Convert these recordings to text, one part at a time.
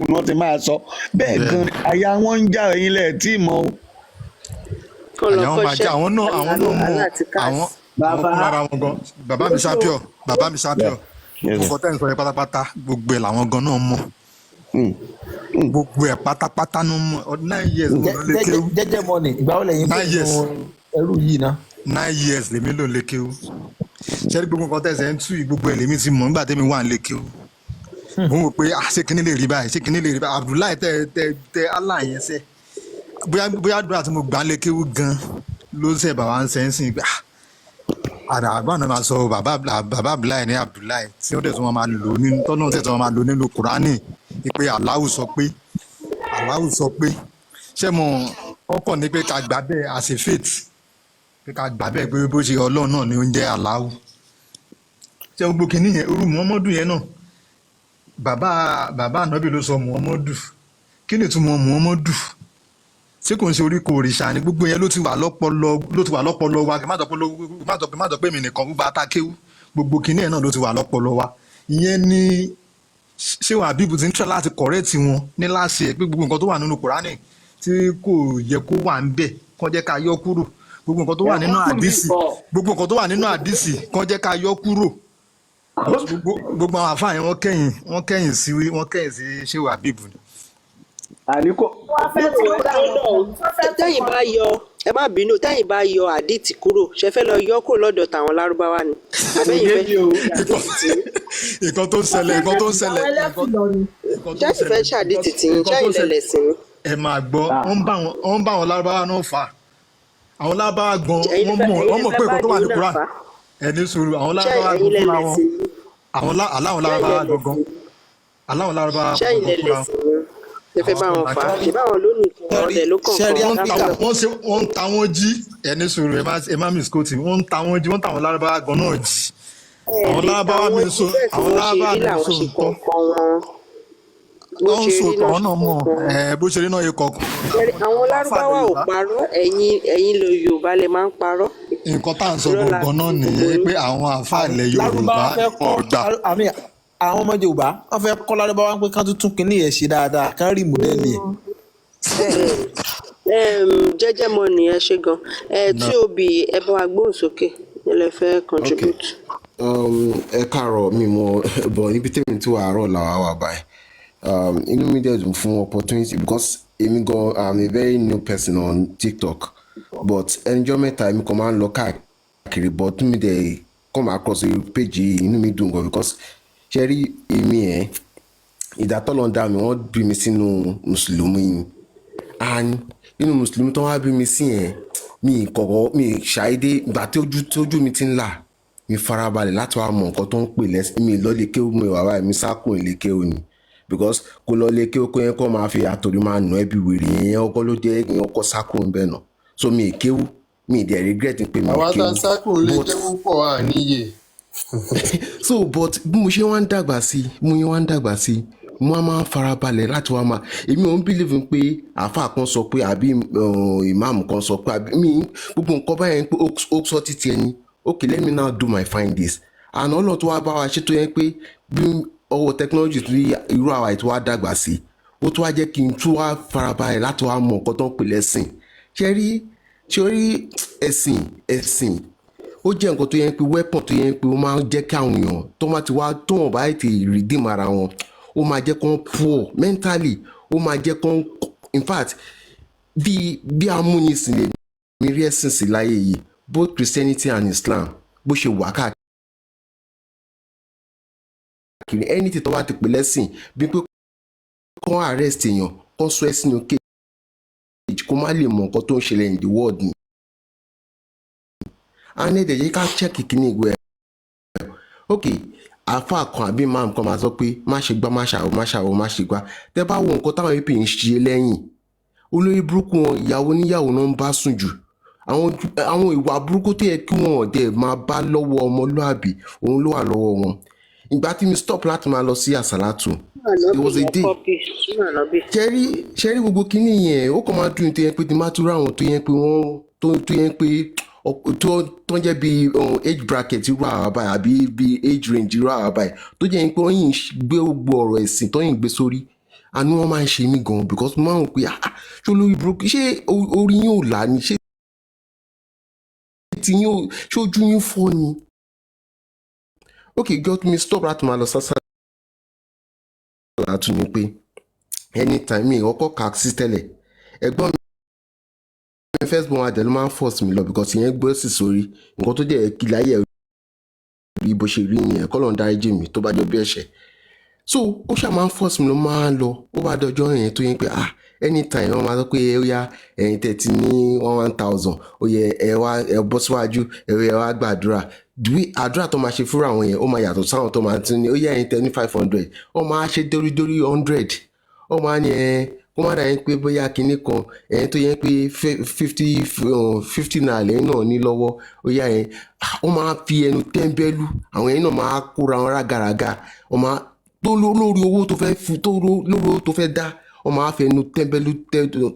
Ni wọ́n ti máa sọ bẹ́ẹ̀ gan. Àyà wọn ń já, ẹ̀yin lẹ̀ tí ì mọ̀ o. Kán lọ Àyà wọn máa kọ́ṣẹ́ já àwọn náà, àwọn náà mọ àti cars. Àwọn Bàbá. fúnra ara wọn gan. Bàbá mi champion, bàbá mi champion. Yes, sir. Gbogbo tẹ́ ń sọ yẹn pátápátá, gbogbo ẹ̀ làwọn gan náà mọ̀. Gbogbo ẹ̀ pátápátá ló mọ̀. Ọdún 9 years mo lọ lé kéwú. Jẹ́jẹ́ money, ìgbà wo lẹ́yìn 9 years. fún ẹrú yìí ná? 9 years lèmi ló lé kéwú. Ṣé gbogbo nǹkan tẹ̀sẹ̀ ń tú yìí, gbogbo ẹ̀ lèmi ti mọ̀ nígbà tẹ́mi wà ń lé kéwú. Mo ń wò pé, ah, ṣé kinní lè rí báyìí? Ṣé kinní lè rí báyìí? Abdullahi tẹ tẹ tẹ Allah yẹn sẹ́, bóyá àdúrà tí mo gbà ń lé kéwú gan ló ń sẹ́ bàbá ń sẹ́ ń sìn pé, ah, àdà àgbà náà máa sọ bàbá Abdullahi ní Abdullahi tí ó dẹ̀ tún máa lò nínú tọ́nà tẹ̀ tún máa lò nínú Kùránì pé Allahu sọ pé, Allahu sọ pé. Ṣé mo ọkàn ní pé ká gbà bẹ́ẹ̀ as a faith, pé ká gbà bẹ́ẹ̀ pé bó ṣe Ọlọ́run náà ni ó ń jẹ́ Allahu. Ṣé gbogbo kìíní yẹn, irú Muhammadu yẹn náà, bàbá ànábì ló sọ Muhammadu. Kí ni ìtumọ̀ Muhammadu? Ṣé kò ń ṣe oríko òrìṣà ni? Gbogbo yẹn ló ti wà lọ́pọlọ, ló ti wà lọ́pọlọ wa. Má sọ pé, má sọ pé èmi nìkan, gbogbo atákéwú, gbogbo kìíní yẹn náà ló ti wà lọ́pọlọ wa. Ìyẹn ni ṣé wàá bíbù ti ń try láti correct wọn ní láṣẹ ẹ pé gbogbo nǹkan tó wà nínú Kùránì tí kò yẹ kó wà ń bẹ̀, kán jẹ́ ká yọ kúrò. Gbogbo nǹkan tó wà nínú àdìsí, gbogbo nǹkan tó wà nínú àdìsí, kán jẹ́ ká yọ kúrò. Gbogbo àwọn àfáà yẹn, wọ́n kẹ́yìn sí ṣé wàá bíbù ni. Àní kò Wọ́n fẹ́ tún dà wọ́n fẹ́ tún Tẹ́yìn bá yọ, ẹ má bínú, tẹ́yìn bá yọ àdìtì kúrò, ṣe fẹ́ lọ yọ kúrò lọ́dọ̀ tàwọn lárúbáwá ni? Àbẹ́yìn Yé fẹ́ mi o. Nǹkan tó ń ṣẹlẹ̀, nǹkan tó ń ṣẹlẹ̀, àwọn ẹlẹ́sìn lọ ni. nǹkan tó ń Ṣẹ́yìn fẹ́ ṣẹlẹ̀ ṣàdìtì tì yín? nǹkan tó Ṣẹ́yìn ń ṣẹlẹ̀ lẹ̀lẹ̀sìn ni? Ẹ máa gbọ́, wọ́n ń bá àwọn lárúbáwá náà fà á. Àwọn lárúbáwá gan Ẹ̀yin wọ́n fẹ́ mọ̀, ẹ̀yin wọ́n mọ̀ fẹ́ pé bá nǹkan tó wà ní àdìrú náà Quran fà á. Ẹ ní sùúrù, àwọn Ṣé lárúbáwá ẹ̀yin gan fúnra wọn lẹ̀lẹ̀sìn ni? àwọn aláwọn Ṣẹ́yìn lárúbáwá gangan lẹ̀lẹ̀sìn ni? Aláwọn lárúbáwá Ṣẹ́yìn gangan fúnra wọn. lẹ̀lẹ̀sìn ni? Ẹ fẹ́ bá wọn fà á? Ṣé báwọn ló ní nǹkan ọ̀dẹ̀ ló kọ̀ọ̀kan Ṣẹ́rí Wọ́n ń ta Áfíríkà. wọ́n ṣe, wọ́n ń ta wọ́n jí. Ẹ ní sùúrù, ẹ má misquote. Wọ́n ń ta wọ́n jí, wọ́n ń ta àwọn lárúbáwá gan náà jí. Ẹ Àwọn lè ta lárúbáwá mi wọ́n so jí bẹ́ẹ̀ tí àwọn wọ́n ṣe lárúbáwá rí mi làwọn so ṣe nǹkan kọ̀ọ̀kan wọn bó wọ́n ń ṣe so rí náà àwọn ṣe náà mọ̀ kọ̀ọ̀kan wọn. ẹ bó ṣe rí náà yẹ kọ̀ọ̀kan. Ṣẹ́rí, àwọn Àwọn àfáà lárúbáwá ò Yorùbá parọ́. Ẹ̀yin lo Yorùbá lè máa ń parọ́. Nǹkan tá à ń sọ Irọ́ la gangan náà fi gbogbo nìyẹn yín. pé àwọn àfáà ilẹ̀ Yorùbá Lárúbáwá fẹ́ kọ́ wọn ò gbà. Àmì àwọn ọmọ Yorùbá, wọ́n fẹ́ kọ́ lárúbáwá pé kán tún tún kinní yẹn ṣe dáadáa, kán rí mọ̀dẹ́lì ẹ̀. Jẹ́jẹ́ mọ nìyẹn ṣe gan ẹ. Náà. Tób, ẹ bá wa gbóhùn sókè, ẹ lè fẹ́ contribute. Ẹ káàárọ̀. Mi mọ bọ̀ níbi tèmi tí wàá àárọ̀ làwa wà báyìí. Inú mi dẹ̀ dùn fún opportunity because èmi gan, I'm a very new person on TikTok, but ẹnjọ́ mẹ́ta èmi kan máa ń lọ káàkiri, but mi dẹ̀ come across orí page yìí, inú mi dùn gan because ṣe rí èmi ẹ̀ ìdátọ́lọ́ dá mi, wọ́n bí mi sínú mùsùlùmí ni, and nínú mùsùlùmí tó wá bí mi sí yẹn, mi kọ̀kọ́ mi ṣàìdé ìgbà tí ojú tójú mi ti ń là, mi farabalẹ̀ láti wá mọ nǹkan tó ń pè lẹ́sìn. Mi lọ lè kéwú, mi wà báyìí, mi sá kúrò lè kéwú ni because kó lọ lè kéwú kó yẹn kó máa fi àtòrí máa nà ẹ́ bí wèrè yẹn ọkọ ló jẹ́ yẹn ọkọ sá kúrò ń bẹ̀ náà. So mi ì kéwú, mi ì dẹ̀ regret pé mi ì Àwa tá kéwú. a sá kúrò lè But kéwú pọ̀ à níyè. So, but bí mo ṣe wá ń dàgbà sí, mo yẹn wá ń dàgbà sí, mo á máa ń farabalẹ̀ láti wá máa, èmi ò ń believe pé àáfàá kan sọ pé àbí ìmáàmù kan sọ pé àbí mi gbogbo nǹkan báyẹn pé ó sọ títí ẹni. Okay, let me now do my findings, and Ọlọ́run tó wá bá wa ṣe tó yẹn pé bí ọwọ́ technology tó irú àwa ètò wa dàgbà sí, ó tún wá jẹ́ kí n tún wá farabalẹ̀ láti wá mọ nǹkan tó ń pè lẹ́sìn. Ṣe rí ẹ̀sìn, ó jẹ́ nǹkan tó yẹ pé weapon tó yẹ pé ó máa ń jẹ́ kí àwọn èèyàn tó máa ti wá tó wọn bá tètè redeem ara wọn, ó máa jẹ́ kó poor mentally, ó máa jẹ́ kó, in fact, bí amúnisìn lè mi rí ẹ̀sìn sí láyé yìí, both Christianity and Islam, bó ṣe wà káàkiri, anything tó bá ti pè lẹ́sìn, bí pé kó arrest èèyàn, kó sọ ẹ́ sínú cage, kó má lè mọ nǹkan tó ń ṣẹlẹ̀ in the world ni. And ẹ dẹ̀ jẹ́ ká check kíní ìwé ẹ̀. Ok, àáfàá kan àbí imam kan máa sọ pé má ṣe gbá, má ṣàwò, má ṣàwò, má ṣe gbá. Tẹ́ bá wo nǹkan táwọn ap ń ṣe lẹ́yìn, olórí burúkú wọn, ìyàwó níyàwó náà ń bá sùn jù, àwọn ìwà burúkú tó yẹ kí wọn dẹ̀ máa bá lọ́wọ́ ọmọlúàbí, òun ló wà lọ́wọ́ wọn. Ìgbà tí mi stop láti máa lọ sí àsàlátù, there was a day, ṣẹ́rí gbogbo kínní yẹn, ó kàn máa dùn tó yẹ pé tí máa tún ráwọn tó yẹ pé wọ́n tó yẹ pé tó ń jẹ́ bí age bracket irú àwa báyìí àbí bí age range irú àwa báyìí, tó jẹ́ pé wọ́n yìí ń gbé gbogbo ọ̀rọ̀ ẹ̀sìn tó yìí ń gbé sórí. Àánú wọn máa ń ṣe mí gan, because mo máa ń rò pé, ah ah, ṣé olórí burúkú, ṣé orí yín ò là ní, ṣé tí yín ò, ṣé ojú yín fọ́ ni? Ok, got me stop láti máa lọ sásà látún ni pé anytime mi ìkọ́kọ́ kà sí tẹ́lẹ̀, ẹ̀gbọ́n mi first born adẹ̀ ló máa ń force mi lọ, because ìyẹn gbọ́ sí sórí nǹkan tó jẹ́ kí láyé rí bó ṣe rí nìyẹn. Kọ́ ló ń dáríjì mi tó bá jọ bí ẹ̀ṣẹ̀. So ó ṣáà máa ń force mi ló máa ń lọ. Ó bá dọjọ́ yẹn tó yẹn pé, ah, anytime wọ́n máa sọ pé ó yá, ẹ̀yin tẹ̀ ti ní one one thousand, ó yẹ ẹ wá, ẹ bọ́ síwájú, ẹ yẹ wá gbàdúrà. Dùwí àdúrà tó máa ṣe fúnra àwọn yẹn, ó máa yàtọ̀ sáwọn tó máa tún ní ó yẹ ẹ̀yin tẹ̀ ní 500. Ó máa ṣe dórídórí 100, ó máa ní ẹ kó má dà yín pé bóyá kinní kan ẹ̀yin tó yẹ pé 50 naira lẹ́yìn náà ní lọ́wọ́, ó yá yẹn. Ó máa fi ẹnu tẹ́ńbẹ́lú àwọn yẹn náà, máa kóra wọn rágàràgà. Ó máa tó lórí owó tó fẹ́ fi tó lórí owó tó fẹ́ dá, ó máa fi ẹnu tẹ́ńbẹ́lú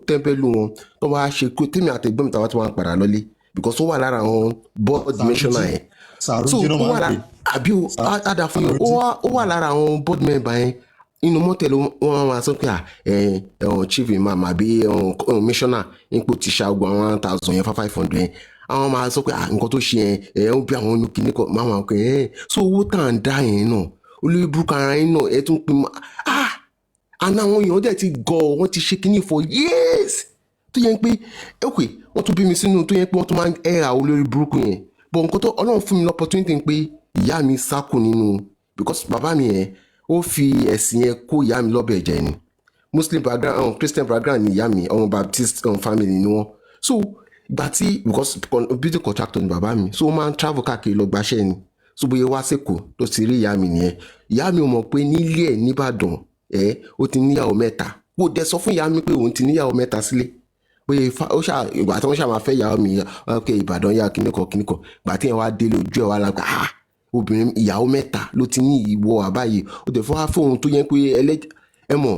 tẹ́ńbẹ́lú wọn. Tó máa ṣe kó tèmi àtẹ̀gbọ́n mi tàwa tí wọ́n padà lọ́lé, because ó wà lára àwọn board missioner yẹn. So Sàrújí náà ó wà máa ń lára pè. Àbí o á dà fún yín. Ó wà lára àwọn board member yẹn inú mọ́tẹ̀ ló wọ́n máa sọ pé ẹ ẹ chief imam àbí missioner ipò ti ṣa ogun àwọn 1,000 yẹn, 500 yẹn. Àwọn máa sọ pé nǹkan tó ṣe yẹn ẹ ń bí àwọn olùkíní kan máa wà pé ẹ so owó tá à ń dá yẹn náà, olórí burúkú ara yín náà ẹ tún pin mọ́. Àná àwọn èèyàn dẹ̀ ti gọ̀, wọ́n ti ṣe kínní for years tó yẹ pé ok, wọ́n tún bí mi sínú tó yẹ pé wọ́n tún máa ń ẹ̀ra olórí burúkú yẹn. But nǹkan tó Ọlọ́run fún mi l'opportunity pé ìyá mi sákò nínú, because bàbá mi yẹn, ó fi ẹ̀sìn yẹn kó ìyá mi lọ́bẹ̀ jẹ ni. Muslim background, Christian background ni ìyá mi, ọmọ Baptist family ni wọ́n. So ìgbà tí, because building contractor ni bàbá mi, so ó máa ń travel káàkiri lọ gbaṣẹ́ ni. So bóyá wá sẹ́kọ̀ọ́ tó ti rí ìyá mi nìyẹn. Ìyá mi ò mọ̀ pé nílé ẹ̀ nìbàdàn ẹ̀ ó ti níyàwó mẹ́ta. Kò dẹ̀ sọ fún ìyá mi pé òun ti níyàwó mẹ́ta sílé. Bóyá ifá ó ṣà ìgbà tí wọ́n ṣà máa fẹ́ ìyàwó mi, ok, Ìbàdàn yá kíníkan kíníkan. Ìgbà tí yẹn wá délé, ojú ẹ̀ wá la, ah, obìnrin ìyàwó mẹ́ta ló ti ní ìwọ àbáyé, ó dẹ̀ fún wa fóun tó yẹ pé ẹlẹ́ ẹ mọ̀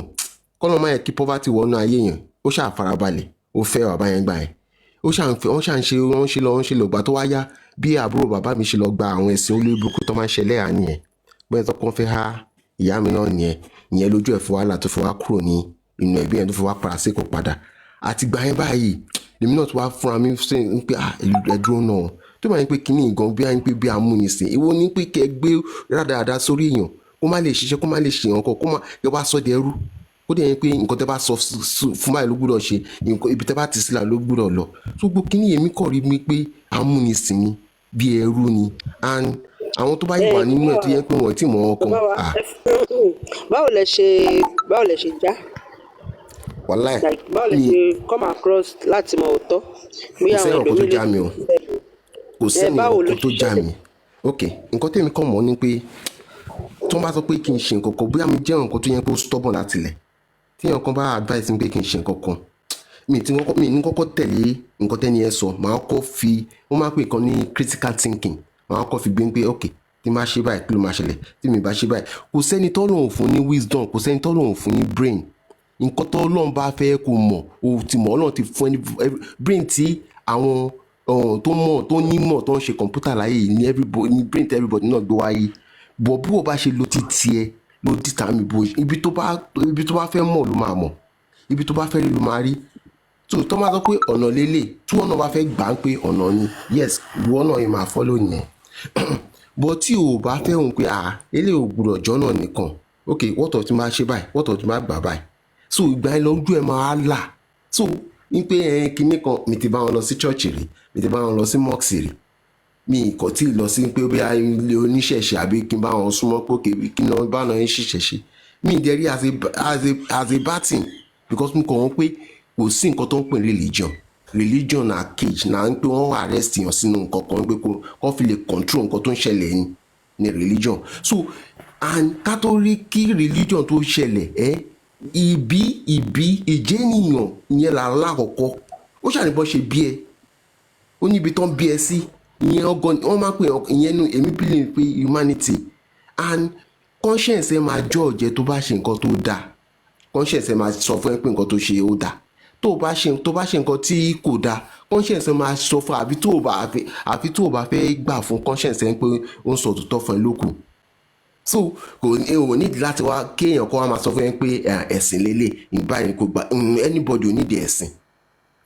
kọ́nà máa yẹ kí poverty wọnú ayé yẹn. Ó ṣà farabalẹ̀, ó fẹ́ bàbá yẹn gbà yẹn, ó ṣà ń fẹ́, wọ́n ṣà ń ṣe, wọ́n ṣe lọ, wọ́n ṣe lọ. Gbà tó wá yá, bí àbúrò bàbá mi ṣe lọ gba àwọn ẹ̀sìn olórí burúkú tó máa ń ṣẹlẹ̀ à nìyẹn. Bẹ́ẹ̀ tó kàn fẹ́ há ìyá mi náà nìyẹn. Ìyẹn lójú ẹ̀ fún wàhálà tó fi wá kúrò ní inú ẹbí yẹn, tó fi wá padà sí kò padà. Àti gbà yẹn báyìí, lèmi náà tó wá fúnra mi ṣe ń pé, ah, ẹ dúró náà, tó máa ń pé kínní gan bí i pé bí amúnisìn ìwọ ní pé kẹ́ gbé rádaràda sórí èèyàn, kó má lè ṣiṣẹ́, kó má lè ṣe nǹkan, kó má kẹ́ wá sọ di ẹrú. Ó dẹ̀ yẹn pé nǹkan tẹ́ bá sọ fún báyìí ló gbúdọ̀ ṣe nǹkan, ibi tẹ́ bá ti sílà ló gbúdọ̀ lọ. Tó gbó kínní yẹn, mi kọ̀ rí mi pé amúnisìn ni, bí ẹrú ni. And àwọn tó bá yìí wà nínú ẹ̀ tó yẹ pé wọ́n ti mọ̀ ọkàn. Bàbá wa, ah. Báwo lẹ ṣe já? Wàláì. Like, báwo lẹ mi ṣe come across láti mọ òótọ́ kò bóyá àwọn sẹ́yìn ọ̀kan tó ẹlòmíì lè já mi o, kò ẹ sẹ́ni báwo ló ọ̀kan tó ṣe já ṣẹlẹ̀? Mi, ok, nǹkan tèmi kàn mọ̀ ni pé tí wọ́n bá sọ pé kí n ṣe nǹkan kan, bóyá mi jẹ́ nǹkan tó yẹ kó stubborn láti ilẹ̀, tí èèyàn kan bá advice mi pé kí n ṣe nǹkan kan, mi ti kọ́kọ́ mi ní kọ́kọ́ tẹ̀lé nǹkan tẹ́ni ẹ sọ. Màá kọ́ fi, wọ́n máa ń pè kan ní critical thinking, màá kọ́ fi gbé pé ok, tí máa ṣe báyìí, kí ló máa ṣẹlẹ̀ tí mi bá ṣe báyìí? Kò sẹ́ni tọ́lọ́run fún ní wisdom, kò sẹ́ni tọ́lọ́run fún ní brain. Nǹkan tọ́lọ́run bá fẹ́ kó mọ̀, o ti mọ̀. Ọlọ́run ti fún ẹ ní brain tí àwọn tó mọ̀, tó nímọ̀, tó ń ṣe kọ̀ǹpútà láyé yìí ní everybody ní brain tí everybody náà gbé wáyé bọ̀. Bí o bá ṣe lo ti tiẹ̀ ló determine bó ibi tó bá fẹ́ mọ̀ ló máa mọ̀, ibi tó bá fẹ́ rí ló máa rí. Tó tó máa sọ pé ọ̀nà lélẹ̀ tí wọ́n náà bá fẹ́ gbà ń pé ọ̀nà ni, yes, ìwọ náà yìí máa follow yẹn. But tí o bá fẹ́ òun pé, ah, eléyìí ò gbúdọ̀ jọ́nà nìkan, ok, wọ́tọ̀ tí máa ṣe báyìí, wọ́tọ̀ tí máa gbà báyìí. So ìgbà yẹn lójú ẹ máa là. So ní pé ẹ kinní kan, mi ti bá wọn lọ sí church rí, mi ti bá wọn lọ sí mosque rí, mi kò tí ì lọ sí pé bí ilé oníṣẹ̀ṣe àbí kí n bá wọn súnmọ́ pé òkè kí n lọ bá wọn ṣìṣẹ̀ṣe. Mi ì dẹ̀ rí as a bad thing, because mo kàn wọ́n pé kò sí nǹkan tó ń pè ní religion. Religion na cage na ń pé wọ́n arrest yàn sínú nǹkan kan pé kó fi lè control nǹkan tó ń ṣẹlẹ̀ ní religion. So and ká tó rí kí religion tó ṣẹlẹ̀, ẹ́ ìbí ìjẹ́nìyàn ìyẹn là lákọ̀ọ́kọ́. Ó ṣàníbọ̀ ṣe bí ẹ ó níbi tán bí ẹ sí, ìyẹn ọgọ wọ́n máa ń pè ìyẹn nu. Èmi believe pé humanity and conscience ẹ máa judge ẹ. Tó bá ṣe nǹkan tó dáa, conscience ẹ máa sọ fún ẹ pé nǹkan tó ṣe ó dáa. Tó bá ṣe nǹkan tí kò dáa, conscience ẹ máa sọ fún, àbí tó o bá àfi tó o bá fẹ́ gbà fún conscience ẹ pé ó ń sọ òtítọ́ fún ẹ lókù. So kò ní ò nídìí láti wá kéèyàn kó wá máa sọ fún yẹn pé ẹ̀sìn lélẹ̀ ìgbà yẹn kò gbà. Anybody ò nídìí ẹ̀sìn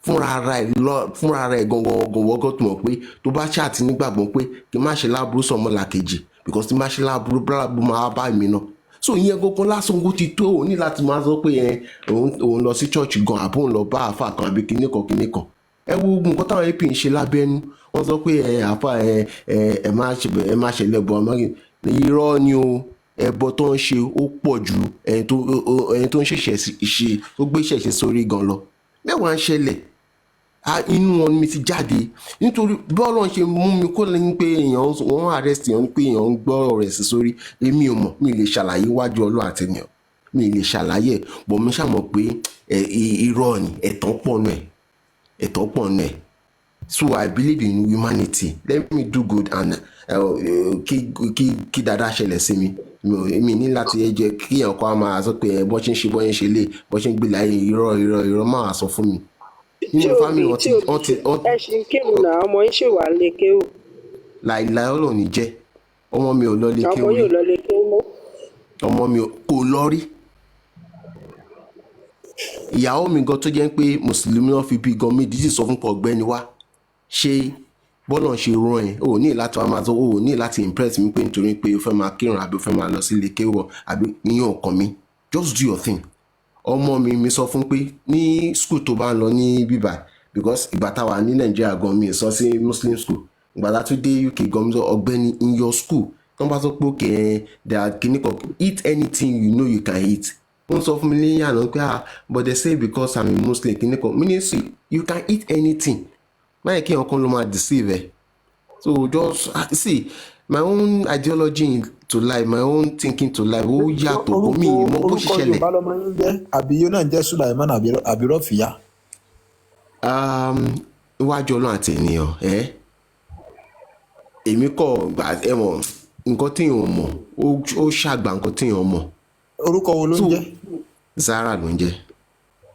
fúnra ara ẹ lọ, fúnra ara ẹ gangan gangan. Wọ́gọ́ tó mọ̀ pé tó bá ṣáà ti nígbàgbọ́ pé kí n má ṣe láburú sọmọ làkejì, because tí n má ṣe láburú, láburú máa bá mi náà. So ìyẹn gangan lásán kó ti tó. Òun ní láti máa sọ pé ẹ òun lọ sí church gan, àbó òun lọ bá àáfà kan, àbí kinní kan kinní kan. Ẹ wo ogun nǹkan táwọn AP ń ṣe lábẹ́nú. Wọ́n sọ pé ẹ àáfà, ẹ má ṣe, ẹ má ṣe lẹ́bọ̀ ọmọ. Irọ́ ni o. Ẹbọ tó ń ṣe ó pọ̀ ju ẹni tó ń ṣẹ̀ṣẹ̀ ṣe tó gbé ṣẹ̀ṣẹ̀ sórí gan lọ. Mẹ́wàá ń ṣẹlẹ̀. Inú wọn mi ti jáde nítorí bọ́ọ̀lù ṣe mú mi kó lẹ́yìn pé èèyàn wọ́n arrest èèyàn, pé èèyàn ń gbọ́ ọ̀rọ̀ ẹ̀sìn sórí. Èmi ò mọ̀, mi lè ṣàlàyé wájú Ọlọ́run àti ènìyàn, mi lè ṣàlàyé ẹ̀ bọ̀. Mi ṣàmọ̀ pé irọ́ ni, ẹ̀tàn pọ̀ nù ẹ̀, ẹ̀tàn pọ̀ nù ẹ̀. So I believe in humanity. Let me do good and kí dáadáa ṣẹlẹ̀ sí mi. Mi ní láti ẹ jẹ́ kí èèyàn kan á máa sọ pé ẹ bọ́ ṣe ń ṣe, bọ́ ṣe ń ṣe lé, bọ́ ṣe ń gbé láyé. Irọ́, irọ́, irọ́ máa sọ fún mi Tí nínú òbí family wọn tí ti òbí wọ́n ti wọ́n ẹ ṣì ń kírun náà, ọmọ yín ṣì wà lé kéwù? Láìláì, Ọlọ́run ní jẹ́, ọmọ mi ò lọ lé Ọmọ kéwú yóò rí. lọ lé kéwù mọ́? Ọmọ mi kò lọ rí. Ìyàwó mi gan tó jẹ́ pé mùsùlùmí náà fi bí gan, mi dídì sọ fún pọ̀, ọ̀gbẹ́ni wa, ṣé bọ́lá ṣe rán ẹ, o ò ní láti wá máa sọ, o ò ní láti impress mi pé nítorí pé o fẹ́ máa kírun àbí o fẹ́ máa lọ sí ilé kéwú àbí ìyẹn ọkàn mi. Just do your thing. Ọmọ mi, mi sọ fún pé ní school tó bá ń lọ ní bíbá, because ìgbà táwa ní Nàìjíríà gan, mi sọ sí Muslim school. Ìgbà tá a tún dé UK gan, mi sọ, ọ̀gbẹ́ni, in your school, tó ń bá sọ pé okay, there are kìíní kan, eat anything you know you can eat. Wọ́n sọ fún mi ní àná pé, "Ah, but they say because I'm a Muslim," kìíní kan. Mi ní, see, you can eat anything. Máyì kí ọkàn ló máa deceive ẹ. So just, see, my own ideology to life, my own thinking to life, ó yàtọ̀ kó mi Orúkọ mọ bó ṣe orúkọ ṣẹlẹ̀. Yorùbá lọmọ yín jẹ́, àbí yóò náà jẹ́ Sulaiman àbí Rọ́fìyà? Iwájú Ọlọ́run àti ènìyàn ẹ, èmi kọ̀ gbà. Ẹ mọ̀ nǹkan tí èèyàn mọ̀, ó ṣàgbà nǹkan tí èèyàn mọ̀. Orúkọ wo ló ń So jẹ́? Zara ló ń jẹ́.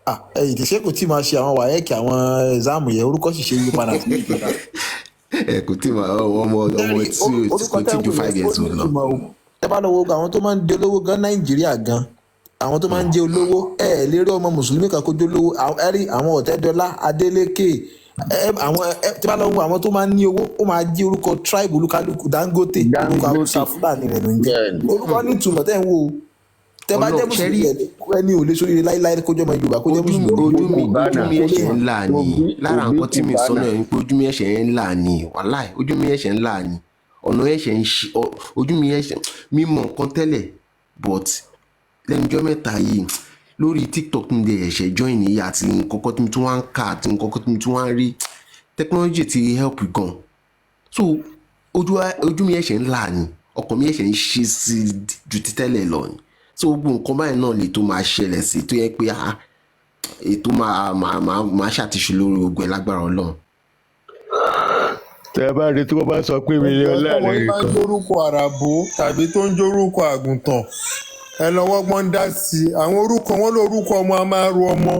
Ah, ẹ̀yìn tí ṣé kò tí máa ṣe àwọn WAEC, àwọn exam yẹn, orúkọ sì ṣe yí padà sí ìpadà. Ẹ kò tí ma ọmọ tí Orúkọ kò tí tẹ́ ń ju wò 5 yẹn ó years ní old lọ. ìtumọ̀ o. Tẹ́ bá lọ wo àwọn tó máa ń di olówó gan Nàìjíríà gan, àwọn tó máa ń jẹ́ olówó, ẹ ẹ̀ lè rí ọmọ mùsùlùmí kan kó jẹ́ olówó. Ẹ rí àwọn Ọ̀tẹ́dọ́lá, Adélékè, ẹ àwọn ẹ tí bá lọ wo àwọn tó máa ń ní owó, ó máa jẹ́ orúkọ tribe olúkálùkù. Dangote, orúkọ Dangote. Haúsá Fúlàní rẹ̀ ló ń jẹ́. Bẹ́ẹ̀ni. Orúkọ ní ìtumọ̀ tẹ́ ń wò ó. Tẹ́ bá jẹ́ Ọlọ́run ṣe mùsùlùmí, rí ẹni ò lè sóríire láíláí kó jẹ́ ọmọ Yorùbá, kó jẹ́ ojú mi mùsùlùmí. ojú mi ojú Cubana. mi ẹ̀ṣẹ̀ ńlá ni. Obi Lára Obi nǹkan tí mi sọ Cubana. náà ni pé ojú mi ẹ̀ṣẹ̀ ńlá ni. Wàláì, ojú mi ẹ̀ṣẹ̀ ńlá ni, ọ̀nà ẹ̀ṣẹ̀ ń ṣe ojú mi ẹ̀ṣẹ̀ mi mọ nǹkan tẹ́lẹ̀, but lẹ́nujọ́ mẹ́ta yìí lórí TikTok mi lè ẹ̀ṣẹ̀ join yìí àti nǹkan kan tí mi tún wá ń kà àti nǹkan kan tí mi tún wá ń rí, technology ti help gan. So ojú mi ẹ̀ṣẹ̀ ńlá ni, ọkàn mi ẹ̀ṣẹ̀ ń ṣe sí ju ti tẹ́lẹ̀ lọ ni. So gbogbo nǹkan báyìí náà lè tó máa ṣẹlẹ̀ sí tó yẹ pé ètò máa ṣàtìṣe lórí ogun ẹ̀ lágbára Ọlọ́run. Tẹ bá rí tí wọ́n bá sọ pé mi ní Ẹjọ́ tọmọ ọlọ́run yín bá ń kan. jórúkọ àràbò tàbí tó ń jórúkọ àgùntàn, ẹ lọ́wọ́ gbọ́n dá sí i. Àwọn orúkọ wọn lórúkọ ọmọ a máa ro ọmọ.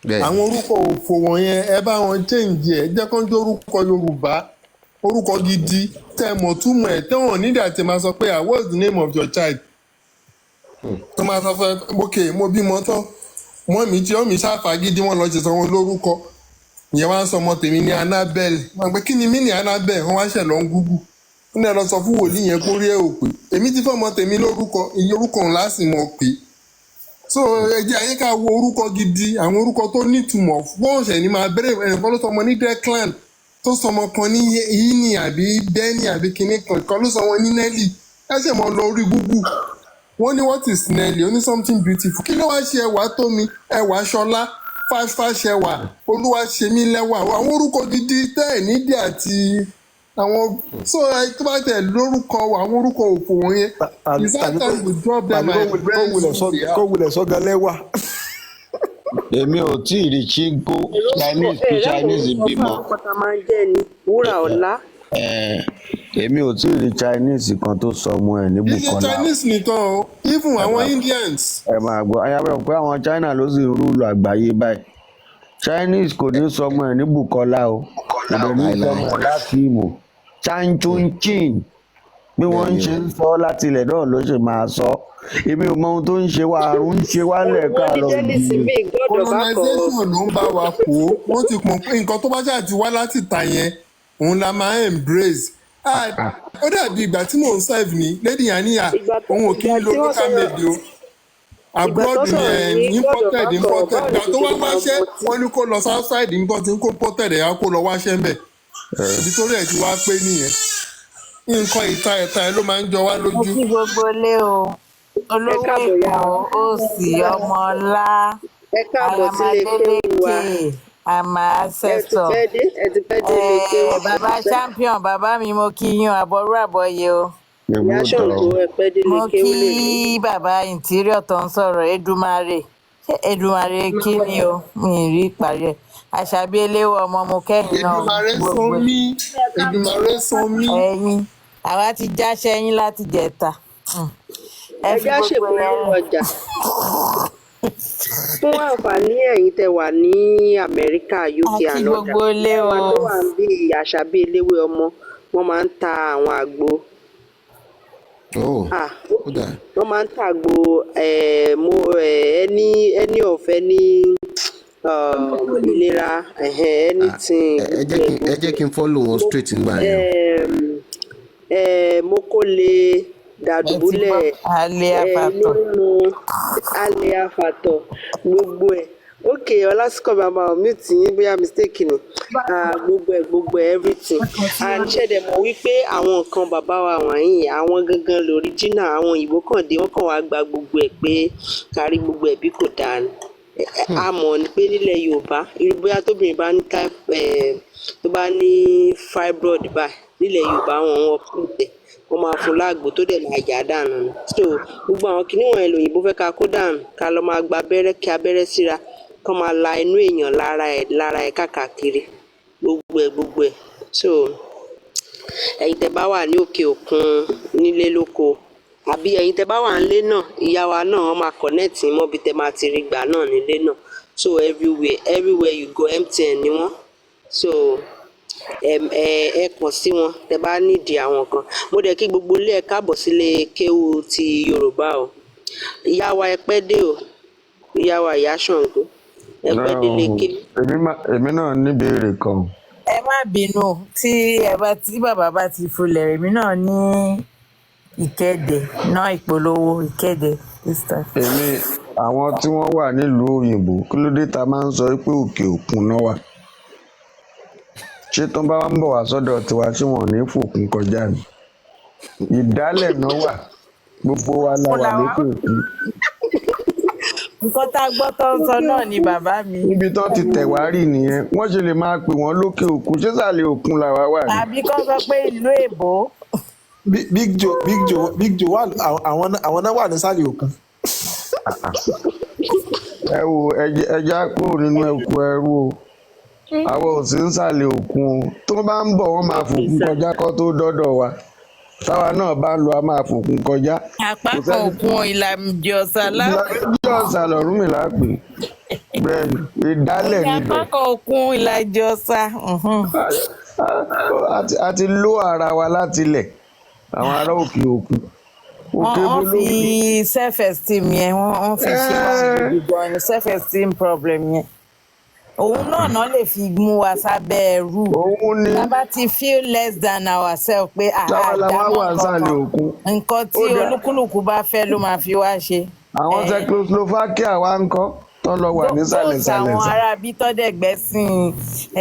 Bẹ́ẹ̀ Àwọn orúkọ òfò wọ̀nyẹn, ẹ bá wọn change ẹ, jẹ́ kán jórúkọ Yorùbá, orúkọ gidi tẹ́ ẹ mọ̀ túmọ̀ ẹ̀, tẹ́wọ̀n nídìí àti máa sọ pé, "Ah, what's the name of your child?" Tó máa sọ fún ẹ, "Ok, mo bímọ tán, mọ́ mi tí ọmọ mi ṣàfàgídí wọn lọ ṣe sọ wọn lórúkọ ìyẹn." Wá ń sọ ọmọ tèmi ní Annabel. Wọn pé kí ni mí ní Annabel? Wọn wá ṣẹ̀ lọ ń Google. Ó ní ẹ lọ sọ fún wòlíì yẹn kó rí ẹ ò pé èmi ti fọmọ tèmi lórúkọ iye orúkọ òun láti mọ̀ pé. So ẹ jẹ́ ayé ká wo orúkọ gidi, àwọn orúkọ tó nítumọ̀. Wọ́n ṣẹ̀ ní máa bẹ̀rẹ̀. Ẹnìkan ló sọmọ ní Declan, tó sọmọ kan ní yìí àbí Benny àbí kinní kan kan ló sọ wọn ní Nelly. Ẹ ṣẹ̀ mọ́ lọ orí Google, wọ́n ní, "What is Nelly?" Ó ní, "Something beautiful." Kí ló wá ṣe ẹwà tó mi, ẹwà ṣọlá fáfáṣẹwà, olúwa ṣe mí lẹ́wà. Àwọn orúkọ gidi tẹ́ ẹ̀ nídìí àti àwọn so tó bá tẹ̀ lórúkọ, àwọn orúkọ òfò wọ̀nyẹn, Tàbí it's high tàbí time we drop them tàbí and kó wulẹ̀ embrace sọ who they kó are. wulẹ̀ sọ gan lẹ́wà. Èmi ò tí ì rí chinko Èrò sọ Chinese ẹ fi ráwọn Chinese orúkọ bímọ. fáwọn kan tá a máa ń jẹ́ ni wúrà ọ̀la. Èmi ò tí ì rí Chinese kan tó sọ ọmọ ẹ̀ ní Kì í ṣe Bukola o. Chinese nìkan o, even Ẹ àwọn máa Indians. Ẹ máa gbọ́ ayábẹ̀rẹ̀ pé àwọn China ló sì ń rúlu àgbáyé báyìí. Chinese kò ní sọ ọmọ ẹ̀ ní Bukola o, kò dẹ̀ ní sọ Láíláí. ọmọ ẹ̀ lákìímù Chanchunchin. Bí wọ́n ń Bẹ́ẹ̀ni ṣe o. ń sọ láti ilẹ̀ náà ló ṣe máa sọ. Èmi ò mọ ohun tó ń ṣe wá, àrùn ń ṣe wá Wọ́n lẹ̀ ní káàárọ̀ Dennis òjíire. bíi gbọ́dọ̀ bá kọ. Colonization ló ń bá wa kó. Wọ́n ti pọ̀ pé nǹkan tó bá ṣáà ti wá láti ìta yẹn, òun la máa embrace. Ah, ó dàbí ìgbà tí mò ń serve ní lady yaniya, Ìgbà òun ò kí ìgbà ń lo tí wọ́n local sọ̀rọ̀ made o, ìgbà tó abroad ni sọ̀rọ̀ ẹ ní gbọ́dọ̀ bá imported kọ imported. báwo Ìgbà ló tó ṣe wá máa wáṣẹ́, mọtí. wọ́n ní kó lọ southside nǹkan tí ń kó imported ẹ̀ á kó lọ wáṣẹ́ ń bẹ̀. Ibi tó rẹ̀ ti wá pé nìyẹn, nǹkan ìta ẹ̀ta ẹ̀ ló máa ń jọ wá Mo lójú. kí gbogbo ilé o. Ẹ Olówó káàbọ̀ Èkó, yá wa. Òsì, Ọmọọlá, Ẹ káàbọ̀ sílé kéwú wa. Aramadélékè, àmà Ẹ ti ancestor. pẹ́ dé, ẹ ti pẹ́ dé ilé kéwú. Ẹ Bàbá ti pẹ́. champion, bàbá mi, mo kí yín o, àbọ̀rú àbọ̀yè o. Èmi Ìyá ò tọ̀ Ṣàngó, ọ́. ẹ pẹ́ dé ilé Mo kéwú kí lèmi. bàbá interior tó ń sọ̀rọ̀, Edumare. Ṣé Edumare kí ni o? Mi ì rí ìparí ẹ̀. Àṣàbí eléwọ̀ ọmọ, mo kẹ́yìn náà o, Èdùmàrè san gbogbo mí, Èdùmàrè san mí. ẹ̀yin. Àwa ti jáṣẹ́ yín láti jẹ̀ta. Ẹ Ẹ fi já gbogbo ṣèpolówó ẹ̀ ọjà fún àǹfààní ẹ̀yin tẹ́ wà ní Amẹ́ríkà, UK àti and other. gbogbo ilé Ìyá o. wa tó wà ń bí Àṣàbí eléwé ọmọ, wọ́n máa ń ta àwọn àgbo. Oh, Ah, ó dáa. wọ́n máa ń ta àgbo mo ẹni ọ̀fẹ́ ní ìlera, Ah, anything, ẹ gbogbo jẹ́ ẹ̀ kí ẹ gbogbo jẹ́ ẹ̀. kí n follow wọn Mo straight nígbà yẹn o. mo kó lè Ẹ ti gbọ́ dàdùbúlẹ̀, alẹ́ inú àfàtọ̀. rírun, alẹ́ àfàtọ̀, gbogbo ẹ̀. Ok, Ọlásùnkànmí bàbá mute yín, bóyá mistake ni. Ah, gbogbo ẹ̀ gbogbo ẹ̀ everything. And ṣẹ̀dẹ̀ mọ̀ wípé àwọn nǹkan bàbá wa wọ̀nyí, àwọn gangan lóríjínà, àwọn òyìnbó kàn dé, wọ́n kàn wá gba gbogbo ẹ̀ pé kárí gbogbo ẹ̀ bí kò dáa ni. A mọ̀ ní pé nílẹ̀ Yorùbá, irú bóyá tóbìnrin bá ní type, tó bá ní fibroid báyìí nílẹ̀ Yorùbá, wọn wọn operate ẹ̀, wọ́n máa fún lágbo tó dẹ̀ máa yà á dànù ni. So gbogbo àwọn kinní wọ̀nyẹn lòyìnbó fẹ́ ká kó dànù, ká lọ máa gba abẹ́rẹ́ kí abẹ́rẹ́ síra, kán máa la inú èèyàn lára ẹ̀ káàkiri, gbogbo ẹ̀ gbogbo ẹ̀. So ẹ̀yin tẹ́ bá wà ní òkè òkun, nílé lóko, àbí ẹ̀yin tẹ́ bá wà nílé náà, ìyá wa náà wọ́n máa connect yín mọ́bi tẹ́ máa ti rí gbà náà nílé náà. So everywhere everywhere you go, MTN ni wọ́n. So ẹ kàn sí wọn tẹ́ bá nídìí àwọn kan. Mo dẹ̀ kí gbogbo ilé, ẹ káàbọ̀ sílé kéwú ti Yorùbá o. Ìyá wa, ẹ pẹ́ dé o. Ìyá wa, ìyá Ṣàngó, ẹ pẹ́ délé kéwú. Èmi náà níbèrè kan. Ẹ má bínú, tí ẹ bá tí bàbá bá ti fulẹ̀, èmi náà ní ìkéde náà, ìpolówó ìkéde this time. Èmi, àwọn tí wọ́n wà nílùú òyìnbó, kí ló dé ta máa ń sọ pé òkè òkun náà wà? Ṣé tó bá wá ń bọ̀ wá sọ́dọ̀ tiwa, tí wọn ò ní fòkun kọjá ni? Ìdálẹ̀ náà wà, gbogbo wa la Mo wà là wá lókè òkun. Nǹkan tá a gbọ́ tó ń sọ náà ni bàbá mi. Níbi tán ti tẹ̀ wá rì nìyẹn, wọ́n ṣe lè máa pè wọ́n lókè òkun? Ṣé sàlẹ̀ òkun làwa wà ní? Àbí kán sọ pé ìlú èbó. Big Joe, Big Joe, Big Joe wà, àwọn náà wà nísàlẹ̀ òkun. Ẹ wo, ẹ já kúrò nínú ẹkú ẹrú o. Àwọn ò sí nísàlẹ̀ òkun o. Tó bá ń bọ̀, wọ́n máa fòkun kọjá kó tó dọ́dọ̀ wa. Táwa náà bá ń lọ, a máa fòkun kọjá. Apá Kò kan sẹ́ni òkun ìlàjì ọ̀sà lápè. ìlàjì ọ̀sà lọ̀rúnmìlà pè bẹ́ẹ̀ ni, ìdálẹ̀ Ní níbẹ̀. apá kan òkun ìlàjì ọ̀sà. A ti ló ara wa láti ilẹ̀, àwọn ará òkè òkun, òkè Wọ́n bó wọ́n lókè. fi self esteem yẹn, wọ́n fi ṣe wá gidi gan ni, self esteem problem yẹn. Òun náà náà lè fi mú wa sábẹ́ ẹrú. Òun ni Tá a bá ti feel less than ourselves pé táwa la wá àdámọ́ wà nǹkan nísàlẹ̀ kan, òkun. nǹkan Ó tí dà olúkúlùkù bá fẹ́ ló máa fi wá ṣe. Àwọn Czechoslovakia wa ń kọ́ tó lọ wà nísàlẹ̀ Those sàlẹ̀ àwọn sà. ará bí tọ́dẹ̀gbẹ́sìn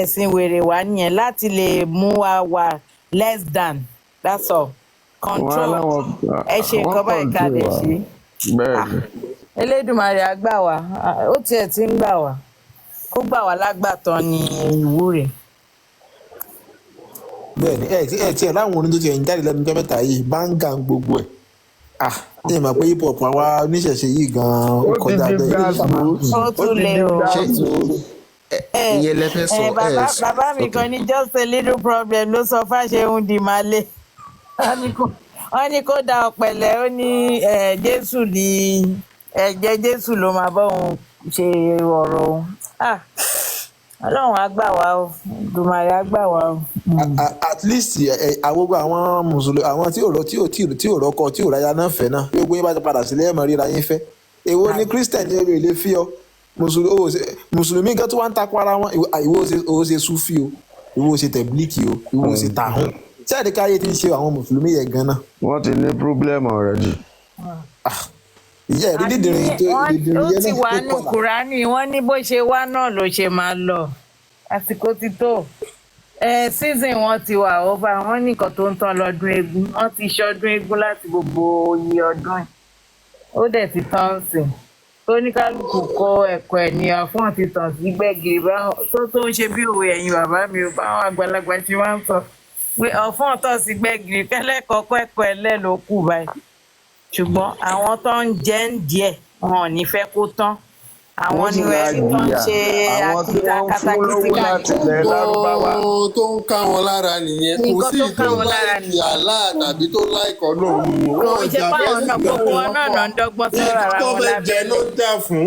ẹ̀sìn wèrè wá nìyẹn láti lè mú wa wà less than, that's all. Wọn Control, aláwọn ẹ ṣe àwọn nǹkan báyìí ká control lè wa ṣe. bẹ́ẹ̀ Ah, ni. Elédùmarè á gbà wá. Ah, ó tiẹ̀ ti ń gbà wá, kó gbà wá lágbàtàn ní ìwúre. Bẹ́ẹ̀ni, ẹ tiẹ̀ láwọn orin tó tiẹ̀ ń jáde lẹ́nu ọjọ́ mẹ́ta yìí, báńgà ń gbogbo ẹ̀. Ah, ẹ mọ̀ pé hip hop àwa oníṣẹ̀ṣe yìí gan-an ó Ó ti kọjá di bẹ́ẹ̀, ilé ìṣà máa ń gbàgbó, dùn. Ó ó tún ti le di o. Ṣé gbàgbó. ìyẹn lẹ fẹ́ sọ ẹ Bàbá bàbá mi ok kan ní just a little problem ló sọ Fáṣẹ̀hùn di màlẹ̀. Wọ́n ní kó da ọ̀pẹ̀lẹ̀, ó ní Jésù ní ẹ̀jẹ̀ Jésù ló máa bọ́ òun ṣe ọ̀rọ̀ òun. Ah, Ọlọ́run á gbà wá o, Dùmàrè á gbà wá o. At least àwọn gbogbo àwọn mùsùlùmí, àwọn tí ò rọ, tí ò tí ò tí ò rọkọ, tí ò ráyà náà fẹ́ náà, bí gbogbo yín bá ti padà sílé, ẹ̀ mọ̀ ríra yín fẹ́. Èwo ni Christian ní èrè lè fi ọ mùsùlùmí? Mùsùlùmí gan tó wá ń takò ara wọn. Ìwọ ò ṣe súfì o, ìwọ ò ṣe tẹ̀blíkì o, ìwọ ò ṣe tàhún. Sẹ́ẹ̀dì káyé ti ń ṣe àwọn mùsùlùmí yẹn gan náà? Wọ́n ti ní problem already. Ìyá ẹ̀rí Àní dídìrín tó wọ́n dídìrín ó yẹn ti náà wà tó nù kọlà. Kúránì, wọ́n ní bó ṣe wá náà ló ṣe máa lọ, àsìkò ti tó. Ẹ season wọn ti wà over. Wọ́n ní nǹkan tó ń tán lọ́dún eégún, wọ́n ti ṣọdún eégún láti gbogbo iye ọdún yìí, ó dẹ̀ ti tán sí i, tóníkálukú kọ ẹ̀kọ́ ẹ̀ ní ọ̀fọ́n ti tàn sí gbẹ̀gìrì báwọn tó ń ṣe bí òwe. Ẹ̀yin bàbá mi ò báwọn àgbàlagbà ṣe wá ń sọ pé ọ̀fọ́n tàn sí gbẹ̀gìrì kẹ́lẹ́kọ̀ọ́kọ́ ẹ̀kọ́ ẹ̀ lẹ́ ló kù báyìí, ṣùgbọ́n àwọn tó ń jẹ́ ń díẹ̀ wọn ò ní fẹ́ kó tán. Àwọn Wọ́n sì ni máa ẹni tó ń jìyà. ṣe Àwọn tí akíta wọ́n ń fún katakítí lówó láti káàkiri. ilẹ̀ lárúbáwá. Nǹkan tó ń ká wọn lára nìyẹn. Kò Nǹkan sí tó ìyí ká tó wọn lára láìkì nìyẹn. Allah tàbí tó láìkì Ọlọ́run. Kò Wọn ń ṣe jà fáwọn fẹ́sìn náà, gbogbo wọn kankan. náà náà ń dọ́gbọ́n sọ̀rọ̀ Nǹkan ara tó wọn fẹ́ jẹ lábẹ́lẹ̀. ló ń jà fún.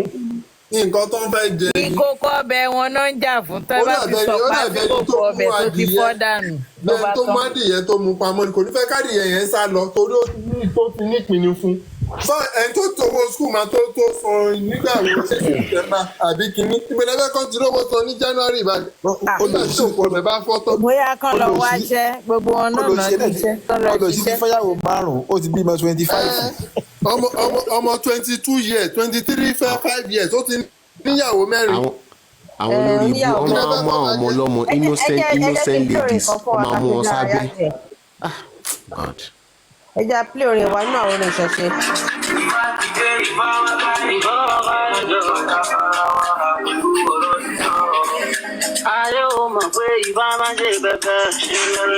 Nǹkan tó ń fẹ́ jẹ ni. Ìkókó ọbẹ̀ wọn náà ń jà fún tẹ́ Ó bá ti dàbẹ́ sọ ni ó pa dàbẹ́ sí ni tó kókó mú ọbẹ̀ tó ti adìyẹ fọ́ dànù ló lẹ́ni bá tó tán. mú adìyẹ tó mú pamọ́ ni kò ní fẹ́ kádìyẹ yẹn sá lọ torí ó ní tó ti nípinnu fún. Bá ẹni tó tówó school máa tó san nígbà wo, ṣé September àbí kínní? Ìpínlẹ̀ fẹ́ kọ́ ti rówó san ní January báyìí. Nígbà tí òkú ọbẹ̀ bá fọ́ tán. Bóyá kán lọ Olòṣì wáṣẹ́, gbogbo wọn náà náà olòṣì náà ti níṣẹ́, kán lọ olòṣì ti ṣiṣẹ́. fẹ́yàwó márùn-ún, ó ti bímọ 25. Ọmọ 22 years, 23 fẹ́ 5 years, ó ti níyàwó mẹ́rin. Àwọn Ẹ olórí ibú oníyàwó wọn Kí lẹ máa fẹ́ ń mú kọ́ àwọn máa ọmọ jẹ? ọlọ́mọ ẹ jẹ́ ẹ innocent jẹ́ ẹ jẹ́ kí n innocent play orin ladies, kan fún wọ́n wa máa ká mú fi wọn dárayá sábẹ́. díẹ̀. Ah, God. Ẹ jẹ́ á play orin wa nínú àwọn orin ìṣẹ̀ṣe. Ayé ò mọ̀ pé ìbá máa ń ṣe bẹ̀bẹ̀.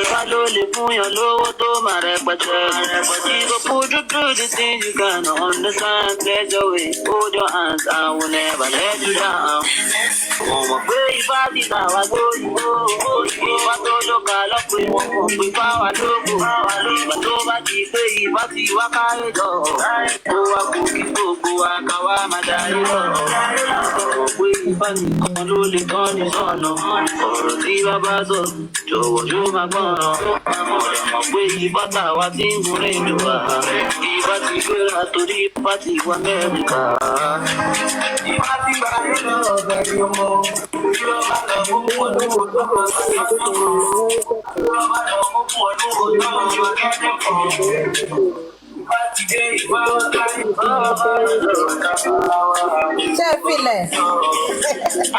Ìbá ló lè fúnyàn lówó tó máa rẹpẹtẹ. You go put you through the things you cannot understand. Get your way, hold your hands, I will never let you down. Wọ́n mọ̀ pé ìbá ti tà wá gbóyìnbó. Ìbá tó lóka lọ́pẹ́, wọ́n mọ̀ pé fáwa lógo. Ìgbà tó bá ti pé ìbá ti wá káyé lọ. Ó wá kú kí gbogbo wa ká wá máa darí lọ. Mọ̀ pé ìbá nìkan ló lè tọ́ ní sọ́nà. Ọ̀rọ̀ tí bàbá sọ, jọ̀wọ́ yóò máa gbọ́ràn. Mọ̀ pé ìbá tàwa ti ń gun rédíò wá. Ìbá ti gbéra torí ìbá ti wá Amẹ́ríkà. Ìbá ti gbà nínú ọ̀gá ìyọmọ. Ìjọba lọ mú ọdún tó máa ń Ìjọba lọ mú ọdún tó máa ń Ìbá ti dé ìbá ọ̀gá ìbá ọ̀gá. Ṣé ẹ filẹ̀?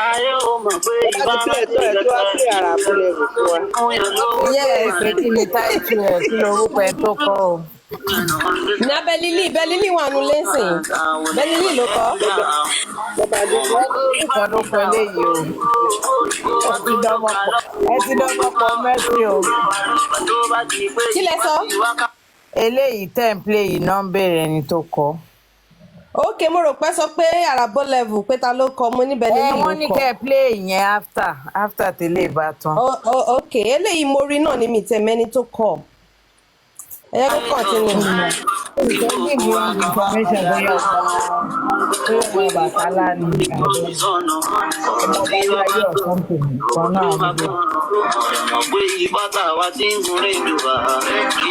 Ayé ò mọ̀ pé Ẹ bá ìbá ti play tán, ẹ tó wá play àràbù level fún wa. fúnyàn lówó tó Yes, máa kí ni táìtù ẹ̀, kí lorúkọ ẹ̀ tó kọ́ o? Ní Bẹ́lílì, Bẹ́lílì wà nù lẹ́sìn. Bẹ́lílì ló kọ́. Bàbá Adébó. Bẹ́lílì kan ló kọ eléyìí o. Ẹ ti dọ́mọ pọ̀, ẹ ti dọ́mọ pọ̀ mẹ́sì o. Kí lẹ sọ? Eléyìí tẹ̀ ń play yìí náà ń béèrè ẹni tó kọ. Ok, mo rò pé sọ pé àràbò level pé ta ló kọ, mo ní Ẹ Bẹ́lílì ló wọ́n ní kọ. kẹ́ ẹ play yẹn after tẹ́lẹ̀ bá tán. Ok, eléyìí mo rí náà ní mi tẹ̀ mẹ́ni tó kọ. Ẹ yẹ kó continue. Olùkọ́ give wrong information, bóyá ọba bóyá ọba Bàtálá ni àbí ọmọ Báláyé or something kan náà àwọn méjèèjì. Mọ̀ pé ìbá tàwa ti ń gun rédíò wá.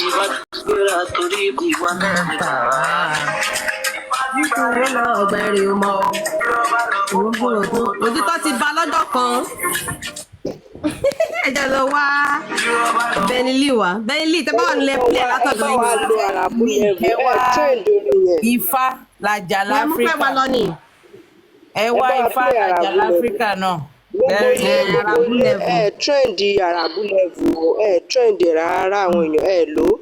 Ìbá ti gbéra torí ìwà Amẹ́ríkà. Nítorí lọ ọ̀gbẹ̀rì ò mọ̀ òtítọ́ ti ba lọ́jọ́ kan. Ẹ jẹ́ lọ wá Bẹ́nílì wá. Bẹ́nílì tẹ́ bá wà nílẹ̀ Ẹ play bá látọ̀dọ̀ wa yín. lo àràbù level, Ẹ ẹ wá trend orin yẹn. Ifá làjà Ẹ mú fẹ́ láfíríkà. wa lọ ni. Ẹ Ẹ wá bá wa Ifá play làjà àràbù level. láfíríkà náà. Gbogbo Very ilé good. gbogbo Àràbù ilé level. ẹ trend àràbù level o, ẹ trend ẹ rárá, àwọn èèyàn ẹ lò ó.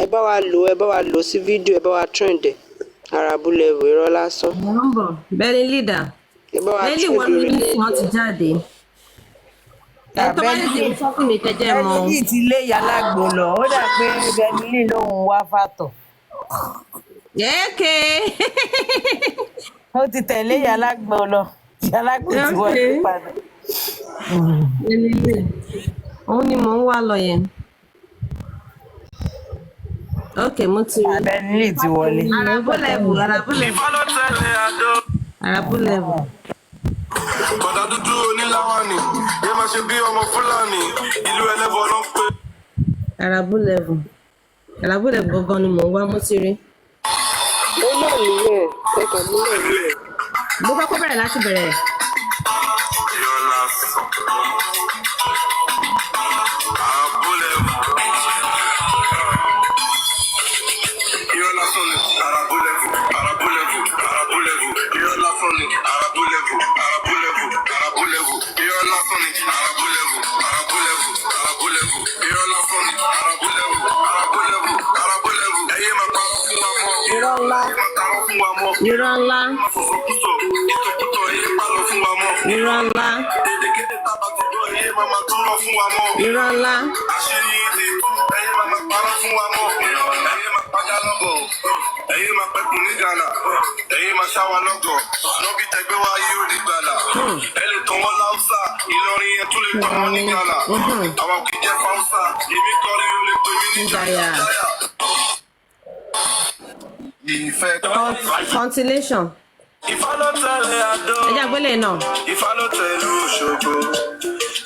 Ẹ bá wa lò ó, ẹ bá wa lò ó sí fídíò, ẹ bá wa trend ẹ. Àràbù level, irọ́ lásán. Mo ń bọ̀. Bẹ́nílì dà. Ẹ bá wa Bẹ́nílì trend wọnú orin ilé yẹn wọn jọ. ti jáde. Ẹ tó bá lè Bẹ́nílì tèmi sọ fún mi kẹjẹ mọ. Bẹ́nílì ti lé yàlágbò lọ, ó dà pé Bẹ́nílì lòun wá fàtọ̀. Yẹ́kẹ́. Ó ti tẹ̀lé yàlágbò lọ, yàlágbò ti wọlé padà. Bẹ́nílì. Òun ni mò ń wá lọ yẹn. Ok, mo ti rí. Bẹ́nílì ti wọlé. Àràbù level, àràbù level. Àràbù level. Bọ̀dá dúdú oníláwàní, yé máa ṣe bí ọmọ Fúlàní, ìlú ẹlẹ́bọ ló ń pè. Arabu level. Arabu level gangan ni mò ń wá, mo ti rí. Ó náà nìyẹn, ẹ kàn mú náà nìyẹn. Mo fẹ́ kó bẹ̀rẹ̀ láti bẹ̀rẹ̀. Yọlá sọ. Abúlé Irọ́ lásán ni arabúlẹ̀kù arabúlẹ̀kù arabúlẹ̀kù. Irọ́ lásán ni arabúlẹ̀kù arabúlẹ̀kù arabúlẹ̀kù. Irọ́ lásán ni arabúlẹ̀kù arabúlẹ̀kù arabúlẹ̀kù. Irọ́ lásán ni arabúlẹ̀kù arabúlẹ̀kù arabúlẹ̀kù. Ẹyẹ máa pa fún wa mọ́. Irọ́ ńlá. Ẹyẹ máa tarọ́ fún wa mọ́. Irọ́ ńlá. Ẹyẹ máa sọ̀sọ̀kúsọ ìtọ̀kútọ̀ ẹyẹ pálọ̀ fún wa mọ́. Irọ́ ńlá. Èdèkéde tábà ti gbọ́ ẹyẹ máa máa túrọ̀ fún wa mọ́. Irọ́ ńlá. Àṣírí yín ti tú ẹyẹ máa máa parọ́ fún wa mọ́. Ẹyẹ máa pàjá lọ́gọ̀ ẹyẹ máa pẹkun ní Ghana ẹyẹ máa ṣá wa lọ́gọ̀ lọ́bí tẹgbẹ́ wa yóò rí gbàlà. Ẹ lè tàn wọ́n láwùsà Ìlọrin yẹn tún lè tàn wọ́n ní Ghana. Àwa kì í jẹ́ fáwùsà èmi kọrin ó lè pè mí ní Jaya. Ìfẹ́ Continuation. Ifá ló tẹ̀lé Adó. Ẹ jẹ́ àgbélé náà. Ifá ló tẹ̀lú Òṣogbo.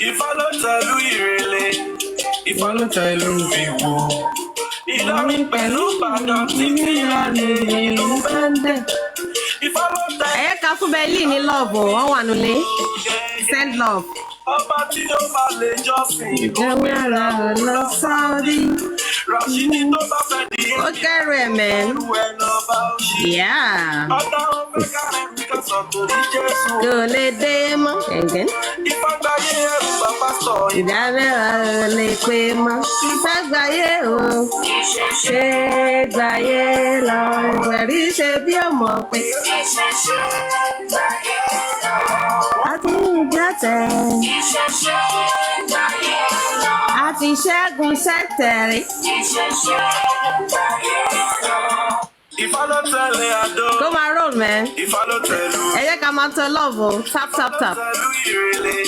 Ifá ló tẹ̀lú Ìrẹ̀lẹ̀. Ifá ló tẹ̀lú Ìwó. Ìlọrin pẹ̀lú Ìbàdàn títí ìlànà ìlú Bẹ́ńdẹ̀. Ifá ló tẹ̀lé. Ẹ ká fún Berlin ní love o, wọ́n wà nulẹ̀. Send love. Ọba tí ó bá lè jọ́sìn. Ìjọba ara lọ Saudi. Rashidi tó bá fẹ́ di Ó kẹ́rù ẹ̀ mẹ́. ẹrù ẹ̀ lọ́ba ó ṣe. Yeah. Ọ̀tá ó fẹ́ kárẹ̀ mi ká sọ torí Jésù. Kò lè dé mọ́. Ẹ̀gẹ́. Ifá gbáyé ẹrù bàbá sọ. Ìdá mẹ́wàá ò lè pé mọ́. Ìfẹ́ gbáyé o. Ṣé gbáyé lọ? Ìgbẹ̀rí ṣe bí ọmọ pé. A ti ń jẹ́tẹ̀. A ti ṣẹ́gun sẹ́tẹ̀rì. Ifá ló tẹ̀lé Adó. Kó máa roll mẹ́. Ifá ló tẹ̀lú. Ẹ jẹ́ ká máa tẹ love o. Tap tap tap. Tẹ̀lú Ìrẹ̀lẹ̀.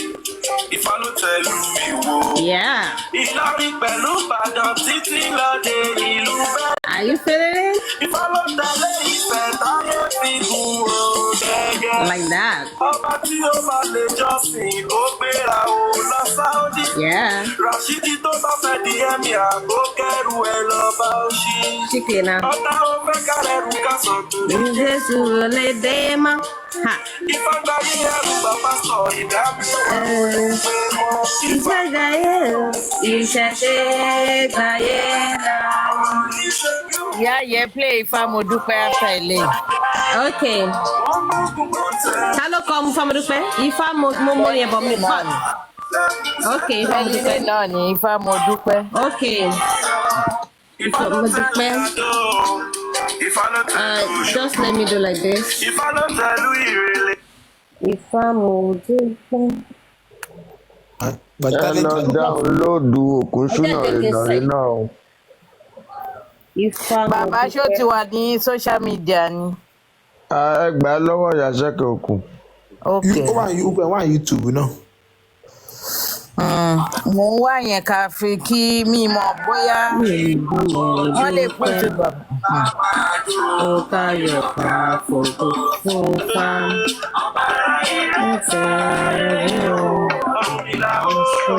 Ifá ló tẹ̀lú Ìwó. Yeah. Ìlọrin pẹ̀lú Ìbàdàn títí lọ́dẹ ìlú bẹ́ẹ̀. Are you feeling it? Ifá ló tẹ̀lé Ifẹ̀ táyé fi gùn ó gẹ́gẹ́. Like that. Ọba tí ó bá lè jọ́sìn ó gbéra ó lọ Sáúdí. Yeah. Rashidi tó bá fẹ́ di emir kó kẹ́rù ẹ lọ bá ó ṣí. Chicken now. Ọ̀tá ó fẹ́ kárẹ̀rù ká sọ torí. Jésù ò lè dé mọ́. Ha. Ifá gbáyé ẹrù bàbá sọ ìdá mi ò pé mọ́. Ìfẹ́ gbáyé o. Ìṣẹ̀ṣe gbáyé lọ. Ìyá yẹ play Ifá mo dúpẹ́ after ilé. Okay. Ta ló kọ Ifá mo dúpẹ́? Ifá mo mo yẹn bọ̀ mi. Okay, Ifá mo Ilé dúpẹ́. náà ni Ifá mo dúpẹ́. Okay. Ifá mo dúpẹ́. Ifá ló Just let me do like this. Ifá ló tẹ̀lú Ìrẹ̀lẹ̀. Ifá mo dúpẹ́. Ẹ lọ download òkun ṣúná Ìlọrin náà o. Ifá mo Bàbá ṣó ti dúpẹ́. wà ní social media ni. Ẹ gbà á lọ́wọ́ Ìyáṣẹ́kẹ̀ Òkun. Ok. Ó wà ní ó wà ní YouTube náà. Mò ń wá yẹn ká fi kí mi mọ̀ bóyá wọ́n lè put Dúpẹ́. it bàbá. Ó káyọ̀ ká fògo fún fa. Nítorí o. Oṣù.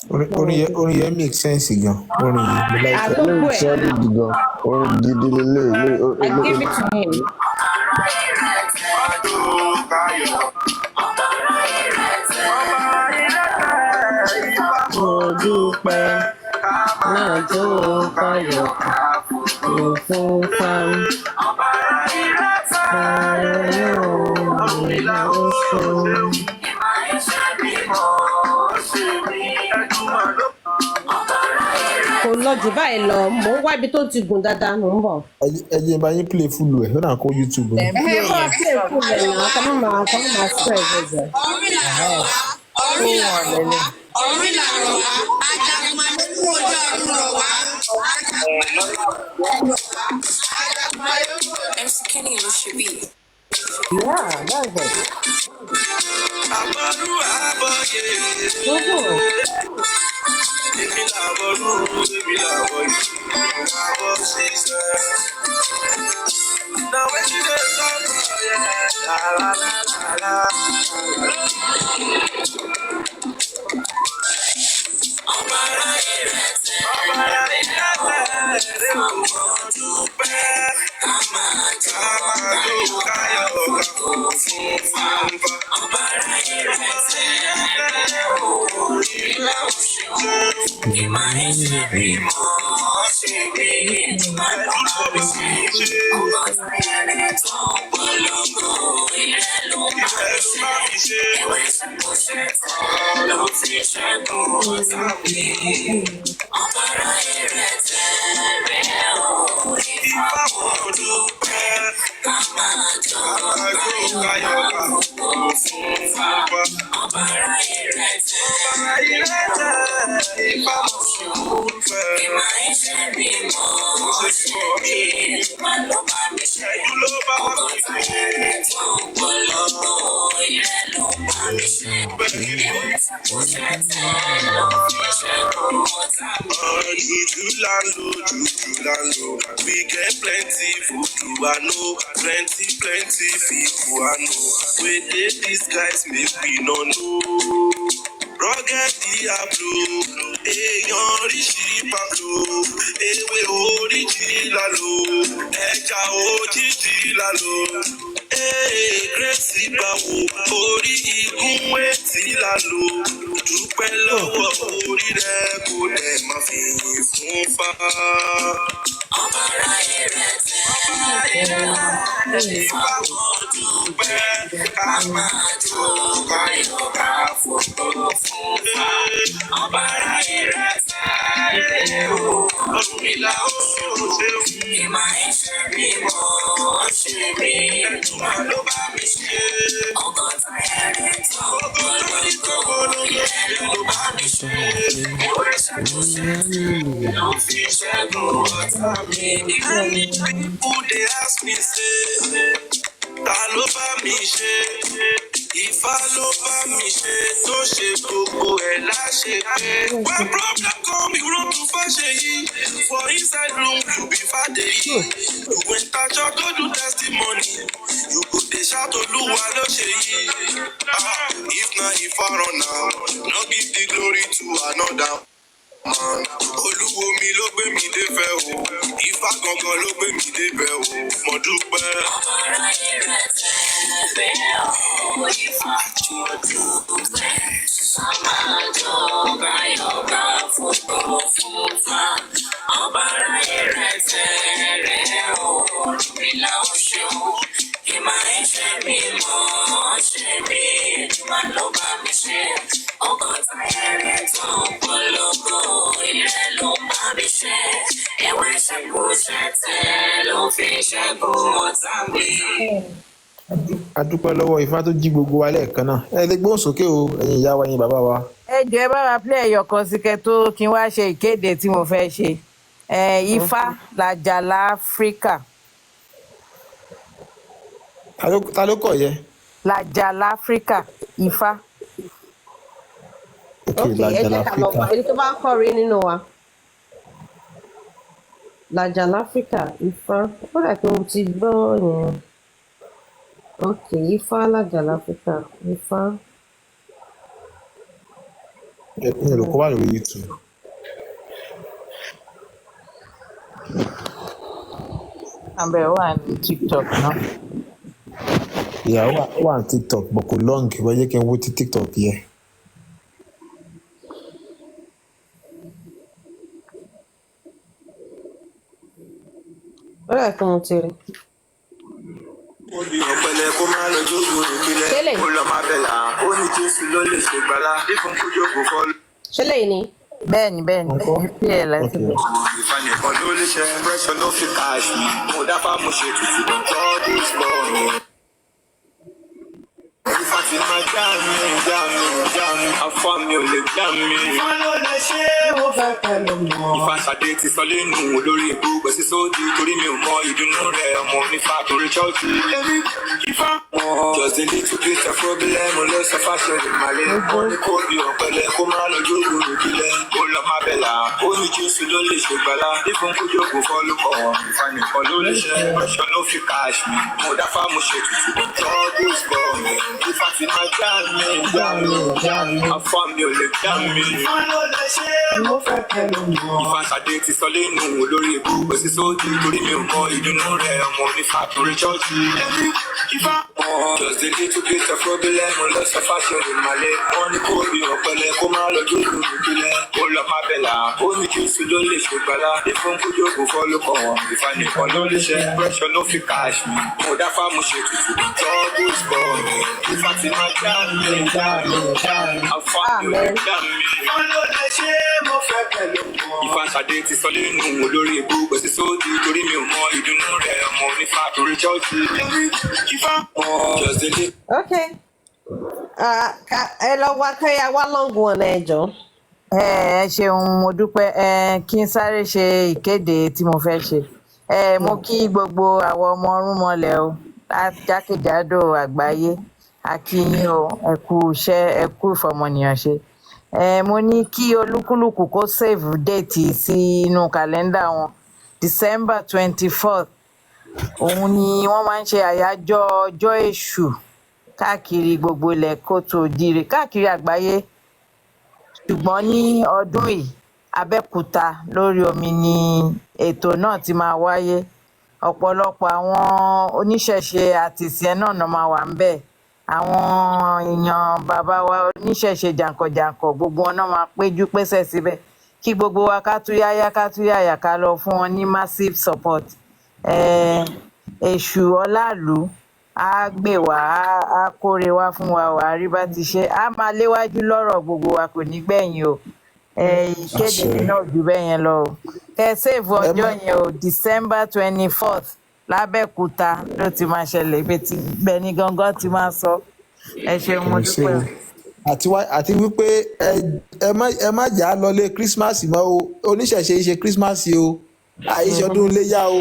Orin yẹn make sense gan. Orin yìí mo like ẹ. Àgbógbó Eléyìí ẹ̀. solid gan, orin gidi leléyìí. I give it to him. Mo dúpẹ́ náà tó káyọ̀ ká fògo fún fa. Nítorí o. Oṣù. Kò lọ jù báyìí lọ, mò ń wá ibi tó ti gùn dáadáa, mò ń bọ̀. Ẹ jẹ́ n bá yín play full ẹ̀ ó nà kó YouTube ni. Dem play Ẹ kọ́ yẹn. play fún mi náà, kọ́ má máa kọ́ má máa stress ẹ̀jẹ̀. Ó wọ̀n lélẹ̀. Yeah, that's it. Àbọ̀rú àbọ̀yè. Gbogbo. Èmi làbọ̀rú, èmi làbọ̀yè. Juju la lo, juju la lo. We get plenty voodoo, I know. Plenty, plenty people I know. We dey disguise, make we no know. Rugged Diablo, èèyàn ríṣì Pablo, ewé oríjì la lò, ẹja òjijì la lò. Ee, Grace báwo, orí igun etí la lò. Dúpẹ́ lọ́wọ́ orí rẹ̀ kò dẹ̀ máa fi yìn fún fa. Many people dey ask me say, ta ló bá mi ṣe? Ifá ló bá mi ṣe tó ṣe gbogbo ẹ̀ láṣẹ pé. When problem come, you run to Fáṣeyí. For inside room, you be Fádèyí. You enter church go do testimony. You go dey shout Olúwa ló ṣe yìí. Ah, if na Ifá run am, no give the glory to another man. Olúwo mi ló gbé mi débẹ̀ o. Ifá gangan ló gbé mi débẹ̀ o. Mo dúpẹ́. A dúpẹ́ lọ́wọ́ Ifá tó jí gbogbo wa lẹ́ẹ̀kan náà. Ẹ lè gbóhùn sókè o, ẹ̀yin ìyá wa, ẹ̀yin bàbá wa. Ẹ jọ̀ọ́, ẹ bá wa play ẹyọ kan sí kẹ́ tó kí n wá ṣe ìkéde tí mo fẹ́ ṣe. Ẹ Ifá làjàlá Áfíríkà. Ta ló kọ̀ yẹ? Làjàlá Áfíríkà, Ifá. Ok, Ok, ẹ Làjàlá jẹ́ ká lọ Áfíríkà. wá ẹni tó bá ń kọrin nínú wa. Làjàlá Áfíríkà, Ifá. Ó dà pé mo ti gbọ́ yẹn. Ok, Ifá Làjàlá Áfíríkà, Ifá. Ẹ ní olùkọ́ wà lórí YouTube. Àbẹ̀ wà ní TikTok náà. Ìyàwó wà ní TikTok but kò long, wọ́n jẹ́ kí n wo ti TikTok yẹ. Ó dà pé mo ti rí. Ọ̀pẹ̀lẹ̀ kó má lọ jókòó ìpìlẹ̀ Ṣẹlẹ̀ kó lọ má bẹ̀là ó ní Jésù ló lè ṣègbàlà ìfún kó jókòó kọ́ ṣẹlẹ̀ yìí ni. Bẹ́ẹ̀ni, bẹ́ẹ̀ni, Ńkọ́? ẹ play ẹ̀ Ok. láti bẹ̀. Ifá nìkan ló lè ṣe pressure no fit cash me mo dáfá mo ṣe tutù God is born. Ifá ti máa já mi já mi já mi afá mi ò lè já mi. Ifá ló lè ṣe é mo fẹ́ pẹ̀lú mọ́. Ifá Ṣadé ti sọ lẹ́nu olórí ikú gbèsè sódì torí mi ò mọ ìdùnnú rẹ̀ ọmọ onífà torí ṣọ́ọ̀ṣì. Èmi Ifá. Just a little bit of problem ló sọ fáṣọ ìmàlẹ́. Wọ́n ní kó bí ọ̀pẹ̀lẹ̀ kó má lọ jókòó ìbílẹ̀. Ó lọ má bẹ̀là. Ó ní Jésù ló lè ṣègbàlà. Ìfún kó jókòó fọ́ ló kọ̀. Ifá nìkan ló lè ṣe. Pressure no fit cash me. Mo dáfá mo ṣe tutù. God is born. Ifá ti máa já mi, já mi, já mi. Afá mi ò lè já mi. Ifá ló lè ṣe é, mo fẹ́ kẹ́ ló mọ̀. Ifá Ṣadé ti sọ lẹ́nu olórí ikú. Kò sí sóòtì torí mi ò mọ ìdùnnú rẹ̀. Ọmọ onífà torí ṣọ́ọ̀ṣì. Ifá. Just a little bit of problem, lọ sọ fashion ìmàlẹ̀. Wọ́n ní kó bí ọ̀pẹ̀lẹ̀ kó má lọ jókòó nípìnlẹ̀. Ó lọ má bẹ̀là, ó ní Jésù ló lè ṣègbàlá. Ìfún kújókòó fọ́ ló kọ̀ wọ́n. Ìfà nìkan ló lè ṣe. Pressure no fit cash me. Mo dá fáàmù ṣe tutù. Trouble is coming. Ifá ti máa já mi, já mi, já mi. Afá mi ò lè já mi. Ifá ló lè ṣe é, mo fẹ́ pẹ̀lú wọn. Ifá Ṣadé ti sọ lẹ́nu olórí ikú. Kò sí sóòtì torí mi ò mọ ìdùnnú rẹ̀. Ọmọ onífà torí ṣọ́ọ̀ṣì. Ifá. Just a little. Okay. Ah, ẹ lọ wá kẹ́yà wá long one, ẹ jọ. Ẹ ṣeun, mo dúpẹ́. Ẹ kí n sáré ṣe ìkéde tí mo fẹ́ ṣe. Ẹ mo kí gbogbo àwọn ọmọ ọrúnmọlẹ̀ o jákèjádò àgbáyé. A kí yín o, ẹ kú iṣẹ́, ẹ kú ìfọmọnìyàn ṣe. Ẹ mo ní kí olúkúlùkù kó save date sí inú kàlẹ́ndà wọn, December 24th. Òun ni wọ́n máa ń ṣe àyájọ́ ọjọ́ èṣù káàkiri gbogbo ilẹ̀ kóòtù òjìrè káàkiri àgbáyé, ṣùgbọ́n ní ọdún yìí, Abẹ́òkúta lórí omi ni ètò náà ti máa wáyé. Ọ̀pọ̀lọpọ̀ àwọn oníṣẹ̀ṣe àti ìsìn náà náà máa wà ńbẹ̀. Àwọn èèyàn bàbá wa oníṣẹ̀ṣe jàǹkànjàǹkàn, gbogbo wọn náà máa péjú pésẹ̀ síbẹ̀. Kí gbogbo wa ká tú yáyá, ká tú yàyà, ká lọ fún wọn ní massive support. Èṣù ọláàlú á gbè wá, á kóre wá fún wa. Wà á rí bá ti ṣe, á máa léwájú lọ́rọ̀ gbogbo wa, kò ní gbẹ̀yìn o. Ìkéde mi náà jù bẹ́ẹ̀ yẹn lọ o. Kẹ save Ẹ ọjọ́ má yẹn o, December 24th, lábẹ́òkúta ló ti máa ṣẹlẹ̀. Ibi tí ibẹ̀ ni gangan ti máa sọ. Ẹ ṣeun, mo Ẹ ṣé dúpẹ́ o. o. Àti wá àti wípé ẹ má jà á lọlé Christmas mọ́ o. Oníṣẹ̀ṣe ṣe Christmas o, àìṣe ọdún iléyà o.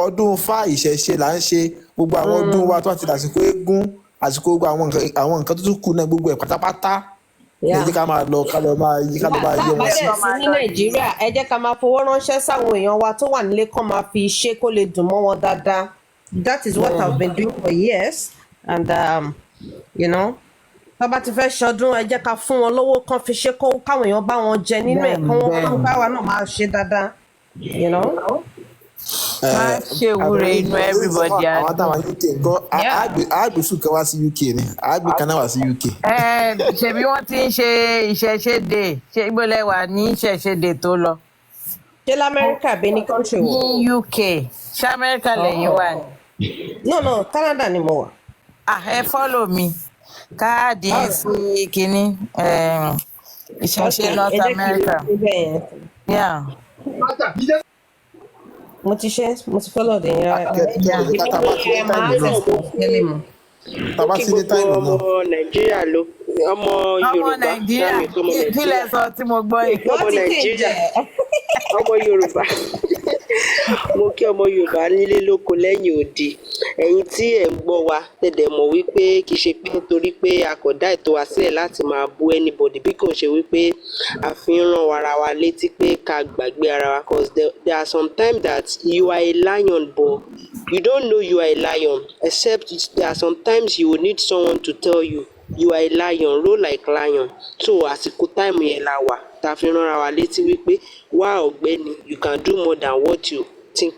Ọdún fá ìṣẹ̀ṣe là ń ṣe. Gbogbo àwọn ọdún wa tó bá ti dàsìkò eégún, àsìkò gbogbo àwọn nǹkan tó tún kù náà, gbogbo ẹ̀ pátápátá ní ẹ jẹ́ ká máa lọ, ká lọ máa yí, ká lọ máa Tá yẹ a bá wọn sí. dẹ̀ sí ní Nàìjíríà, ẹ jẹ́ ká máa fowó ránṣẹ́ sáwọn èèyàn wa tó wà nílé, kán máa fi ṣe kó lè dùn mọ́ wọn dáadáa. That is what I've been doing for years, and tó bá ti fẹ́ ṣọdún, ẹ jẹ́ ká fún wọn lówó kán fi ṣe, kó káwọn èèyàn bá wọn jẹ nínú ẹ̀, kán wọ́n káwa náà máa ṣe dáadáa. Má ṣèwúre, inú everybody á Àwọn dùn. táwọn UK nǹkan, àgbèsù kan wá sí UK ni, àgbè kan náà wá sí UK. Ẹ ṣebí wọ́n ti ń ṣe ìṣẹ̀ṣe day. Ṣé ibo lẹ wà ní ìṣẹ̀ṣe day tó lọ? Ṣé lamẹ́ríkà bí ní country wo? Ní UK. Ṣé Amẹ́ríkà lẹ́yìn wà ní? No, Canada ni mo wà. Ah, ẹ follow mi, káàdì sí kínní ìṣẹ̀ṣe Okay, ẹ North jẹ́ kí n America. ṣe bẹ́ẹ̀ yẹn. Yeah. Mo ti ṣe, mo ti follow the yẹn. Tá a bá ti ní Ẹ máa time náà tẹ̀lé mu. tá a bá Kí ti ní gbogbo time ọmọ náà. Nàìjíríà ló ọmọ Ọmọ Yorùbá Nàìjíríà lámì ọmọ kí lẹ Nàìjíríà sọ tí mo gbọ́ yìí? ọmọ Nàìjíríà, ọmọ Yorùbá, mo kí ọmọ Yorùbá nílé lóko lẹ́yìn odi. Ẹ̀yin tí ẹ̀ ń gbọ́ wa tẹ̀dẹ̀ mọ̀ wípé kì í ṣe pé nítorí pé a kò dá ètò wa sílẹ̀ láti máa bú anybody, bí kò ṣe wípé a fi ń rán ara wa létí pé ká gbàgbé ara wa, cause there are some times that you are a lion but you don't know you are a lion, except there are some times you will need someone to tell you you are a lion, roar like lion. So àsìkò time yẹn la wà tá a fi rán ara wa létí wípé, wá ọ̀gbẹ́ni, you can do more than what you think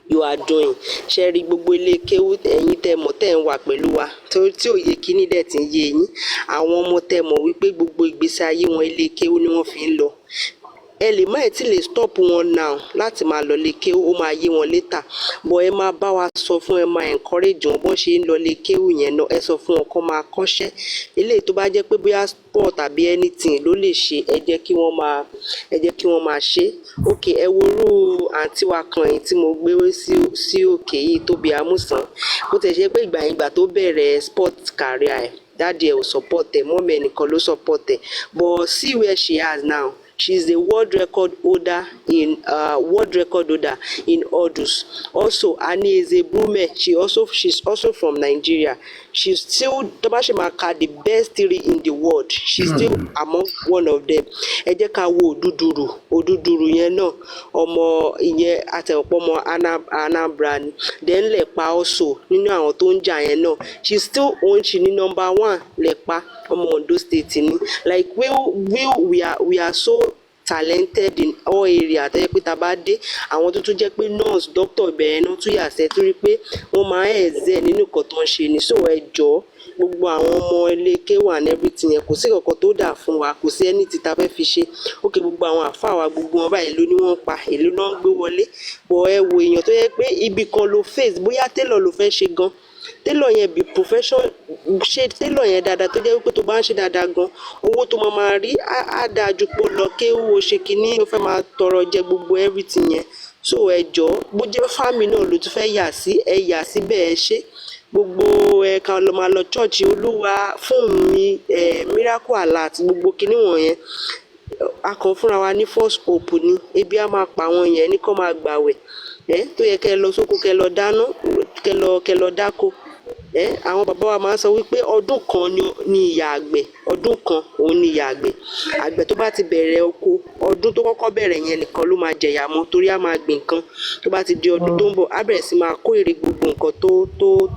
you are doing. Ṣe rí gbogbo ilé kéwú, ẹ̀yin tẹ́ mọ̀ tẹ́ ń wà pẹ̀lú wa tí òye kíní dẹ̀ ti ń yé yín, àwọn ọmọ tẹ́ mọ̀ wípé gbogbo ìgbésí ayé wọn, ilé kéwú ni wọ́n fi ń lọ, ẹ lè má ẹ̀ tí lè stop wọn now láti máa lọ lé kéwú. Ó máa yé wọn later, but ẹ máa bá wa sọ fún, ẹ máa encourage wọn bọ́n ṣe ń lọ lé kéwú yẹn náà. Ẹ sọ fún wọn kó máa kọ́ṣẹ́. Eléyìí tó bá jẹ́ pé bóyá sport tàbí anything ló lè ṣe, ẹ jẹ́ kí wọ́n máa ṣe. Ok, ẹ wo irú àǹtí wa kan yìí tí mo gbé sí òkè yìí, Tóbi Amúsàn. Bó tẹ̀ ṣe pé ìgbà yẹn, ìgbà tó bẹ̀rẹ̀ sport career ẹ̀, daddy ẹ̀ ò support ẹ̀, mummy ẹ̀ nìkan ló support ẹ̀, but see where she has now. She is the world record holder in hurdles. Also, Anieze Brume, she's also from Nigeria. She's still, tó bá ṣe máa ka the best three in the world, she's still among one of them. Ẹ jẹ́ ká wo Òdúdúrù. Òdúdúrù yẹn náà, ọmọ ìyẹn àtẹ̀wọ̀pọ̀ ọmọ Anambra ni. Then Lẹ̀pa also, nínú àwọn tó ń jà yẹn náà, she's still òun ṣì ní number one. Lẹ̀pa ọmọ Ondo State ni. Like we are so talented in all area, tẹ́lẹ̀ pé tá a bá dé àwọn tó tún jẹ́ pé nurse, doctor, ìbẹ̀rẹ̀ náà tún yàsẹ́ torí pé wọ́n máa ń excel nínú nǹkan tó ń ṣe ni. So ẹ jọ̀ọ́, gbogbo àwọn ọmọ ilé kéwà and everything yẹn, kò sí kankan tó dà fún wa, kò sí ẹni tí ta fẹ́ fi ṣe. Ókè, gbogbo àwọn àfáà wa, gbogbo wọn báyìí ló ní wọ́n pa èlò náà ń gbé wọlé bọ̀. Ẹ wo èèyàn tó yẹ pé ibì kan ló face, bóyá tailor ló fẹ́ ṣe gan, tailor yẹn bí profession, ṣe tailor yẹn dáadáa, tó jẹ́ wípé tó bá ń ṣe dáadáa gan, owó tó máa máa rí á dáa ju pé ó lọ kéwú, o ṣe kinní, ó fẹ́ máa tọrọ jẹ, gbogbo everything yẹn. So ẹ jọ̀ọ́, bó jẹ́ farming náà ló tún fẹ́ yà sí, ẹ yà síbẹ̀, ẹ ṣe gbogbo ẹ, ká lọ máa lọ church. Olúwa fún mi ẹ, miracle alert, gbogbo kinní wọ̀nyẹn, a kàn fúnra wa ní false hope ni. Ebi á máa pa àwọn yẹn ní kó máa gbàwẹ̀ ẹ, tó yẹ kẹ́ ẹ lọ sóko, kẹ́ ẹ lọ dáná, kẹ́ lọ dáko ẹ. Àwọn bàbá wa máa ń sọ wípé ọdún kan ni ìyà àgbẹ̀, ọdún kan òun ni ìyà àgbẹ̀. Àgbẹ̀ tó bá ti bẹ̀rẹ̀ oko, ọdún tó kọ́kọ́ bẹ̀rẹ̀ yẹn nìkan ló máa jẹ̀yà mọ́, torí á máa gbìn nǹkan. Tó bá ti di ọdún tó ń bọ̀, á bẹ̀rẹ̀ sí máa kó èrè gbogbo nǹkan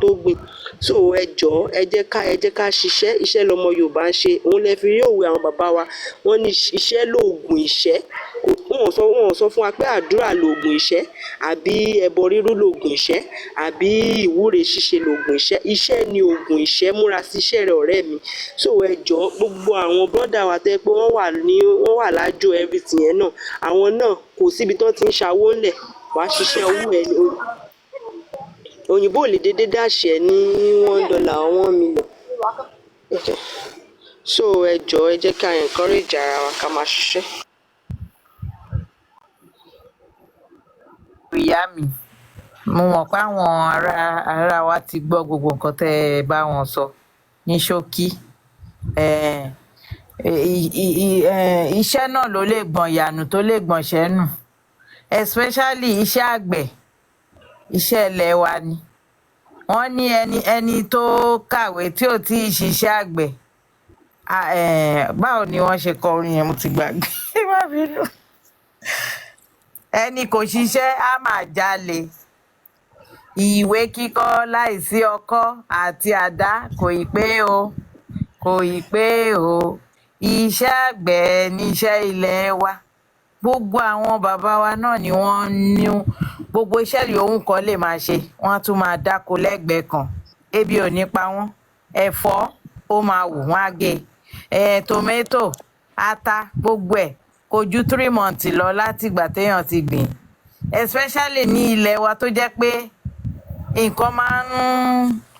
tó gbìn. So ẹ jọ̀ọ́, ẹ jẹ́ ká ṣiṣẹ́. Iṣẹ́ lọmọ Yorùbá ń ṣe. Òun lẹ fi rí òwe àwọn bàbá wa, wọ́n ní iṣẹ́ lóògùn ìṣẹ́. Wọn ò sọ fún wa pé àdúrà lóògùn ìṣẹ́, àbí ẹbọ rírú lóògùn ìṣẹ́, àbí ìwúre ṣíṣe lóògùn ìṣẹ́. Iṣẹ́ ni oògùn ìṣẹ́. Múra sí iṣẹ́ rẹ, ọ̀rẹ́ mi. So ẹ jọ̀ọ́, gbogbo àwọn brother wa tẹ́ pé wọ́n wà lájò everything yẹn náà, àwọn náà kò síbi tán ti ń ṣàwó ńlẹ̀ wàá ṣiṣẹ́ owó ẹ ní. Òyìnbó ò lè dédé dàṣẹ ní $1 or 1 million. Okay. So ẹ jọ̀ọ́, ẹ jẹ́ ká encourage ara wa ká máa ṣiṣẹ́. Ìyá mi, mo mọ̀ pé àwọn ará wa ti gbọ́ gbogbo nǹkan tẹ́ ẹ bá wọn sọ ní ṣókí. Iṣẹ́ náà ló lè gbọ̀n ìyànù, tó lè gbọ̀nṣẹ́ nù, especially iṣẹ́ àgbẹ̀, iṣẹ́ ilẹ̀ wa ni. Wọ́n ní ẹni tó kàwé tí ò tí ì ṣiṣẹ́ àgbẹ̀, báwo ni wọ́n ṣe kọ orin yẹn? Mo ti gbàgbé, má bínú. Ẹni kò ṣiṣẹ́ á máa jalè. Ìwé kíkọ́ láìsí ọkọ́ àti àdá kò ì pé o, kò ì pé o. Iṣẹ́ àgbẹ̀ níṣẹ́ ilẹ̀ wa. Gbogbo àwọn bàbá wa náà ni wọ́n ní gbogbo iṣẹ́ yòówù kan lè máa ṣe, wọ́n á tún máa dáko lẹ́gbẹ̀ẹ́ kan. Ebi ò ní pa wọ́n. Ẹ̀fọ́ ó máa wù, wọ́n á gé e, tòmẹ́tò, ata, gbogbo ẹ̀ kò ju 3 months lọ látìgbà téèyàn ti gbìn, especially ní ilẹ̀ wa tó jẹ́ pé nǹkan máa ń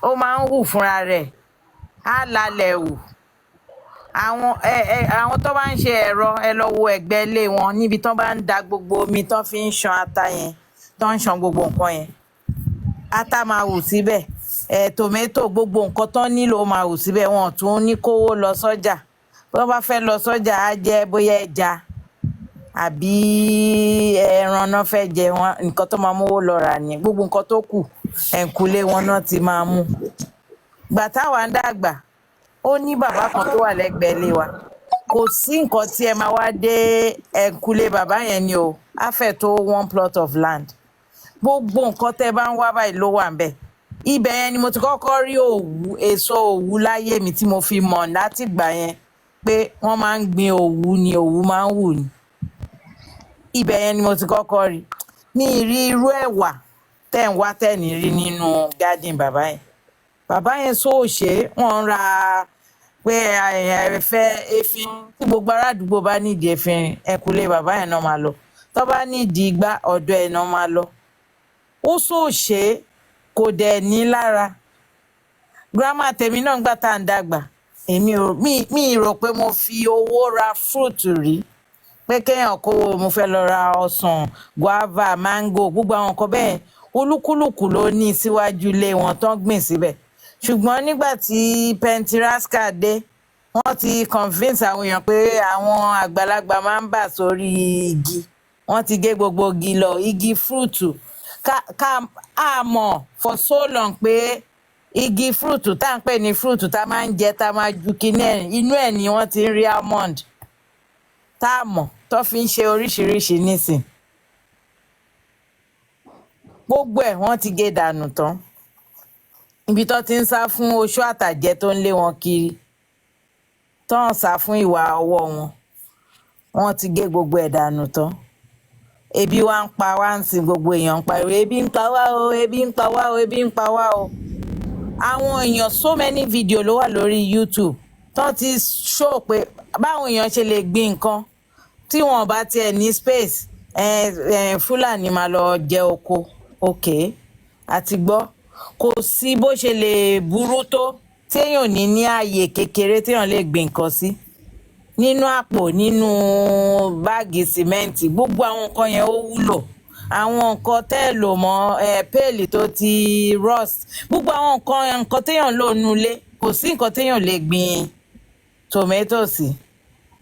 ó máa ń hù fúnra rẹ̀, á lalẹ̀ hù. Àwọn ẹ ẹ àwọn tó bá ń ṣe ẹ̀rọ, ẹ lọ wo ẹ̀gbẹ́ ilé wọn níbi tó bá ń da gbogbo omi tó fi ń ṣan ata yẹn, tó ń ṣan gbogbo nǹkan yẹn, ata máa hù síbẹ̀, ẹ tòmẹ́tò, gbogbo nǹkan tó nílò máa hù síbẹ̀. Wọn ò tún ní kówó lọ sọ́jà. Bí wọ́n bá fẹ́ lọ sọ́jà, á jẹ́ bóyá ẹja àbí ẹran náà fẹ́ jẹ wọn, nǹkan tó máa mówó lọ rà ní. Gbogbo nǹkan tó kù, ẹ̀ǹkùlé wọn náà ti máa mú. Gbà táwa ń dàgbà, ó ní bàbá kan tó wà lẹ́gbẹ̀ẹ́ ilé wa. Kò sí nǹkan tí ẹ máa wá dé ẹ̀ǹkùlé bàbá yẹn ni o, á fẹ́ tó one plot of land. Gbogbo nǹkan tẹ́ bá ń wá báyìí ló wà ńbẹ̀. Ibẹ̀ yẹn ni mo ti kọ́kọ́ rí òwú, èso òwú láyé mi, tí mo fi mọ̀ látìgbà yẹn pé wọ́n máa ń gbin òwú ni, òwú máa ń wù ni. Ibẹ̀ yẹn ni mo ti kọ́kọ́ rí. Ní ìrí irú ẹ̀wà tẹ́ ń wá tẹ́ ní rí nínú garden bàbá yẹn. Bàbá yẹn sóòṣe wọ́n ń ra pé ẹ fẹ́ efinrin, tí gbogbo ará àdúgbò bá nídìí efinrin, ẹ̀kúlé bàbá yẹn náà máa lọ. Tó bá nídìí igbá, ọ̀dọ̀ ẹ̀ náà máa lọ. Ó sóòṣe, kò dẹ̀ ní lára. Grandma tèmi náà, gbà tá à ń dàgbà, èmi ò mi rò pé mo fi owó ra fruit rí, pé kéèyàn kówó mo fẹ́ lọ ra ọsàn, guava, mango, gbogbo àwọn nǹkan bẹ́ẹ̀. Olúkúlùkù ló ní síwájú ilé wọn tán gbìn síbẹ̀. Ṣùgbọ́n nígbà tí pentiraska dé, wọ́n ti convince àwọn èèyàn pé àwọn àgbàlagbà máa ń bà sórí igi. Wọ́n ti gé gbogbo igi lọ, igi fruit. Ká a mọ̀ for so long pé Igi fruit tá à ń pè ní fruit tá a máa ń jẹ, tá a máa ju kinní ẹ̀, inú ẹ̀ ni wọ́n ti ń rí almond tá a mọ̀ tó fi ń ṣe oríṣiríṣi nísìn. Gbogbo ẹ̀ wọ́n ti gé dànù tán. Ibi tó ti ń sá fún oṣó àtàjẹ tó ń lé wọn kiri, tó ń sá fún ìwà ọwọ́ wọn, wọ́n ti gé gbogbo ẹ̀ dànù tán. Ebi wa ń pa wá ń sin, gbogbo èèyàn ń pariwo ebi ń pa wá o, ebi ń pa wá o, ebi ń pa wá o. Àwọn èèyàn, so many video ló wà lórí YouTube tó ti show pé báwọn èèyàn ṣe lè gbin nǹkan tí wọn bá tiẹ̀ ní space. Fúlàní máa lọ jẹ oko. Ok, àti gbọ́, kò sí bó ṣe lè burú tó téèyàn ò ní ní ààyè kékeré téèyàn lè gbin nǹkan sí, nínú àpò, nínú báàgì sìmẹ́ǹtì. Gbogbo àwọn nǹkan yẹn ó wúlò. Àwọn nǹkan tẹ́ ẹ̀ lò mọ́ ẹ, péèlì tó ti rust, gbogbo àwọn nǹkan téèyàn lò nulẹ̀, kò sí nǹkan téèyàn lè gbin tòmẹ́tò sí.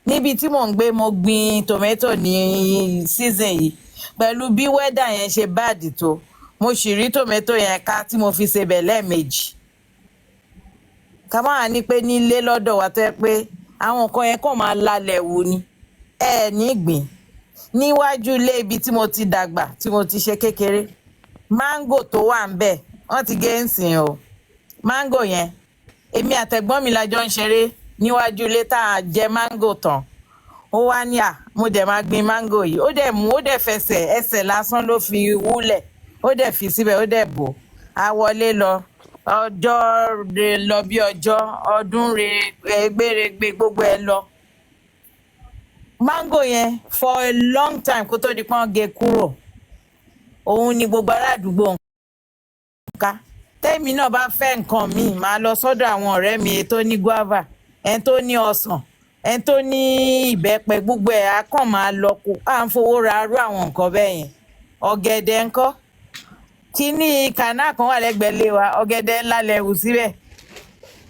Níbi tí mò ń gbé, mo gbin tòmẹ́tò ní season yìí. Pẹ̀lú bí weather yẹn ṣe bad tó, mo sì rí tòmẹ́tò yẹn ká tí mo fi sebẹ̀ lẹ́ẹ̀mejì. Ká máa ní pé nílé lọ́dọ̀ wa, tó yẹ pé àwọn nǹkan yẹn kàn máa lalẹ̀ wù ni, ẹ ní gbìn níwájú ilé ibi tí mo ti dàgbà, tí mo ti ṣe kékeré, máńgò tó wà ń bẹ̀ wọ́n ti gé ń sìn o. Máńgò yẹn, èmi àtẹ̀gbọ́n mi la jọ ń ṣeré níwájú ilé tá a jẹ máńgò tán. Ó wá ní, "À, mo dẹ̀ máa gbin máńgò yìí." Ó dẹ̀ mú, ó dẹ̀ fẹsẹ̀, ẹsẹ̀ lásán ló fi wúlẹ̀, ó dẹ̀ fi síbẹ̀, ó dẹ̀ bò á. Wọlé lọ, ọjọ́ re lọ bí ọjọ́, ọdún re gbéregbé, gbogbo ẹ lọ. Máńgò yẹn, for a long time kó tó di pọ́n gé kúrò, òun ni gbogbo ará àdúgbò ń ká. Tẹ́mi náà bá fẹ́ nǹkan míì, máa lọ sọ́dọ̀ àwọn ọ̀rẹ́ mi tó ní guava, ẹni tó ní ọsàn, ẹni tó ní ìbẹ́pẹ, gbogbo ẹ̀ á kàn máa lọ kó à ń fowó ra arú àwọn nǹkan bẹ́ẹ̀ yẹn. Ọ̀gẹ̀dẹ̀ ńkọ́? Kínní kànáà kan wà lẹ́gbẹ̀ẹ́ lé wa, ọ̀gẹ̀dẹ̀ ńlá lẹ̀wù síbẹ̀.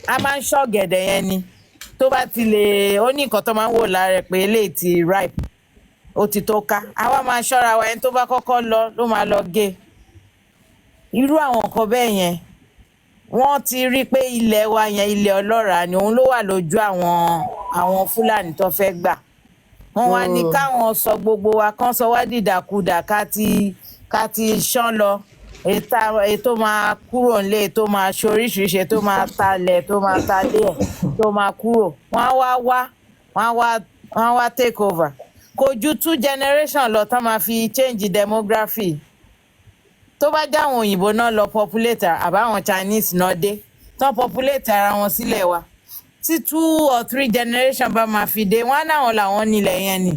A máa ń ṣọ́ ọ̀gẹ̀dẹ̀ yẹn ni. Tó bá ti lè, ó ní nǹkan tó máa ń wò lára ẹ̀ pé eléyìí ti ripe, ó ti tó ká. Àwa máa ṣọ́ra wa, ẹni tó bá kọ́kọ́ lọ ló máa lọ gé e. Irú àwọn nǹkan bẹ́ẹ̀ yẹn, wọ́n ti rí pé ilẹ̀ wa yẹn, ilẹ̀ ọlọ́ràá ni. Òun ló wà lójú àwọn Fúlàní tó fẹ́ gbà. Wọ́n wá ní káwọn sọ gbogbo wa, kán sọ wá dìdàkudà, ká ti ṣán lọ, ètò máa kúrò nílé, ètò máa ṣe oríṣiríṣi, ètò máa talẹ̀, tó máa talé ẹ̀, tó máa kúrò. Wọ́n á wá wá, wọ́n á wá take over. Kò ju two generation lọ tán máa fi change demography. Tó bá jáwọn òyìnbó náà lọ populate, àbáwọn Chinese náà dé tán populate ara wọn sílẹ̀ wa, tí two or three generation bá máa fi dé, wọ́n á náwọn làwọn nílẹ̀ yẹn ni.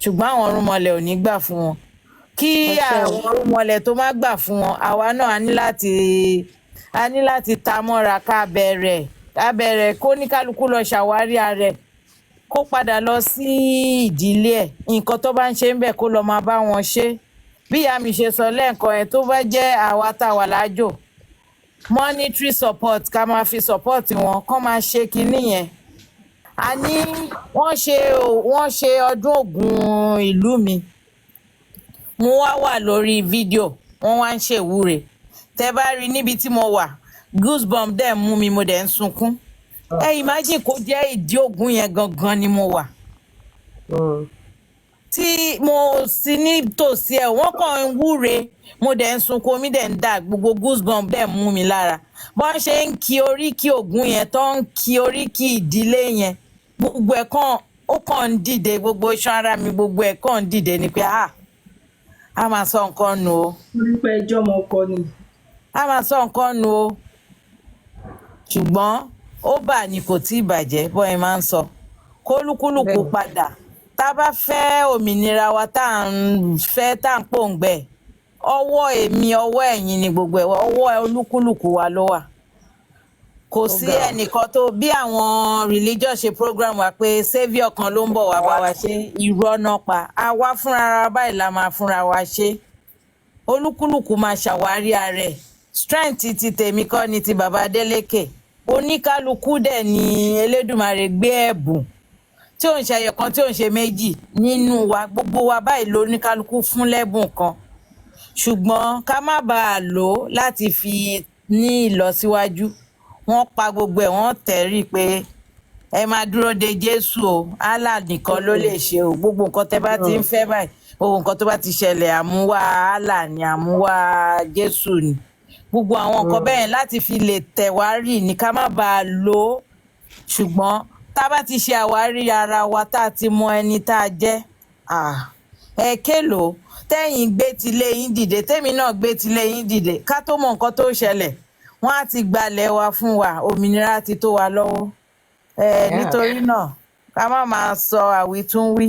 Ṣùgbọ́n àwọn irúnmọlẹ̀ ò ní gbà fún wọn. Kí àwọn irúnmọlẹ̀ tó má gbà fún wọn, àwa náà a ní láti ta mọ́ra, ká bẹ̀rẹ̀ kó ní kálukú lọ ṣàwárí ara ẹ̀, kó padà lọ sí ìdílé ẹ̀. Nǹkan tó bá ń ṣe ń bẹ̀, kó lọ máa bá wọn ṣe. Bí ìyá mi ṣe sọ lẹ́ẹ̀kan ẹ̀, tó bá jẹ́ àwa tá a wà lájò, monetary support, ká máa fi support wọn kán máa ṣe kinní yẹn. Àní wọ́n ṣe ọdún Ògún ìlú mi, mo wá wà lórí fídíò, wọ́n wá ń ṣèwúre. Tẹ́ bá rí níbi tí mo wà, goosebump dẹ̀ mú mi, mo dẹ̀ ń sunkún. Ẹ imagine kó jẹ́ ìdí Ògún yẹn gangan ni mo wà, tí mo sì ní tòsí ẹ̀, wọ́n kàn ń wúre, mo dẹ̀ ń sunkún, omi dẹ̀ ń dà, gbogbo goosebump dẹ̀ mú mi lára. Bọ́n ṣe ń kí oríkì Ògún yẹn, tó ń kí oríkì ìdílé yẹn, gbogbo ẹ̀ kàn, ó kàn ń dìde, gbogbo iṣan ara mi, gbogbo ẹ̀ kàn ń dìde ni pé, ah, a máa sọ nǹkan nù o. Torí pé ẹjọ́ ọmọ ọkọ ni. A máa sọ nǹkan nù o. Ṣùgbọ́n ó bà ní kò tí ì bàjẹ́. Bọ́ ẹ máa ń sọ kólúkúlùkù padà, tá a bá fẹ́ òmìnira wa tá à ń fẹ́, tá à ń pòǹgbẹ, ọwọ́ èmi, ọwọ́ ẹ̀yin ni gbogbo ẹ̀ wà, ọwọ́ olúkúlùkù wa ló wà. Kò sí ẹnìkan tó bí àwọn religious ṣe program wa pé saviour kan ló ń bọ̀ wá bá wa ṣe. Irọ́ náà pa. Àwa fúnra wa báyìí la máa fúnra wa ṣe. Olúkúlùkù máa ṣàwárí ara ẹ̀. Strength ti tèmi kọ́ ni ti bàbá Adélékè. Oníkálukú dẹ̀ ni Elédùmarè gbé ẹ̀bùn tí ò ń ṣe ẹyọ kan, tí ò ń ṣe méjì nínú wa. Gbogbo wa báyìí lóníkálukú fún lẹ́bùn kan. Ṣùgbọ́n ká má bàa lò ó láti fi ní ìlọsíwájú, wọ́n pa gbogbo ẹ̀, wọ́n tẹ̀rí pé ẹ máa dúró de Jésù o, Allah nìkan ló lè ṣe o. Gbogbo nǹkan tẹ bá ti ń fẹ́ báyìí, gbogbo nǹkan tó bá ti ṣẹlẹ̀, àmúwá Allah ni, àmúwá Jésù ni, gbogbo àwọn nǹkan bẹ́ẹ̀ láti fi lè tẹ̀ wá rì ní ká má bàa lò ó. Ṣùgbọ́n tá a bá ti ṣe àwárí ara wa, tá a ti mọ ẹni tá a jẹ́, ẹ kélòó tẹ́yìn gbé tilé yín dìde, tẹ́mi náà gbé tilé yín dìde, ká tó mọ nǹkan tó ṣẹlẹ̀, wọ́n á ti gbalẹ̀ wa fún wa, òmìnira ti tó wa lọ́wọ́. Nítorí náà, ká má máa sọ àwítúnwí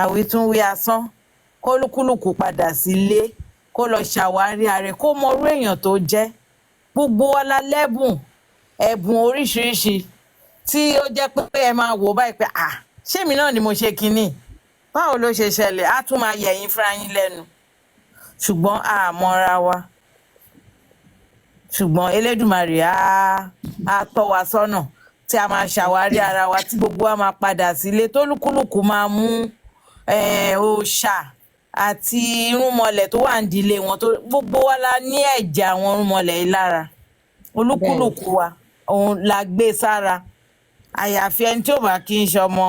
àwítúnwí asán, kólúkúlùkù padà sílé, kó lọ ṣàwárí ara ẹ̀, kó mọ irú èèyàn tó jẹ́. Gbogbo wa la lẹ́bùn, ẹ̀bùn oríṣiríṣi tí ó jẹ́ pé ẹ máa wò báyìí pé, à, ṣémi náà ni mo ṣe kinní, báwo ló ṣe ṣẹlẹ̀? Á tún máa yẹ̀yìn fúnra yín lẹ́nu. Ṣùgbọ́n a mọra wa, ṣùgbọ́n Elédùmarè á tọ́ wa sọ́nà tí a máa ṣàwárí ara wa, tí gbogbo wa máa padà sílé, tólúkúlùkù máa mú òòṣà àti irúnmọlẹ̀ tó wà nídìílé wọn. Tó gbogbo wa la ní ẹ̀jẹ̀ àwọn irúnmọlẹ̀ yìí lára, olúkúlùkù wa òun la gbé sára, àyàfi ẹni tí ò bá kí ń ṣọmọ.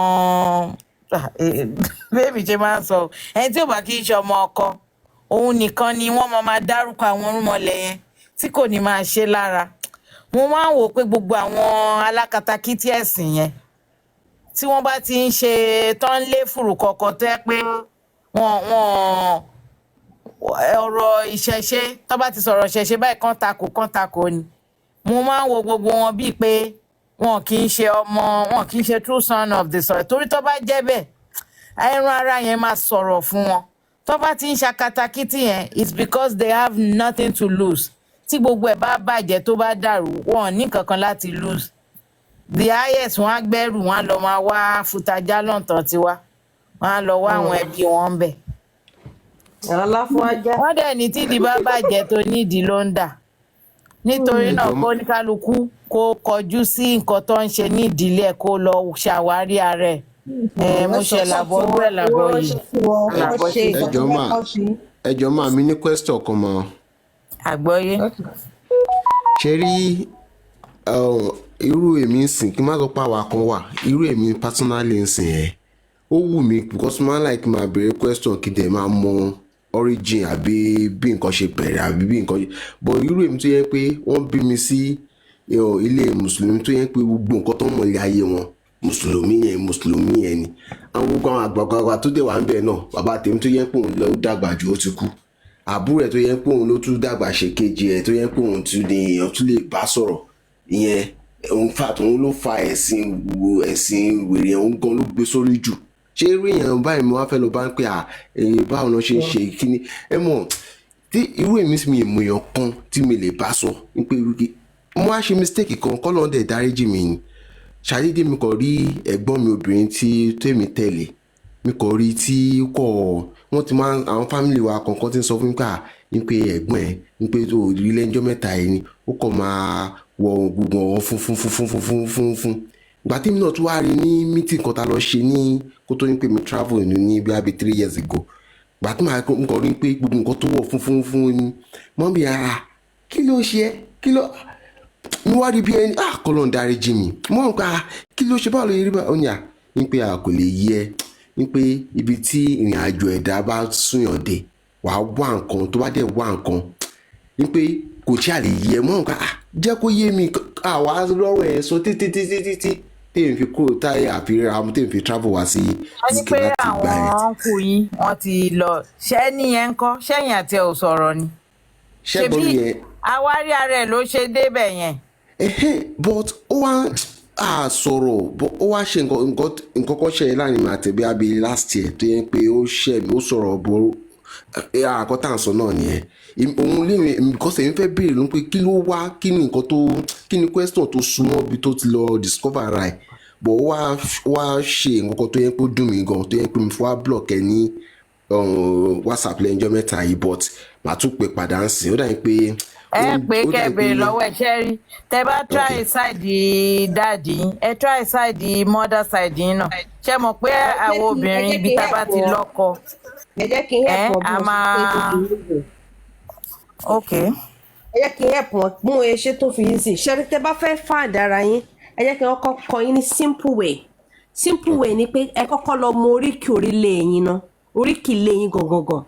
Bébì ṣe máa ń sọ, ẹni tí ò bá kí ń ṣọmọ ọkọ, òun nìkan ni wọ́n máa dárúkọ àwọn irúnmọlẹ̀ yẹn tí kò ní máa ṣe lára. Mo máa ń wò pé gbogbo àwọn alákatakítí ẹ̀sìn yẹn, tí wọ́n bá ti ń ṣe tán, lé fùrù kọ̀ọ̀kan tó yẹ pé wọ́n ọ̀rọ̀ ìṣẹ̀ṣe, tó bá ti sọ̀rọ̀ ìṣẹ̀ṣe báyìí, kán takò, kán takò ni. Mo máa ń wo gbogbo wọn bíi pé wọn kì í ṣe ọmọ, wọn kì í ṣe true son of the soil, torí tó bá jẹ́ bẹ́ẹ̀, ẹran ara yẹn máa sọ̀rọ̀ fún wọn. Tó bá ti ń ṣakatakítí yẹn, it's because they have nothing to lose. Tí gbogbo ẹ̀ bá bàjẹ́, tó bá dàrú, wọn ò ní kankan láti lose. The highest, wọn á gbẹ́rù, wọn á lọ máa wá futajà lọ́ntàn tiwa, wọn á lọ wá àwọn ẹbí wọn ń bẹ̀. Ọláfúnwájá. Wọ́n dẹ̀ ní tídìí bá bàjẹ́, tó nídìí ló ń dà. Nítorí náà, Ẹjọ kó ní kálukú kó kọjú sí nǹkan tó ń ṣe ní ìdílé ẹ̀, kó lọ ṣàwárí ara ẹ̀. Ẹ mo Ẹ ṣe support làbọ̀ wọn, bẹ́ẹ̀ làbọ̀ wọ́n yìí ránṣẹ́ sí wọn, wọ́n làbọ̀ ṣe ṣe. nǹkan tó Ẹjọ fẹ́ mà kọ́ ṣe. ẹjọ mà, mi ní question kan mọ. Àgbọ́yé. Ṣe rí irú èmi ń sìn, kí n má sọ pé àwa kan wà, irú èmi personally ń sìn ẹ́, ó wù mí because mo máa ń like máa béèrè question, kí dẹ̀ máa mọ origin àbí bí nǹkan ṣe bẹ̀rẹ̀ àbí bí nǹkan ṣe. But irú èmi tó yẹ pé wọ́n bí mi sí ilé mùsùlùmí, tó yẹ pé gbogbo nǹkan tó mọ̀ ilé ayé wọn, mùsùlùmí yẹn, mùsùlùmí yẹn ni àwọn gbogbo àwọn àgbààgbà tó dẹ̀ wà ń bẹ̀ náà. Bàbá tèmi tó yẹ pé òun ló dàgbà jù, ó ti kú. Àbúrò ẹ̀ tó yẹ pé òun ló tún dàgbà ṣe kejì ẹ̀, tó yẹ pé òun tún ní èèyàn tún lè bá sọ̀rọ̀ ìyẹn, òun fà tóun ló fa ẹ̀sìn wo, ẹ̀sìn wèrè, òun gan ló gbé sórí jù. Ṣé irú èèyàn báyìí mo wá fẹ́ lọ bá ń pè à èyí, báwo ló ṣe ń ṣe kíní? Ẹ mọ̀ tí irú èmi sì mi ìmọ̀ èèyàn kan tí mi lè bá sọ wípé irú kí mo wá ṣe mistake kan, kọ́ lọ́n dẹ̀ dáríjì mi ni. Ṣàdédé mi kàn rí ẹ̀gbọ́n mi obìnrin tí tèmi tẹ̀lé, mi kàn rí tí kò wọ́n ti máa ń àwọn family wa kọ̀ọ̀kan ti ń sọ fún mi pé à ń pé ẹ̀gbọ́n ẹ̀ ń pé tó rí lẹ́jọ́ mẹ́ta yìí ni ó kàn máa wọ gbogbo ọ̀rọ̀ funfun funfun funfun funfun. Ìgbà tí mi náà tún wá rí ní meeting kan tá a lọ ṣe ní kó tó ní pé mi travel ní bí i 3 years ago, ìgbà tí màá kàn rí pé gbogbo nǹkan tó wọ̀ funfun funfun ni mọ́ bí ara, kí ló ṣe ẹ́? Kí ló mo wá rí bí ẹni ah kọ́lọ́n dáríjì mi mo ń pa, kí ló ṣe? Báwo ló rí bá? Ó ní à ní pé a kò lè yí ẹ ní pé ibi tí ìrìn àjò ẹ̀dá bá súnyàn dé, wàá wá nǹkan tó bá dẹ̀ wá nǹkan ní pé kò tí a lè yí ẹ mọ́ nǹkan. Ah, jẹ́ kó yé mi. Àwa lọ́rọ̀ ẹ̀ sọ títí títí títí tèmi fi kúrò táyà àfi ra tèmi fi travel wá sí Wọ́n ní UK pé láti àwọn gbà yẹn. ọ̀nkù yín wọ́n ti lọ ṣẹ́ nìyẹn ń kọ́ ṣẹ́yìn àti ẹ̀ ò sọ̀rọ̀ ni. Ṣẹ́gbọ́n Ṣebí mi yẹn. àwárí ara ẹ̀ ló ṣe débẹ̀ yẹn. Ẹhẹ́n, but ó wá a sọ̀rọ̀, but ó wá ṣe nǹkan kan ṣẹlẹ̀ láàrin mi àti bí abi last year tó yẹ pé ó ṣẹ̀ mí, ó sọ̀rọ̀ bó àkọ́ tá à ń sọ náà nìyẹn. Òun lè mi because èmi fẹ́ béèrè ló ń pé kí ló wá, kí ni nǹkan tó, kí ni question tó súnmọ́ bí tó ti lọ discover ara ẹ̀. But ó wá ṣe nǹkan kan tó yẹ pé ó dùn mí gan, tó yẹ pé mi fún wa block ẹ ní WhatsApp lẹ́yìn 3 yìí, but màá tún pè padà ń sìn, ó dà ní pé Ẹ pé ó kẹ́ dà ẹ ní pé béèrè lọ́wọ́ ẹ. Ṣẹ́ rí, tẹ bá try side daddy yín, ẹ try side mother side yín náà. Ṣé mọ̀ pé Ẹ jẹ́ àwọn kí ẹ obìnrin jẹ́ ibi kí n tá a bá help ti wọn. lọ́kọ Ẹ jẹ́ kí n ẹ help wọn bí a mo ṣe máa pé obìnrin. Ok. Ẹ jẹ́ kí n help wọn mú ẹ ṣe tó fi yín sí ṣẹ́rí. Tẹ́ bá fẹ́ find ara yín, ẹ jẹ́ kí n kọ́kọ́ kọ́ yín ní simple way. Simple way ni pé ẹ kọ́kọ́ lọ mọ oríkì orílẹ̀ yín ná, oríkì ilé yín gangan gan.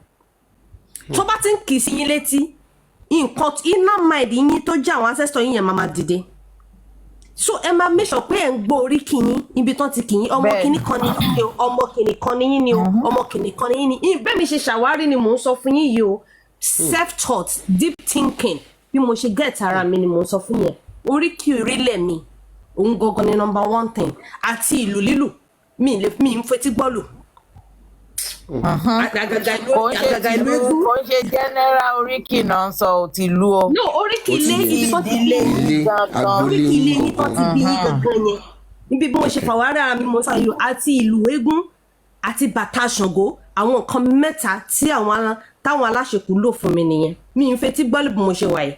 Tó bá ti ń kì í sí yín létí, nǹkan inner mind yín tó jẹ́ àwọn ancestor yín yẹn máa máa dìde. So ẹ máa make sure pé ẹ ń gbọ́ oríkì yín, ibi tán ti kì yín, ọmọ Bẹ́ẹ̀ni. kìíní kan ní yín ni o, ọmọ kìíní kan ní yín ni o, ọmọ kìíní kan ní yín ni. Bẹ́ẹ̀ mi ṣe ṣàwárí ni mò ń sọ fún yín yìí o, self taught, deep thinking. Bí mo ṣe get ara mi ni mò ń sọ fún yẹn. Oríkì orílẹ̀ mi òun gangan ni number one thing, àti ìlú lílù. Mi lè mi ń fetí gbọ́lù, àgàgà ìlú, Kò ń ṣe àgàgà ìlú tìlú, eégún. kò ń ṣe general oríkì náà ń sọ ò, tìlú o. No, oríkì Ó ti ilé, yé ibi mi. tó ti bí Ilé yín, Gangan. agboolé oríkì ilé yín yín tó gangan. ti bí yín gangan yẹn, níbi bí mo ṣe fàwárí ara mi mo sọ yìí, àti ìlú eégún àti bàtà Ṣàngó. Àwọn nǹkan mẹ́ta tí táwọn aláṣekù lò fún mi nìyẹn. Mi ń fetí gbọ́lù bí mo ṣe wà yìí.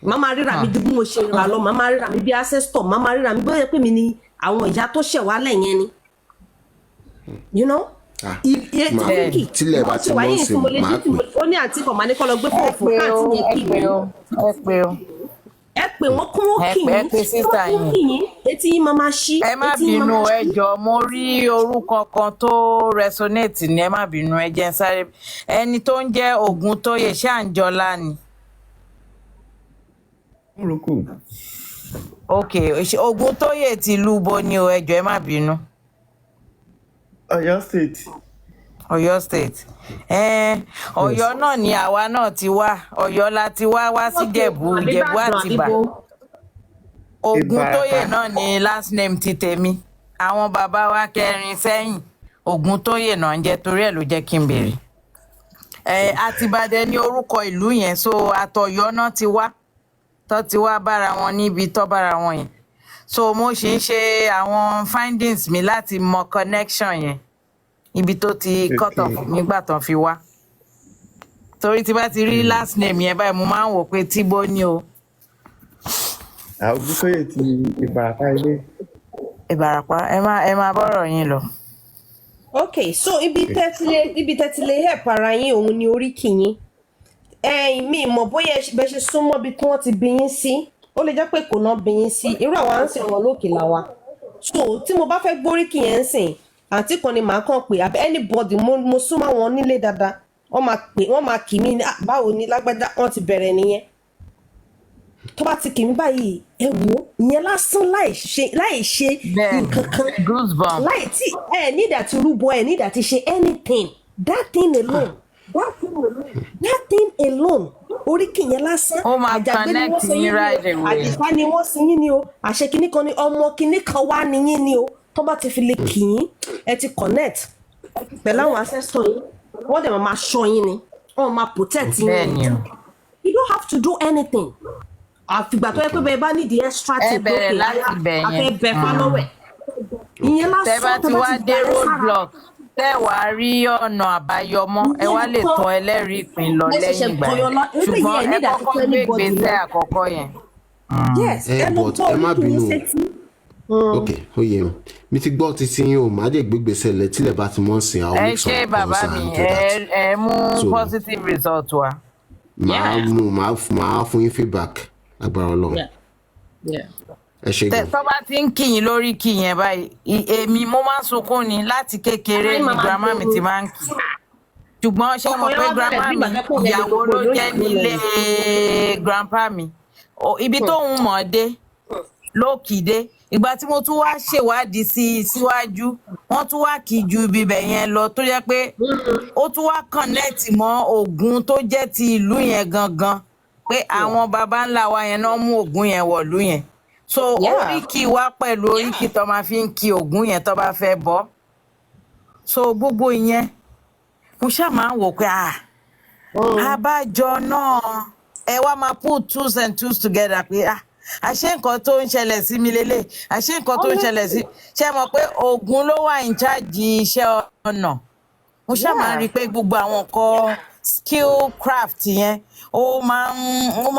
Màá máa ríra mi ju bí mo ṣe rà lọ, màá máa ríra mi bí ancestor, màá máa ríra mi bóyá pé mi ni àwọn ìyá tó ṣẹ̀ wálẹ̀ yẹn ni. Ah, Oríkì tílẹ̀ bá mo ti ṣe mọ́ wáyé sí tí mo lè màá jí tí pè. mo ó ní àǹtí kan, màá ní kọ́ lọ gbé Ẹ fóònù fún pé káàntì o, yẹn ẹ kì pé mí. o, ẹ pé o. Ẹ pè wọ́n kún ó Ẹ kì pé, ẹ yín, pé tí wọ́n sísà tún yín. kì yín, etí yín máa máa ṣí, Ẹ má etí yín máa bínú, máa ẹ ṣí. jọ̀ọ́, mo rí orúkọ kan tó resonate ní, ẹ má bínú, ẹ jẹ́ n sáré. Ẹni tó ń jẹ́ Ògúntóyè, ṣé Àǹjọlá ni? Morocco. Ok, Ògúntóyè tìlú bo ni o? Ẹ jọ̀ọ́, ẹ má bínú. Ọ̀yọ́ State. Ọ̀yọ́ State. Yes. Ọ̀yọ́ náà ni àwa náà ti wá. Ọ̀yọ́ la ti wá wá sí Ok, Jẹ̀bú, Jẹ̀bú àbíbàdàn Àtìbà. àbíbo. Ògúntóyè Ìbàràpá. náà ni last name ti tèmi. Àwọn bàbá wa kẹrin sẹ́yìn Ògúntóyè náà ń jẹ́, torí ẹ̀ ló jẹ́ kí n béèrè. Ẹ Àtìbàdàn ní orúkọ ìlú yẹn, so àtọ̀yọ́ náà ti wá, tó ti wá bára wọn níbi tó bára wọn yẹn. So mo ṣì ń ṣe àwọn findings mi láti mọ connection yẹn, ibi tó ti cut Okay. off nígbà tán fi wá, torí tí bá ti rí last name yẹn báyìí, mo máa ń wò pé tíbó ni o. Ògúntóyè ti Ìbàràpá ilé. Ìbàràpá. Ẹ má bọ́rọ̀ yín lọ. Ok, so ibi tẹ́ ti lè help ara yín òun ni oríkì yín. Ẹ̀yin mi mọ̀ bóyá bẹ́ ṣe súnmọ́ ibi tí wọ́n ti bí yín sí, ó lè jẹ́ pé kò náà bí yín sí. Irú àwa ń sìn wọn lókè làwa. So tí mo bá fẹ́ gbóríkì yẹn ń sìn, àǹtí kan ni màá kàn pé, àbí anybody mo súnmọ́ wọn nílé dáadáa, wọ́n máa pè, wọ́n máa kì mí ní, "Ah, báwo ni lágbájá?" Wọ́n ti bẹ̀rẹ̀ nìyẹn. Tó bá ti kì mí báyìí, ẹ wò ó, ìyẹn lásán, láì ṣe Bẹ́ẹ̀ni, nǹkan kan, goosebump. láì tí ẹ nídìí àti rúbọ, ẹ nídìí àti ṣe anything, that thing alone, that thing alone, that thing alone, oríkì yẹn lásán. Ó máa Àjàgbé ni wọ́n connect sọ yín yín ní o, right away. Àdìsá ni wọ́n sin yín ní o, àṣẹ kìíní kan ní, ọmọ kìíní kan wá ní yín ní o. Tó bá ti fi lè kì yín, ẹ ti connect pẹ̀lú àwọn ancestor yín. Wọ́n dẹ̀ máa ṣọ́ yín ni, wọ́n máa protect yín ni. Bẹ́ẹ̀ni o. You don't have to do anything, àfìgbà tó yẹ pé bẹ́ẹ̀ bá nídìí extra Ẹ thing pé bẹ̀rẹ̀ okay, láti bẹ̀ a yẹn. fẹ́ bẹ fálọ́wẹ̀, ìyẹn Tẹ lásán bá tẹ ti bá wá ti dé gbà ẹ sára roadblock, tẹ wàá rí ọ̀nà àbáyọ mọ́, ẹ ìyẹn wá lè nìkan tọ ẹlẹ́rìí ìpín lọ ẹ lẹ́yìn ṣẹ̀ṣẹ̀ ìgbà kọyọ yẹn. lọ eléyìí, Ṣùgbọ́n ẹ ẹ nídìí àti kọ́kọ́ tell gbé anybody ìgbésẹ̀ lọ. àkọ́kọ́ yẹn. Yes, Ẹ ẹ lọ but gbọ́ ẹ má oríkì yín bínú o. sétí. Ok, ó yé mi. Mi ti gbọ́ títí yín o, màá dé gbégbèsè lẹ tílẹ̀ bá ti mọ́ sí. I will Ẹ make ṣé some bàbá calls mi, and do ẹ that. ẹ mú So positive result wá. màá mú màá fún yín feedback, agbára Ọlọ́run. Ẹ ṣé gan. Tọ́ bá ti ń kì yín lórí kì yẹn báyìí, èmi mo máa ń sunkún ni. Láti kékeré Ara yín ni máa máa grandma mi gbé ti máa ń kì. Ṣùgbọ́n ṣé ọkàn mọ̀ yẹn pé wá bẹ̀rẹ̀ grandma bí ìgbà mi tẹ́ kò yẹn lè ìyàwó gbogbo ló jẹ́ lóyìnbó lọ nílé ni. grandpa mi. Ibi tóun mọ̀ dé ló kì í dé. Ìgbà tí mo tún wá ṣèwádìí sí i síwájú, wọ́n tún wá kì í ju ibi ibẹ̀ yẹn lọ, tó jẹ́ pé ó tún wá connect mọ́ Ògún tó jẹ́ ti ìlú yẹn gangan, pé àwọn baba ńlá wa yẹn náà mú Ògún yẹn wọ̀lú yẹn. So oríkì wa pẹ̀lú oríkì tó máa fi ń ki Ògún yẹn tó bá fẹ́ bọ́. So gbogbo ìyẹn, mo ṣáà máa ń wò pé, ah, abájọ náà. Ẹ wá máa put twos and twos together pé, ah, àṣé nǹkan tó ń ṣẹlẹ̀ sí mi lélẹ̀, àṣé nǹkan tó ń ṣẹlẹ̀ sí. Ṣé mọ̀ pé Ògún ló wà in charge iṣẹ́ ọnà? Mo ṣáà máa ń rí i pé gbogbo àwọn nǹkan skill craft yẹn, ó máa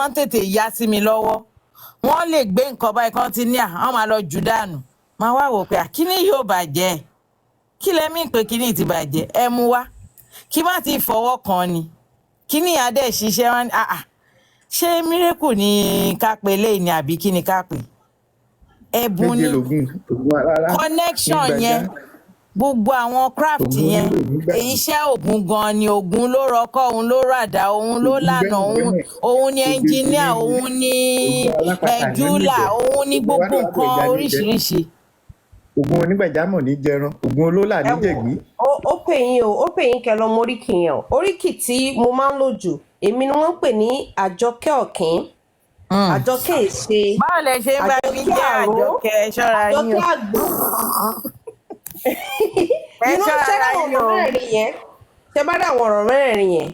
ń tètè yá sí mi lọ́wọ́. Wọ́n lè gbé nǹkan báyìí kan ti ní à wọ́n máa lọ jù dànù, máa wá wò pé, à, kíní yóò bàjẹ́? Kí lẹ mí pé kíní ti bàjẹ́? Ẹ mú wá, kí má ti fọwọ́ kàn ni. Kí ni adé ṣiṣẹ́ wọn? Ah ah, ṣé miracle ni ká pè léyìí ni àbí kí ni ká pè? Ẹ̀bùn Méje ni lògùn, ògùn alára connection nígbàjá, yẹn, gbogbo àwọn craft ògùn yẹn, onílò nígbàgbé, iṣẹ́ ògùn gan ni. Ògùn ló rọkọ́, òun ló ràdá, òun ló ògùn lànà, òun gbẹ́nàgbẹ́nà, òun ni ògùn ẹnjìníà, ìsinmi, òun ni ògùn alápatà ní júlà, níjẹ, òun ni ògùn gbogbo wádọwádọ nǹkan ẹja níjẹ, oríṣiríṣi. ògùn onígbàjámọ̀ ní jẹran, ògùn olólà Ẹ wò, níjẹ̀gbín. ó pè yín o, ó pè yín kẹ́ lọ mọ oríkì yẹn o. Oríkì tí mo máa ń lò jù, èmi ni wọ́n ń pè ní Àjọkẹ́ Ọ̀kín, Àjọkẹ́ Èṣe, Báwo lẹ ṣe ń bá mi Àjọkẹ́ jẹ́ Àró, Àjọkẹ́? Ẹ ṣọ́ra yín o. Àjọkẹ́ Àgbò. Ẹ You know, ṣọ́ra ṣé ráwọn yín ọ̀rọ̀ o. mẹ́rẹ̀ẹ̀rin yẹn, ṣe bá dáwọn ọ̀rọ̀ mẹ́rẹ̀ẹ̀rin yẹn,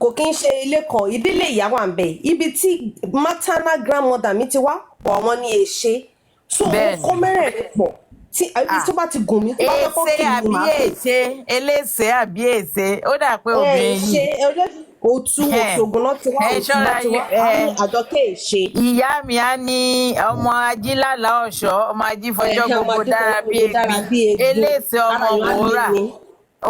kò kí ń ṣe ilé kan, ìdílé ìyá wà ń bẹ̀, ibi tí maternal grandmother mi ti wá pọ̀, àwọn ní èṣe. So mo Bẹ́ẹ̀ kó ni. mẹ́rẹ̀ẹ̀rin pọ̀ tí ibi tó bá ti gùn mí, tó bá fẹ́ kó Èsè kì mí, àbí màá pè. èsè elése àbí èsè, ó dà pé Ẹ obìnrin ṣe yìí. Òtún Òṣogbo náà ti wá, Ẹ Òtún ṣọ́ra náà ti yín wá, á ní Àjọkẹ́ Èṣe. Ìyá mi á ní ọmọ ajílàlà ọ̀ṣọ́, ọmọ ajífọjọ́ Ọmọ gbogbo dára ajífọjọ́ bí gbogbo dára egbin, bí egbin, elése ara ọmọ ìyá lé wòórà ni.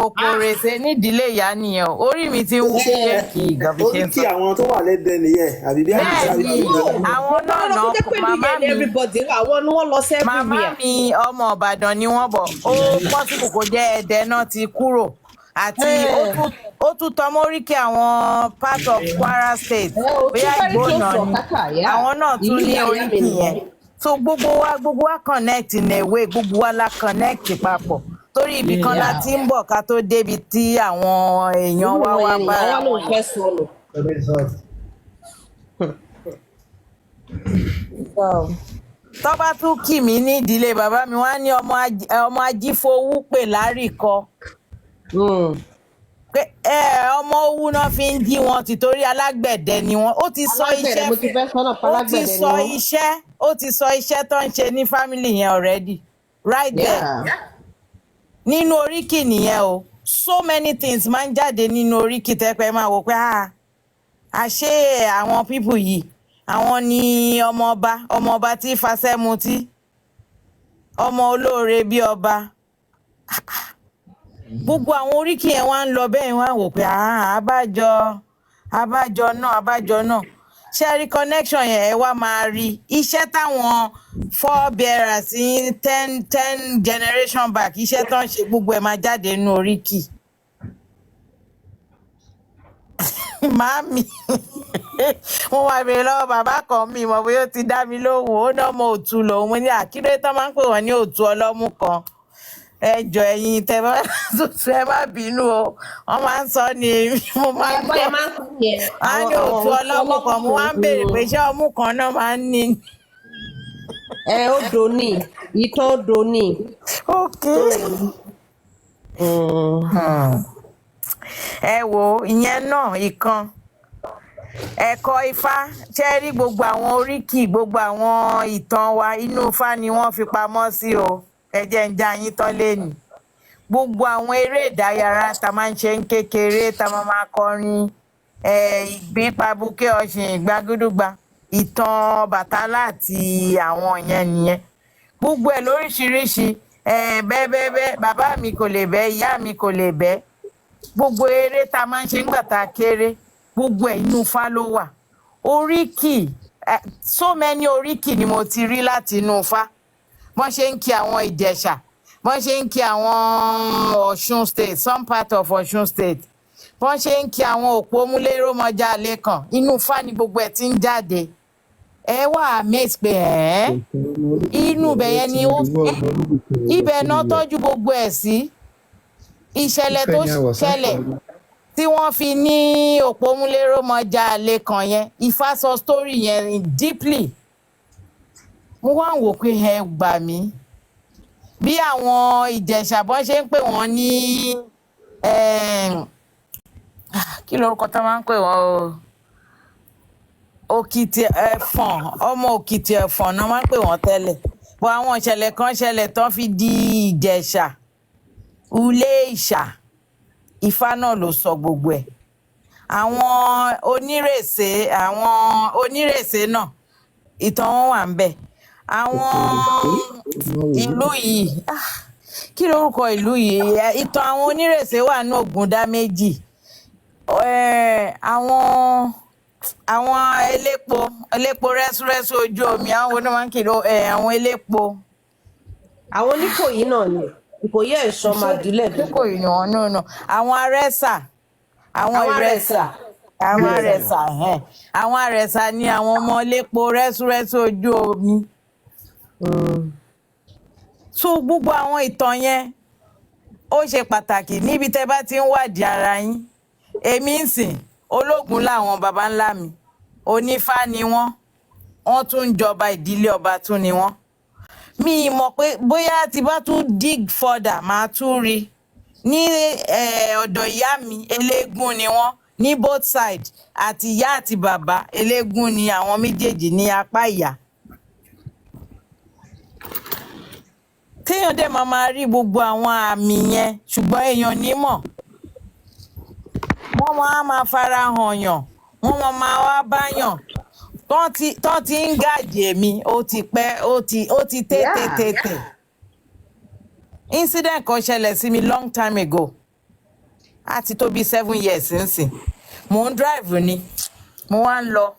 òkòrèsè nídìílé ìyá nìyẹn o. Orí mi ti ń wú Ṣé kéèkì gan bí ṣe ń oríkì sọ. àwọn tó wà lẹ́dẹ nìyẹn àbí bí Bẹ́ẹ̀ àbí àbí ni, bí ìgbà àwọn náà Lọ náà kó jẹ́ pé ìlú màmá yẹn ni mi everybody wà, àwọn ni wọ́n lọ sí màmá everywhere. mi ọmọ Ìbàdàn ni wọ́n bọ̀, ó pọ́sibù kó jẹ́ Ẹdẹ náà ti kúrò àti ó tún tọmọ oríkì àwọn part of Kwara State, Ẹ ò tún bóyá very close Ìgbónà to ni Ọ̀kákà, yeah. àwọn náà Ìlú tún ní ìyá ìyá mi oríkì yẹn. nìyẹn. So gbogbo wa connect in a way, gbogbo wa la connect papọ̀ torí ibì kan la ti ń bọ̀ ká tó débi tí àwọn èèyàn Irú wa wọn wá yẹn nìyẹn, bára wá lóun wọn. fẹ́ sọnù. Tó bá tún kì mí ní ìdílé bàbá mi, wọ́n á ní ọmọ ajífowú pè lárìkọ pé ẹ ọmọ owú náà fi ń jí wọn tìtorí alágbẹ̀dẹ ni wọn. Ó ti sọ Alágbẹ̀dẹ, iṣẹ́ mo ti fẹ́ sọ́nà ó ti palágbẹ̀dẹ ni sọ wọ́n. iṣẹ́, ó ti sọ iṣẹ́ tó ń ṣe ní family yẹn already right there nínú oríkì nìyẹn o. So many things máa ń jáde nínú oríkì tẹ́pẹ́ máa wò pé ah, àṣé àwọn people yìí, àwọn ni ọmọọba, ọmọọba tí fasẹ́mutí, ọmọ olóore bí ọba. Gbogbo àwọn oríkì yẹn wá ń lọ bẹ́ẹ̀, wá wò pé ah, abájọ, abájọ náà, abájọ náà. Ṣé ẹ rí connection yẹn? Ẹ wá máa rí iṣẹ́ táwọn forebearers ní 10 generation back, iṣẹ́ tó ń ṣe, gbogbo ẹ̀ máa jáde nínú oríkì. Màámi, mo wá béèrè lọ́wọ́ bàbá kan, mi mọ̀ bóyá ó ti dá mi lóhùn. Ó ní ọmọ òtún lòun. Mo ní àkíré tó máa ń pè wọ́n ní òtún ọlọ́mú kan. Ẹ jọ, ẹ̀yin tẹ bá tuntun, ẹ má bínú o, wọ́n máa ń sọ ní èmi mo máa ń Ẹ bọ́yá gbọ́ máa ń sọ yẹn, á àwọn ní àwọn òtún òtún ọlọ́mú ọlọ́mú kan. Mo wá ń béèrè pé ṣé ọmú kan náà máa ń ní. Ẹ odò ní ìtàn, odò ní. Ok, ẹ wo ìyẹn náà, ìkan ẹ̀kọ́ ifá. Ṣe rí gbogbo àwọn oríkì, gbogbo àwọn ìtàn wa, inú ifá ni wọ́n fi pamọ́ sí o. Ẹ jẹ́ ń já yín tán lénìí. Gbogbo àwọn eré ìdárayá tá a máa ń ṣe ń kékeré, tá a máa máa kọrin ìgbín pabuké ọ̀sìn ìgbàgúdúgba, ìtàn Bàtálá àti àwọn yẹn nìyẹn, gbogbo ẹ̀ lóríṣiríṣi. Bẹ́ẹ̀ bẹ́ẹ̀ bẹ́ẹ̀, bàbá mi kò lè bẹ́, ìyá mi kò lè bẹ́, gbogbo eré tá a máa ń ṣe nígbà tá a kéré, gbogbo ẹ̀ inú ifá ló wà. Oríkì, so many oríkì ni mo ti rí láti inú ifá. Bọ́n ṣe ń kí àwọn Ìjẹ̀ṣà, bọ́n ṣe ń kí àwọn Ọ̀ṣun State, some part of Ọ̀ṣun State, bọ́n ṣe ń kí àwọn Òpómúléró-mọjà lẹ́kàn, inú ifá ni gbogbo ẹ̀ ti ń jáde. Ẹ wà amazed pé ẹ̀ inú ibẹ̀ yẹn ni ó ibẹ̀ náà tọ́jú gbogbo ẹ̀ sí. Ìṣẹ̀lẹ̀ tó ṣẹlẹ̀ tí wọ́n fi ní Òpómúléró-mọjà lẹ́kàn yẹn, Ifá sọ story yẹn deeply. Mo wá ń wò pé ẹ gbà mí, bí àwọn Ìjẹ̀ṣà bọ́n ṣe ń pè wọ́n ní kí lorúkọ tó máa ń pè wọ́n o, Òkìtì Ẹ̀fọ̀n, ọmọ Òkìtì Ẹ̀fọ̀n náà máa ń pè wọ́n tẹ́lẹ̀ bọ́. Àwọn ìṣẹ̀lẹ̀ kan ṣẹlẹ̀ tán fi di Ìjẹ̀ṣà Ulé Ìṣà, Ifá náà ló sọ gbogbo ẹ̀. Àwọn onírèsé, àwọn onírèsé náà, ìtàn wọn wà ń bẹ̀. Àwọn ìlú yìí, ah, kí lorúkọ ìlú yìí? Ìtàn àwọn onírèsé wà ní Ògúndá Méjì. Àwọn elépo rẹ́súrẹ́sú ojú omi, àwọn onímọ̀-kìlọ̀ àwọn elépo. Àwọn oníkòyí náà ni Ìkòyí ẹ̀ṣọ́ Ṣé máa dúlẹ̀ dúdú. Oníkòyí ni wọn? No, no, àwọn arẹ́sà, àwọn Àwọn ìrẹsà, arẹ̀sà. àwọn Yes. arẹ̀sà, ẹ̀hẹ́n. Àwọn arẹ̀sà ni àwọn ọmọ elépo rẹ́súrẹ́sú ojú omi. So gbogbo àwọn ìtàn yẹn ó ṣe pàtàkì níbi tẹ́ bá ti ń wádìí ara yín. Èmi ń sìn ológun làwọn baba ńlá mi, onífá ni wọ́n, wọ́n tún ń jọba ìdílé ọba tún ni wọ́n. Mi ì mọ̀ pé bóyá tí bá tún dig further máa tún rí ní ọ̀dọ̀ ìyá mi, eléégún ni wọ́n ní both side, àti ìyá àti bàbá, eléégún ni àwọn méjèèjì ní apá ìyá. Téèyàn dẹ̀ máa máa rí gbogbo àwọn àmì yẹn, ṣùgbọ́n èèyàn ní mọ̀, wọ́n máa máa fara hàn yàn, wọ́n máa máa wá báyàn tán ti ń gàjè mi. Ó ti pẹ́, ó ti tètè Yeah. tètè. Incident kan ṣẹlẹ̀ sí mi long time ago, á ti tó bí 7 years nsìn. Mò ń drive ni, mo wá ń lọ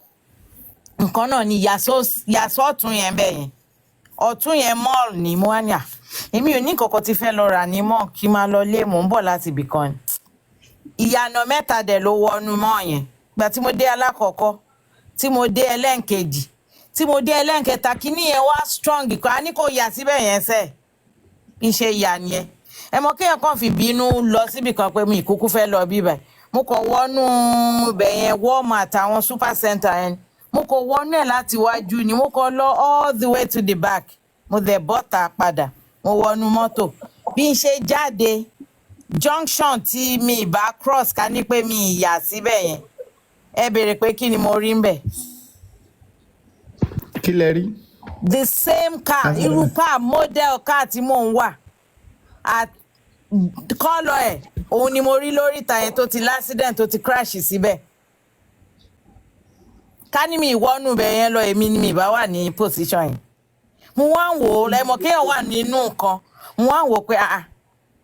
nǹkan náà ni yàsọ́ ọ̀tún yẹn, bẹ́ẹ̀ yẹn ọ̀tún yẹn, mall ni. Mo wá ní à, èmi ò ní nǹkan kan tí fẹ́ lọ rà ní mall, kí n máa lọ lé, mò ń bọ̀ láti ibì kan ni. Ìyànà mẹ́ta dẹ̀ ló wọnú mọ́ yẹn. Ìgbà tí mo dé alákọ̀ọ́kọ́, tí mo dé ẹlẹ́ǹkejì, tí mo dé ẹlẹ́ǹkẹta, kíní yẹn wá strong kan, á ní kò yà síbẹ̀ yẹn sẹ́ẹ̀. Iṣẹ́ ìyá nìyẹn. Ẹ mọ kéèyàn kàn fi bínú lọ síbì kan pé mi ìkúkú fẹ́ lọ bíbà. Mo kàn wọnú ibẹ̀ yẹn, Walmart, àwọn super center yẹn, mo kàn wọnú ẹ̀ láti wájú ni, mo kàn lọ all the way to the back. Mo dẹ̀ bọ́ta padà, mo wọnú mọ́tò. Bí n ṣe jáde junction tí mi ìbá cross, ká ní pé mi ìyà síbẹ̀ yẹn, ẹ béèrè pé kí ni mo rí ń bẹ̀? Kí lẹ rí? The same car, irú car, model car tí mò ń wà at colour ẹ̀, òun ni mo rí lórí ìta yẹn tó ti l'accident, tó ti crash síbẹ̀. Ká ní mi ìwọ́nù bẹ̀ yẹn lọ, èmi ni mi bá wà ní position yẹn. Mo wá ń wò ó lẹ́mọ̀ kéèyàn wà nínú nǹkan, mo wá ń wò ó pé ah ah,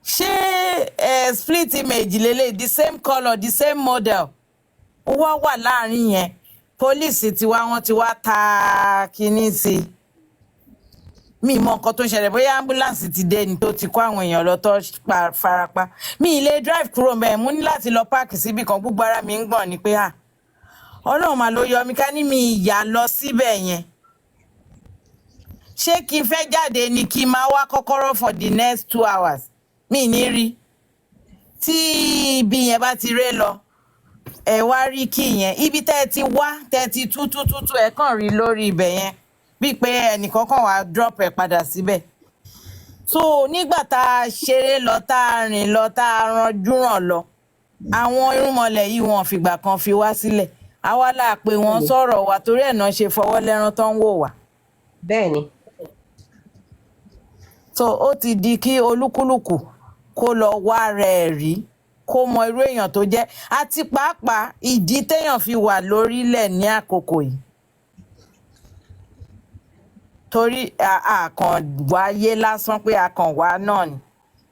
ṣé split image lélẹ̀, the same colour, the same model, ó wá wà láàrin yẹn. Pólíìsì tiwa, wọ́n ti wá ta kinní sí i. Mi mọ nǹkan tó ń ṣẹlẹ̀, bóyá ambulance ti dé ni tó ti kó àwọn èèyàn lọ tó farapa. Mi ì lè drive kúrò mẹ́ẹ̀, mo ní láti lọ páàkì síbì kan. Gbogbo ara mi ń gbọ̀n ni pé ah, Ọlọ́run mà ló yọ mí. Ká ní mi ìyá lọ síbẹ̀ yẹn, ṣé kí n fẹ́ jáde ni kí n máa wá kọ́kọ́rọ́ for the next 2 hours? Mi ní rí tí ibi yẹn bá ti ré lọ, ẹ wá rí kí yẹn ibi tẹ́ ẹ ti wá, tẹ́ ẹ ti tú tú tú tú, ẹ kàn rí lórí ibẹ̀ yẹn bíi pé ẹnìkan kàn wá drop ẹ padà síbẹ̀. So nígbà tá a ṣeré lọ, tá a rìn lọ, tá a ranjú ràn lọ, àwọn irúnmọlẹ̀ yìí, wọn fìgbà kan fi wá sílẹ̀. Àwa là pé wọ́n sọ̀rọ̀ wa, torí ẹ̀ náà ṣe fọwọ́ lẹ́rán tó ń wò wá. Bẹ́ẹ̀ni. So ó ti di kí olúkúlùkù kó lọ wá rẹ̀ rí, kó mọ irú èèyàn tó jẹ́, àti pàápàá ìdí téèyàn fi wà lórílẹ̀ ní àkókò yìí, torí a kàn wáyé lásán pé a kàn wá náà ni.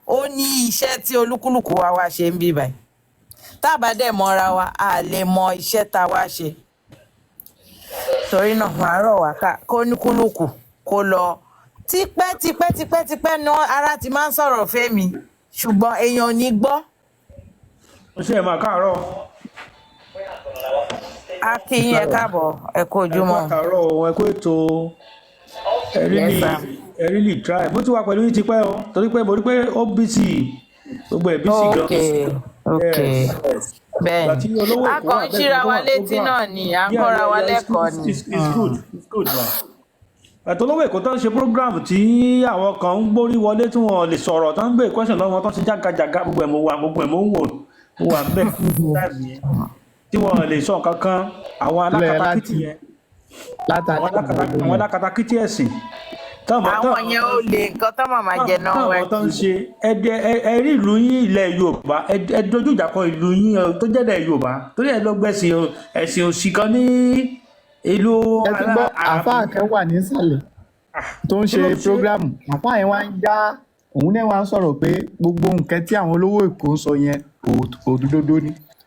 Ó ní iṣẹ́ tí olúkúlùkù wa wá ṣe ń bí báyìí. Tá a bá dẹ̀ mọ́ra wa, a lè mọ iṣẹ́ tá a wá ṣe. Torí náà, màá rọ̀ wá ká kóníkúlùkù kó lọ. Tipẹ́ tipẹ́ tipẹ́ tipẹ́ náà ara ti máa ń sọ̀rọ̀ fẹ́mi, ṣùgbọ́n èèyàn ò ní gbọ́. Ó ṣe é, máa káàárọ̀. A kí yín, ẹ káàbọ̀, ẹ kú Ẹ kú ojúmọ́. àtàárọ̀ o, ẹ kú ètò. Ẹ Yes, really sir. Ẹ really try. Mo ti wà pẹ̀lú yín tipẹ́ o, torí pé mo rí pé ó busy, gbogbo ẹ̀ busy gan. Ok. Yes. Ìgbà Bẹ́ẹ̀ni, tí olówó a Èkó wà kàn ń bẹ́ẹ̀ ṣíra tó wa wà létí program. náà ni, à ń Yeah, kọ́ra yeah, wa yeah, it's lẹ́kọ̀ọ́ ni. it's good, it's good ma. Àti olówó Èkó tó ń ṣe program tí àwọn kan ń gbórí wọlé tí wọn lè sọ̀rọ̀, tó ń gbé question lọ́wọ́, tó ń ṣe jágajàga, gbogbo ẹ̀ mo wà, gbogbo ẹ̀ mo ń wò, mo wà ń bẹ̀ time yẹn tí wọn lè sọ nǹkan kan, àwọn lẹ alákatakítí láti yẹn, látàlẹ́ àwọn àná. alákatakítí ẹ̀sìn táwọn Àwọn yẹn ó lè nǹkan tó màmá jẹ náà wá táwọn tó ń kiri. ṣe ẹdẹ ẹ rí ìlú yín, ilẹ̀ Yorùbá, ẹ dojú ìjà kọ ìlú yín tó jẹ́ ilẹ̀ Yorùbá, torí ẹ lọ gbẹ̀sìn ẹ̀sìn òsì kan ní ìlú Ẹ ti gbọ́, àáfàá kan wà nísàlẹ̀ tó ń kí ṣe ló ṣe? Prógráàmù àáfàá yẹn wá ń já, òun náà wá ń sọ̀rọ̀ pé gbogbo nǹkan tí àwọn olówó Èkó ń sọ yẹn, òdodo ni.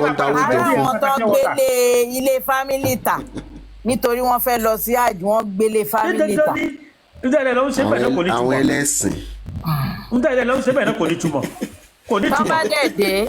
tó ń dáwó jọ Ará fún. àwọn tó gbélé ilé family tà nítorí wọ́n fẹ́ lọ sí àjò, wọ́n gbélé family tà. Nítorí ẹ̀ ló ń ṣe Àwọn bẹ́ẹ̀ náà kò ní àwọn túmọ̀. ẹlẹ́sìn. Nítorí ẹ̀ ló ń ṣe bẹ́ẹ̀ náà kò ní túmọ̀, kò ní Tọ́ túmọ̀. bá dẹ̀ dé,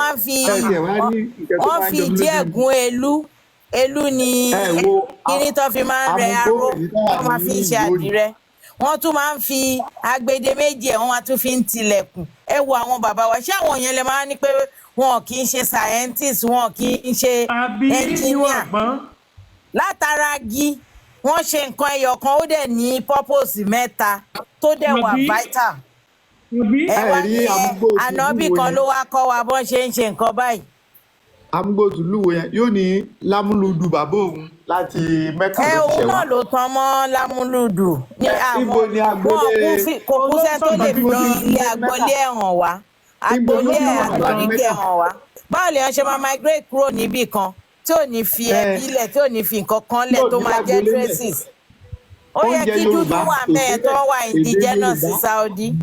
máa ń fi Ẹ tiẹ̀ wá ní nǹkan tó wọ́n máa ń fi jọ mí ìdí lójú. ẹ̀gún elú elú ni Ẹ wo kíní tó fi máa ń rẹ amúgbó aró èyí tó wà wọ́n máa ní fi ń ṣe ìlú òyìnbó. àdìrẹ. Wọ́n tún máa ń fi agbede méjì ẹ̀, wọ́n máa tún fi ń tilẹ̀kùn. Ẹ wo àwọn bàbá wa, ṣé àwọn yẹn lè máa ní pé wọn kì í ṣe scientist, wọn kì í ṣe Àbí ìwọ engineer? Àgbọn. Látara igi wọ́n ṣe nǹkan ẹyọ kan, ó dẹ̀ ní purpose mẹ́ta tó dẹ̀ wà Àbí vital. Àbí Ẹ Ẹ wá rí ní ẹ amúgbó ànábì tìlú wo kan yẹn, ló wá kọ́ wa bọ́n ṣe ń ṣe nǹkan báyìí. Amúgbó tìlú wo yẹn yóò ní lámúlùdù bàbá òun láti Mẹ́kà Ẹ ló ti òun ṣẹ̀ wá. náà ló tan mọ́ lámúlùdù ní Ibo àwọn ni wọn agboolé kú fi kò kú sẹ́ni tó lè ibo fi ni ilé ilé agboolé Mẹ́kà ẹ̀ hàn wá, ibo ló agboolé ti ẹ̀ wà láti àtòríkè Mẹ́kà? ẹ̀ hàn wá. Báwo lèèyàn ṣe máa migrate kúrò níbì kan tí ò ní fi Ẹ ẹbí lẹ̀, tí ò ní fi nǹkan kan tí lẹ̀ ò tó ní máa jẹ́ lágboolé lẹ̀? traces? Ó yẹ Oúnjẹ kí dúdú Yorùbá, wà mẹ́ẹ̀ èdè tó wà èdè indigenous sí Yorùbá, Saudi.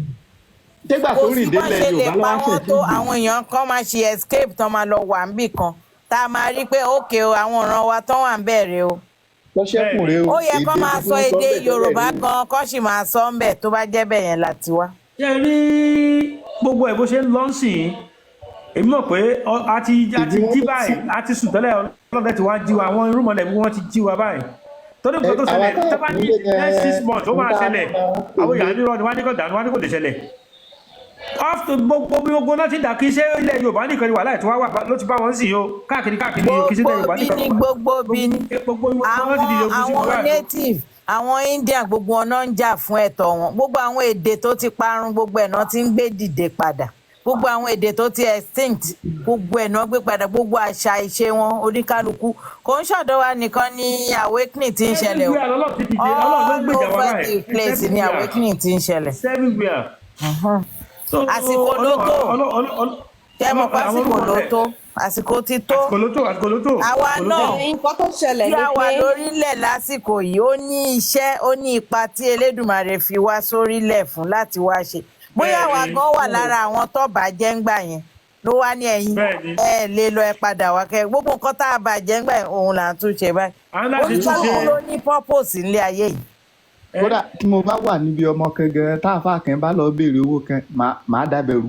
ṣégbà Kò tó sí rìn bọ́n délẹ̀ ṣe lè Yorùbá pa ló wá wọ́n ṣẹ̀ tó, sí ìgbè. àwọn èèyàn kan máa ṣe escape tán máa lọ wà níbì kan tá a máa rí pé ókè o, àwọn ọ̀ràn wa tán wà ń bẹ̀rẹ̀ o. Lọ́ṣẹ́kùn rèé o, Ó yẹ kán èdè máa tí sọ wọ́n sọ èdè bẹ̀ tẹ́lẹ̀ Yorùbá rèé o. gan kán sì máa sọ ń bẹ̀ tó bá jẹ́ bẹ̀ yẹn láti wá. Ṣe rí gbogbo ẹ̀ bó ṣe ń lọ sí i, èmi mọ̀ pé a ti Ìdí wọn jí tó báyìí, sí a ti sùn tẹ́lẹ̀, ọlọ́dẹ ti wá jí wa, àwọn irúnmọlẹ̀ bí wọ́n ti jí wa báyìí. Torí ẹ nǹkan tó àwa ṣẹlẹ̀ tá tó a bá kù ní nílé next six gan months ó ń máa tá a ṣẹlẹ̀, máa pè àwọn ní èèyàn nírọ̀ ni wọ́n á ní kò dànù, wọ́n á ní kò lè ṣẹlẹ̀. After gbogbo bí gbogbo náà ti dà, kí ṣe ilẹ̀ Yorùbá nìkan ni wàhálà ìtura wà ló ti bá wọn sì o, káàkiri káàkiri o, kí ṣe ilẹ̀ Gbogbo Yorùbá bí nìkan ní gbogbo bí ní gbogbo wọn ti àwọn dìde ogun sí àwọn gbogbo báyìí. native, àwọn Indian, gbogbo wọn náà ń jà fún ẹ̀tọ́ wọn. Gbogbo àwọn èdè tó ti parun, gbogbo ẹ̀ náà ti ń gbé dìde padà. Gbogbo àwọn èdè tó ti extinct, gbogbo ẹ̀ náà gbé padà. Gbogbo àṣà ìṣe wọn oníkálukú, kò ń ṣọ̀dọ̀ wa nìkan ni awakening ti ń ṣẹlẹ̀ o. Everywhere lọ́lọ́ ti dìde, Ọlọ́run ló ń All gbèjà wa over báyìí. the place ni Everywhere. awakening ti ń ṣẹlẹ̀. Everywhere. So Àsìkò ló Ọlọ́run tó, Ọlọ́run tẹ́ mọ̀ pé àwọn àsìkò ló orúkọ tó, àsìkò ti tó. àsìkò ló tó, àsìkò ló tó, Àwa àsìkò ló tó. náà Nǹkan tó ṣẹlẹ̀ tí ni a wà pé lórílẹ̀ lásìkò yìí, ó ní iṣẹ́, ó ní ipa tí Elédùmarè fi wá sórílẹ̀ fún láti wá ṣe. Bóyá àwa Bẹ́ẹ̀ni gan wà lára àwọn tó bàjẹ́ ńgbà yẹn ló wá ní ẹ̀yìn bẹ́ẹ̀ni ẹ lè lọ, ẹ padà wá kẹ gbogbo nǹkan tá a bàjẹ́ ńgbà yẹn, òun là ń tún ṣe báyìí. À ń láti tún ṣe. Oníkálukú ló ní purpose nílé ayé yìí. Ẹ Kódà tí mo bá wà níbi ọmọ kan gan táàfà kan bá lọ béèrè owó kan, màá dábẹ̀rú.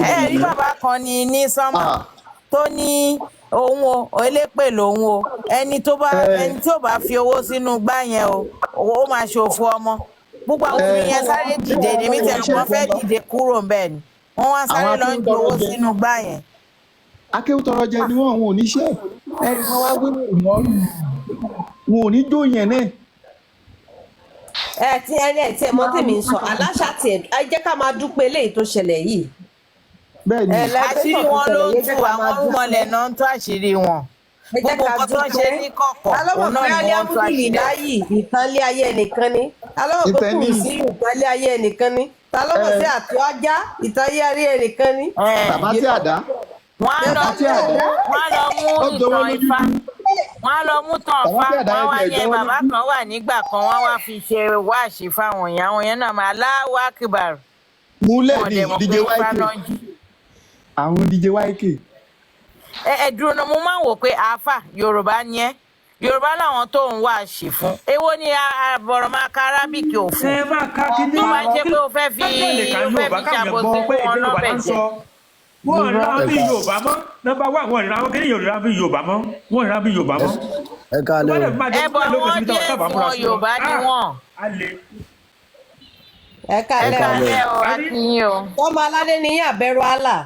Ẹ rí bàbá kan ní sánmà Ah, tó ní òun o, elépè lòun o, ẹni tó bá ẹ ẹni tí ò bá fi owó sínú gbá yẹn o, ó máa ṣòfò ọmọ. Gbogbo àwọn ẹ obìnrin yẹn sáré ṣé dìde àwọn ní mi tó tẹnu wọṣẹ́ wọn fẹ́ kan lọ dìde kúrò ńbẹ̀ ni wọ́n wá àwọn sáré lọ ń ju akéwùtọrọ owó jẹ sínú gbá yẹn. Akéwùtọrọ jẹ ni wọn, wọn ò níṣẹ́ ẹ, wọn wá wé wọn wọn ò ní jó yẹn náà. Ẹ ti ẹ ẹ tí ẹ mọ tèmi ń sọ aláṣà tí ẹ ẹ jẹ́ ká máa dúpẹ́ eléyìí tó ṣẹlẹ̀ yìí. Bẹ́ẹ̀ ni Ẹ Àṣírí lẹ́gbẹ́sọ̀ tó wọn ló ṣẹlẹ̀ ń yìí, ẹ tú, jẹ́ ká àwọn máa dúpẹ́. rúmọlẹ̀ náà ń tú àṣírí wọn. Ẹ jẹ́ Gbogbo ká nǹkan tó ń ṣe dúpẹ́. ní kọ̀kọ̀, Alọ́mọ̀ òun náà pé ni wọ́n ń tú àṣírí ẹ̀. alihamudulilayi ìtànlé ayé ẹnìkan ni. Alọ́mọ̀ pé ìtẹ́ni kùrùsí ìtànlé ayé ẹnìkan ni. Talọ́mọ̀ ẹ sí àtúwájá ìtànlé ayé ẹnìkan ni. Ẹ bàbá tí àdá wọ́n á lọ bàbá tí mú àdá wọ́n á lọ mú ó jọ wọ́n ìtàn lójú Ifá, ju wọ́n á lọ mú tàn bàbá fá, tí àdá wọ́n yẹn wá tiẹ̀ ní jọ ẹ wọ́n bàbá lójú. kan wà nígbà kan, wọ́n wá fi ṣe wáàṣì fáwọn èèyàn, àwọn èèyàn náà máa láwá kìbàrù, Múlẹ̀ wọn ní dẹ̀ mọ̀ DJ pé Ifá YK náà ń jí. àwọn DJ YK Ẹ ẹ dúró náà, mo máa ń wò pé àáfà Yorùbá ni ẹ, Yorùbá làwọn tó ń wáàṣì fún, èwo ni àbọ̀rọ̀ máa ka arábìkì òfò ẹ máa ka kíní tó máa ń ṣe kí pé o fẹ́ fi kájọ lè ka o fẹ́ Yorùbá fi káwọn èèyàn ṣàbòsí gbọ́ fún pé wọn èdè Yorùbá lọ́bẹ̀ náà ń jẹ́. sọ. Wọn ò ríra ẹ bí ká Yorùbá mọ́ nọ́mbà wà, wọn ò ríra wọn kí ni Yorùbá bí Yorùbá mọ́, wọn ò ríra bí Yorùbá mọ́. Ẹ Tó bá káalẹ́ dẹ̀ o. máa jẹ́ Ẹ bọ̀ kúrò àwọn lóko síbi audience táwọn múra wọn sí wọn Yorùbá ni ah wọn. a lè. Ẹ Ẹ Ẹ káalẹ́ o. káalẹ́ káalẹ́ o. o, A ní akínyìn o. Ọmọ aládé ni yín àbẹ̀rù Allah.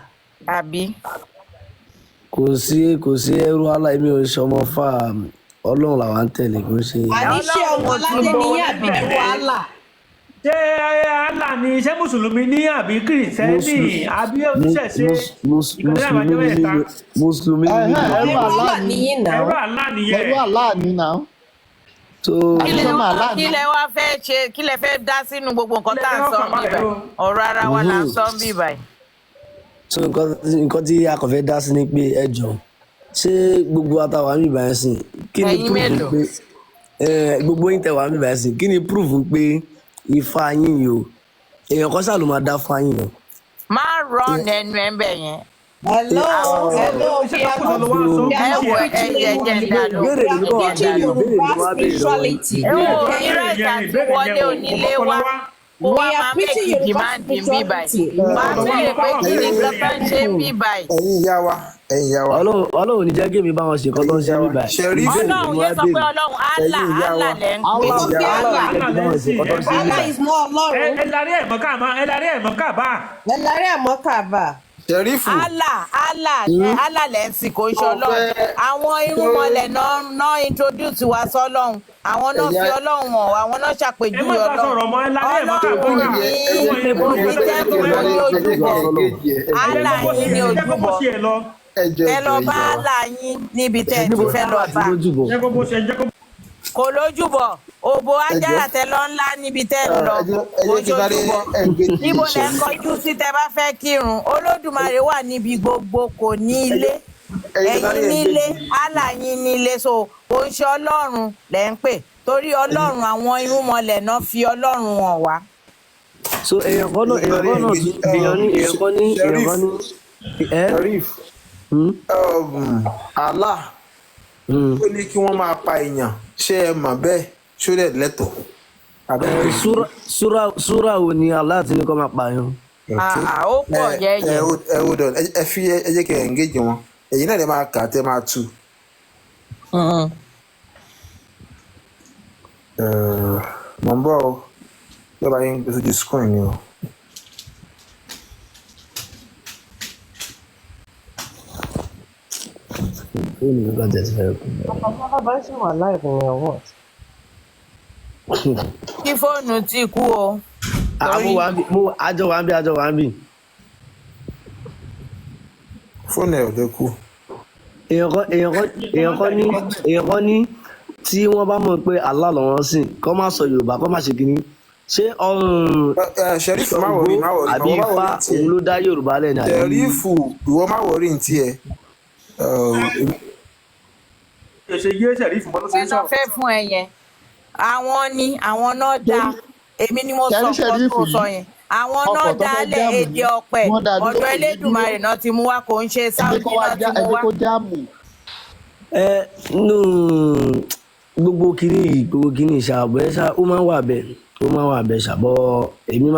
Àbí Kò sí ẹrú Allah, èmi ò ṣọmọ fà, Ọlọ́run làwa ń tẹ̀lé, kò ń ṣe. Àní ṣé Ọlọ́run ọmọ kò tí aládé ni gbowó yín nínú àbẹ̀rù ẹ̀. Allah. Ṣé Allah ni, ṣé mùsùlùmí ní àbí kìrìsìtẹ́nì Mùsùlù- àbí mu- oníṣẹ̀ṣe mus- ìkànnì mùsùlùmí àbájọ ni mí mẹ́ta o, mùsùlùmí ni mí Ẹhẹ́n, o. ẹrú Ẹrú Allah Allah ni ni yín náà. Ẹrú Allah nìyẹn. Ẹrú Allah ni náà. So Kí Àbí lẹ sọmọ wá Allah kí ni. lẹ wá fẹ́ ṣe, kí lẹ fẹ́ dá sínú gbogbo nǹkan Ilé tá à ń ẹjọ́ sọ kàn ń bí balẹ̀ báyìí? o. Ọ̀rọ̀ ara wa là ń mhm. sọ ń bí báyìí. So nǹkan tí a kàn fẹ́ dá sí ni pé ẹ jọ, ṣé gbogbo àtàwọn àmì ìbáyẹn sìn, kí ni Ẹ̀yin proof mélòó? pé ẹ gbogbo yín tẹ wà àmì ìbáyẹn sìn, kí ni proof pé ifá yín yìí o, èèyàn kan ṣáà ló máa dá fún yín lọ. Má rán ẹnu ẹ ń bẹ̀ yẹn. Hello, Àwọn hello, Iṣẹ́ we tó are kù sọ not ló wá ń sọ we kí are n not ṣe ẹ wò ẹ. ẹ preaching jẹ́ jẹ́ ń dá Yorùbá. lóhùn, Ìbéèrè We lèmi are kàn wá ẹ jẹ́ ń dá béèrè, lóhùn. ìbéèrè preaching ló Yorùbá wá béèrè lọ́wọ́ yín. spirituality. Ẹ Ìbéèrè wò Ìbéèrè ní yẹn right àti ìbéèrè wọlé yẹn ò kò onílé mọ́pọlọ wá wá. kó We wá are máa preaching make Yorùbá demand ń bí báyìí. spirituality. Wàá Ọ̀rọ̀ wa béèrè lọ pé bá wà kí ni béèrè nǹkan béèrè tó yẹn. ń ṣe ń bí báyìí. Ẹ̀yin ìyá wa, Ẹ̀yin ìyá wa. Ọlọ́run, Ọlọ́run ò ní jẹ́ kí èmi bá wọn ṣe nǹkan tó ń ṣe Ẹ̀yin ìyá wa. níbà yìí. Sheriff. Ìbéèrè Ọlọ́run ni mo yé wá sọ pé béèrè. Ọlọ́run, Allah. Ẹ̀yin ìyá Allah wa. lẹ́ ń pè. Ẹ̀yin Sọ ìyá pé wa. Allah. Ọlọ́run ò ní jẹ́ kí n bá Allah wọn ṣe nǹkan tó ń ṣe lẹ́ ń sìn. níbà Allah yìí. is not Ẹ Ọlọ́run. ẹ larí ẹ̀ mọ́ káàmá, ẹ larí ẹ̀ mọ́ káàbá. Ẹ lárí àmọ́ kàbà. Sheriff. Allah, Allah, Allah lẹ́ ń sìn, kò ń ṣe Tó Ọlọ́run. fẹ́ Àwọn tó irúnmọlẹ̀ náà introduce wa sọ́lọ́run. Àwọn náà ẹ̀yà fi Ọlọ́run hàn wá, àwọn náà Ẹ ṣàpèjúwe má bá Ọlọ́run. sọ̀rọ̀ mọ́, ẹ larí ẹ̀ mọ́ Ọlọ́run káàbá. ẹ̀yẹ ní ẹ̀yẹ Irúnmọlẹ̀ ní ẹ̀yẹ tẹ́ḿpù ẹ̀yẹ ní ẹ̀yẹ ojúbọ. ẹ̀yẹ ẹ jẹ́ Allah kó bó yín ṣe ní ẹ jẹ́ kó bó ojúbọ. ṣe ẹ lọ. Ẹjọ Ẹ ẹjọ lọ bá ìyá wa. Allah yín níbi tẹ́ ẹ Níbo ti fẹ́ lọ Allah ti bá. lójúbọ? Jẹ́ kó bó ṣe, jẹ́ kó Kò lójúbọ. Òbò Ẹjọ ajára tẹ lọ ńlá níbi tẹ́ ń lọ. ẹjọ Kò ẹjọ kí sáré ṣojúbọ. ẹgbẹ Níbo lẹ ń Sheriff. kọjú sí tẹ bá fẹ́ kírun? Olódùmarè wà níbi gbogbo, kò ní ilé. Ẹjọ kí sáré Ẹ̀yin nílé, ẹgbẹ Allah yín nílé, so kò ń ṣe Ọlọ́run lẹ́ ń pè. Torí Ọlọ́run, àwọn irúnmọlẹ̀ náà fi Ọlọ́run hàn wá. So èèyàn kan náà, ẹjọ èèyàn sáré kan náà ẹgbẹ tún, èèyàn ní, èèyàn kan ní, èèyàn Sheriff. kan ní, ẹ. Sheriff. Allah ó ní kí wọ́n máa pa èèyàn, ṣé ẹ mọ̀ bẹ́ẹ̀? Ṣó dẹ̀ lẹ́tọ̀ọ́ àbẹ́ Ẹ, súra wo ni Allah ti ní kó máa pààyàn? Okay. Àà, ó Ẹ pọ̀ ẹ yẹ́yẹ́. ẹ hold on, ẹ fi ẹ jẹ́ kí ẹ engage wọn, èyí náà lè máa kà á tẹ́ máa tú. Mọ̀ ń bọ̀ o, yọba yín gbé sójú screen ni o. Fóònù mi kàn tẹ̀sí fẹ́ kú. Bàbá ṣì wà live ní ọwọ́. Kí fóònù ti kú o. Ah, mo Torí wà ń bí, mo àjọ wà ń bí, àjọ wà ń bí. Fóònù ẹ̀ ò lè kú. Èèyàn kan, èèyàn kan, èèyàn kan ní, èèyàn kan ní tí wọ́n bá mọ̀ pé Allah lọ́wọ́ sìn, kọ́ má sọ Yorùbá, kọ́ má ṣe kínní. Ṣé ọrùn Sheriff, má wọrí, Ṣàngó má wọrí, àbí ìwọ má Ifá wọrí ní tiẹ̀. òun ló dá Yorùbá lẹ̀ ní àbí? Sheriff, ìwọ má wọrí ní tiẹ̀. Ẹ ṣe yé Sheriff mọ́ ló ṣe ẹ ń lọ sọ̀rọ̀. fẹ́ fún ẹ yẹn. Àwọn ni àwọn náà dá, èmi ni mo sọ Ṣẹ́rí nǹkan Ṣẹ̀rífù tó sọ yìí, yẹn. Àwọn náà ọkọ̀ tó dá fẹ́ lẹ̀ jáàmù èdè yìí, ọ̀pẹ wọ́n dá dúró ọ̀dọ̀ kò ní dúró. Elédùmarè náà ti mú wá, kò ń ṣe Ẹ jẹ́ Saudi kó wá náà ti já, mú ẹ jẹ́ wá. kó jáàmù. Ẹ nù, gbogbo kínní yìí, gbogbo kínní ṣàbọ̀ ẹ ṣá, ó máa ń wà bẹ́ẹ̀, ó máa ń wà bẹ́ẹ̀ ṣàbọ̀. Èmi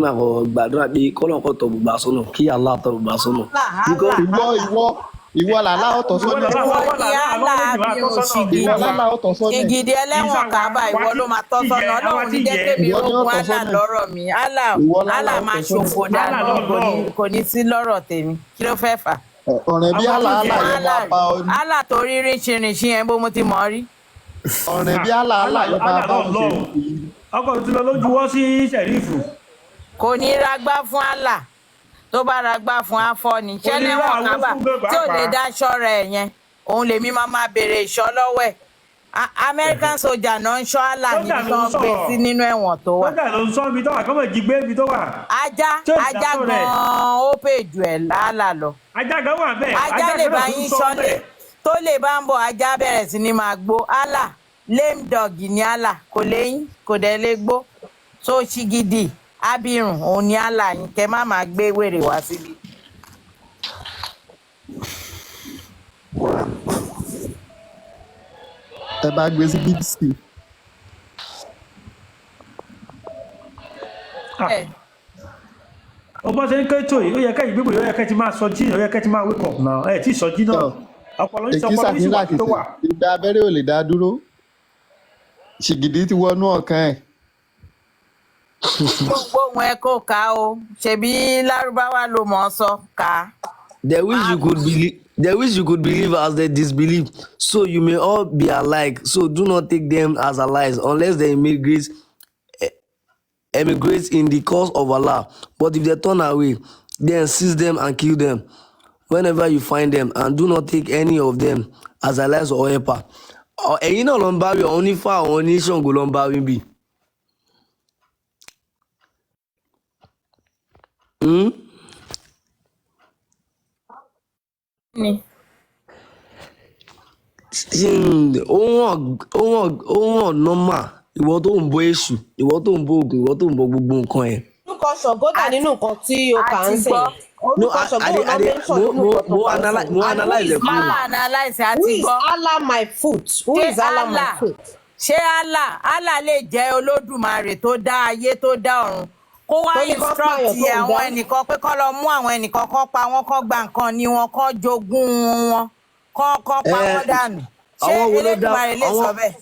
máa kọ gbàdúrà pé kọ́lọ́n kọ́ tọ́ gbogbo àsọnà, kí Allah tọ́ gbogbo àsọnà. Allah, Because Allah, Ìwọ Allah. ìwọ ìwọ làlá ọ̀tọ̀ Ìwọ sọ́nà. làlá Ìwọ ìwọ ni làlá Allah lọ́wọ́ méjì máa tọ́ abirùn sọ́nà. Ìwọ ṣìgìdì. làlá ọ̀tọ̀ sọ́nà. Ṣìgìdì Kì í ẹlẹ́wọ̀n ṣàwa kábà, àwa ìwọ tí ló máa tọ́ tí sọ́nà. yẹ àwa Ọlọ́run ní tí jẹ́ yẹ. kémi Ìwọ ni rógun ọ̀tọ̀ Allah sọ́nà. lọ́rọ̀ mi. Allah, Ìwọ làlá Allah ọ̀tọ̀ máa sọ́nà. ṣòfò Allah dànù, ló kò lọ ní o. kò ní sí lọ́rọ̀ tèmi. Kí ló fẹ́ fà? Ọ̀rẹ́ bí Àwa àlà tí àlà yẹ. yẹn máa Allah bá ọ ní. Allah tó rí ríṣinríṣin yẹn, bó mo ti mọ̀ ọ́ rí. Ọ̀rẹ́ bí àlà àlà Allah yẹn máa Allah bá ló ọ lọ ṣe. o. Ọkọ̀ tí lọ lójú wọ́ sí Sheriff. Kò ní ragbá fún Allah, tó bá ragbá fún afọ ni Kò ní rá ṣẹlẹ́wọ̀n àwọn kábà fún gan tí ò lè pàápàá. dá ṣọ́ra ẹ̀ yẹn, òun lèmi máa máa béèrè ìṣọ́ lọ́wọ́ ẹ̀. American soldier náà ń ṣọ́ Allah Sójà níbi ló tó ń ń gbé sọ̀rọ̀. sí nínú ẹ̀wọ̀n tó wà. Sójà ló ń sọ ibi tó wà, kọ́mọ̀ jí gbé ibi tó wà. Ajá, Tí ò ajá dáṣọ rẹ̀. gan-an ó pè jù ẹ̀ lálà lọ. Ajá gan wà bẹ́ẹ̀, Ajá ajá lè kan bá náà tún yín sọ ṣọ́lé, bẹ́ẹ̀. tó lè bá ń bọ̀, ajá bẹ̀rẹ̀ sí ni máa gbó. Allah lame dog ni Allah, kò léyìn, kò dẹ̀ lè gbó. Tó ṣìgìdì abirùn òun ni Allah yín, kẹ má máa gbé wèrè wá síbi. Ẹ bá gbé sí BBC. Ah, Ẹ ó bọ́ ṣe ń ké tó yìí, ó yẹ kẹ́yìn gbígbó, ó yẹ kẹ́ ti máa sọ jí, ó yẹ kẹ́ ti máa wake up now. Ẹ tí ì sọ jí náà. Tọ́ Ọpọlọ yín èkísà ọpọlọ tí yín sì ń wà tó làkìtì, wà. ìgbà abẹ́rẹ́ ò lè dá dúró. Ṣìgìdì ti wọnú ọkàn ẹ̀. Gbóhùn ẹ kó ká o, ṣebí lárúbáwá ló mọ̀ ọ́ sọ ká. They wish you could believe. They wish you could believe as they disbelieve, so you may all be alike. So do not take them as allies unless they emigrate in the cause of Allah. But if they turn away, then seize them and kill them whenever you find them, and do not take any of them as allies or helper. Ẹ̀yin náà ló ń bá wí, àwọn onífá, àwọn oníṣàngó ló ń bá wí bí. Hmm? Ni Ó hàn, ó hàn, ó hàn normal. Ìwọ tó ń bọ èṣù, ìwọ tó ń bọ Ògún, ìwọ tó ń bọ gbogbo nǹkan yẹn. Orúkọ Ṣàngó dà nínú nǹkan tí o kà A ń ti sìn. gbọ́. No, Orúkọ I Ṣàngó I ò dey náà I dey mention mo nínú mo nǹkan tó mo kà ń analyse sìn. mo And who analyse is ẹ fún Má yín. analyse, a Who ti is gbọ́. Allah my foot? Who Ṣé is Allah my Allah, foot? ṣé Allah, Allah lè jẹ́ Olódùmarè tó dá ayé tó dá ọ̀run, Kó wá Tó ní kán instruct pààyàn tó ń àwọn dá. ẹnìkan pé kán lọ mú àwọn ẹnìkan, kán pa wọ́n, kán gba nǹkan ní wọn, kán jogún wọn, kán pa Ẹ wọ́n dànù. Ṣé àwọn wo ló dá Elédùmarè lè sọ àwọn bẹ́ẹ̀?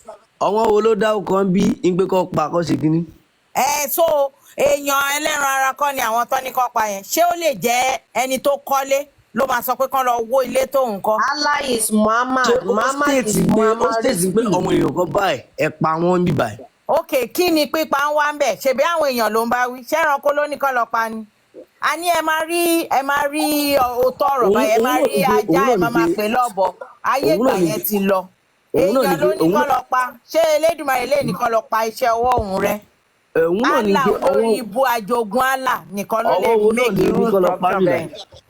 Àwọn wo ló dá ọkàn bí ń pé kọ́ pa kọ́ ṣe kínní. Ẹ so èèyàn ẹlẹ́ran ara kọ́ ni àwọn tán ní kán pa yẹn. Ṣé ó lè jẹ́ ẹni tó kọ́lé ló máa sọ pé kán lọ wó ilé tóun kọ́? Allah is Muhammad. Ṣé ó Muhammad state is pé ó Muhammad state pé ọmọ èèyàn kan báyìí ẹ pa wọ́n bí báyìí? Ok, kí ni pípa ń wá ń bẹ̀? Ṣebí àwọn èèyàn ló ń bá wí. Ṣé ẹranko ló ní kán lọ pa ni? A ní ẹ máa rí, ẹ máa rí òótọ́ ọ̀rọ̀ Òun báyìí, ẹ òun máa náà rí ní pé ajá, òun náà ẹ ní máa máa pé pè lọ́bọ. Ayé òun ìgbà náà ní yẹn pé ti lọ. òun náà ní Èèyàn pé ló ní òun kán náà lọ pa. Ṣé Elédùmarè lè ní kán lọ pa iṣẹ́ ọwọ́ òun rẹ́? Ẹ, òun náà ní Allah pé olórí ọwọ́ ibú ajogun Allah nìkan ló lè ọwọ́ wo náà make ní irú ní kọ́ lọ pa instruction bí báyìí. bẹ́ẹ̀.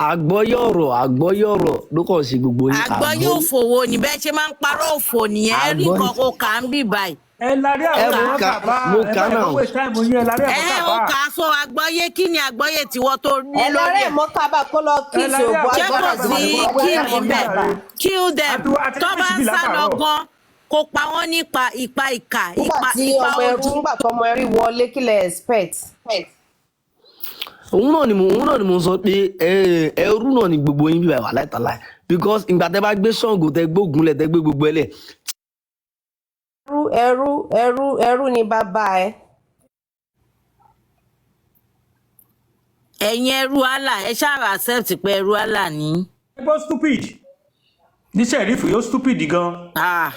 Àgbọ́yé ọ̀rọ̀, àgbọ́yé ọ̀rọ̀ ló kàn ṣe gbogbo yín. Àgbọ́yé òfò wo ni bẹ́ẹ̀ ṣe máa ń parọ́ òfò nìyẹn? Ẹ rí Àgbọ́yé nǹkan kó kà ń bì báyìí. Ẹ larí ẹ àwọn mo ọmọ kà kàbá mo ẹ kà má ẹ náà. kó waste time yín, ẹ larí Ẹ àwọn ó kàbá. kà á sọ àgbọ́yé. Kí ni àgbọ́yé tiwọ́ tó ní Ẹ lọ lórí rẹ̀ ẹ̀? mọ́ kábà kó lọ Ẹ kíìsì larí òbò àwọn Ṣé agbára kò kàbá sí ẹ má kill kó níbẹ̀? jàre. Kill them. Àti Tó bá finish ń bí sá lọ látàárọ̀. gan, kó pa wọ́n nípa ìpa ìkà, Nígbà ìpa tí ìpa ọmọ ẹrú, ojú. nígbà tọmọ ẹrú wọlé, kí lẹ expect? Òun náà ni mo sọ pé ẹ, ẹrú náà ni gbogbo yín bíbá wà láìtàláì, because ìgbà tẹ bá gbé Ṣàngó, tẹ gbógun lẹ, tẹ gbé gbogbo ẹ lẹ. Ẹrú, ẹrú, ẹrú, ẹrú ni bàbá ẹ. Ẹ̀yin ẹrú Allah, ẹ ṣáà accept pé ẹrú Allah ni. Ẹ gbọ́ stupid ní sẹ́rífù yóò stupid gan. Ah,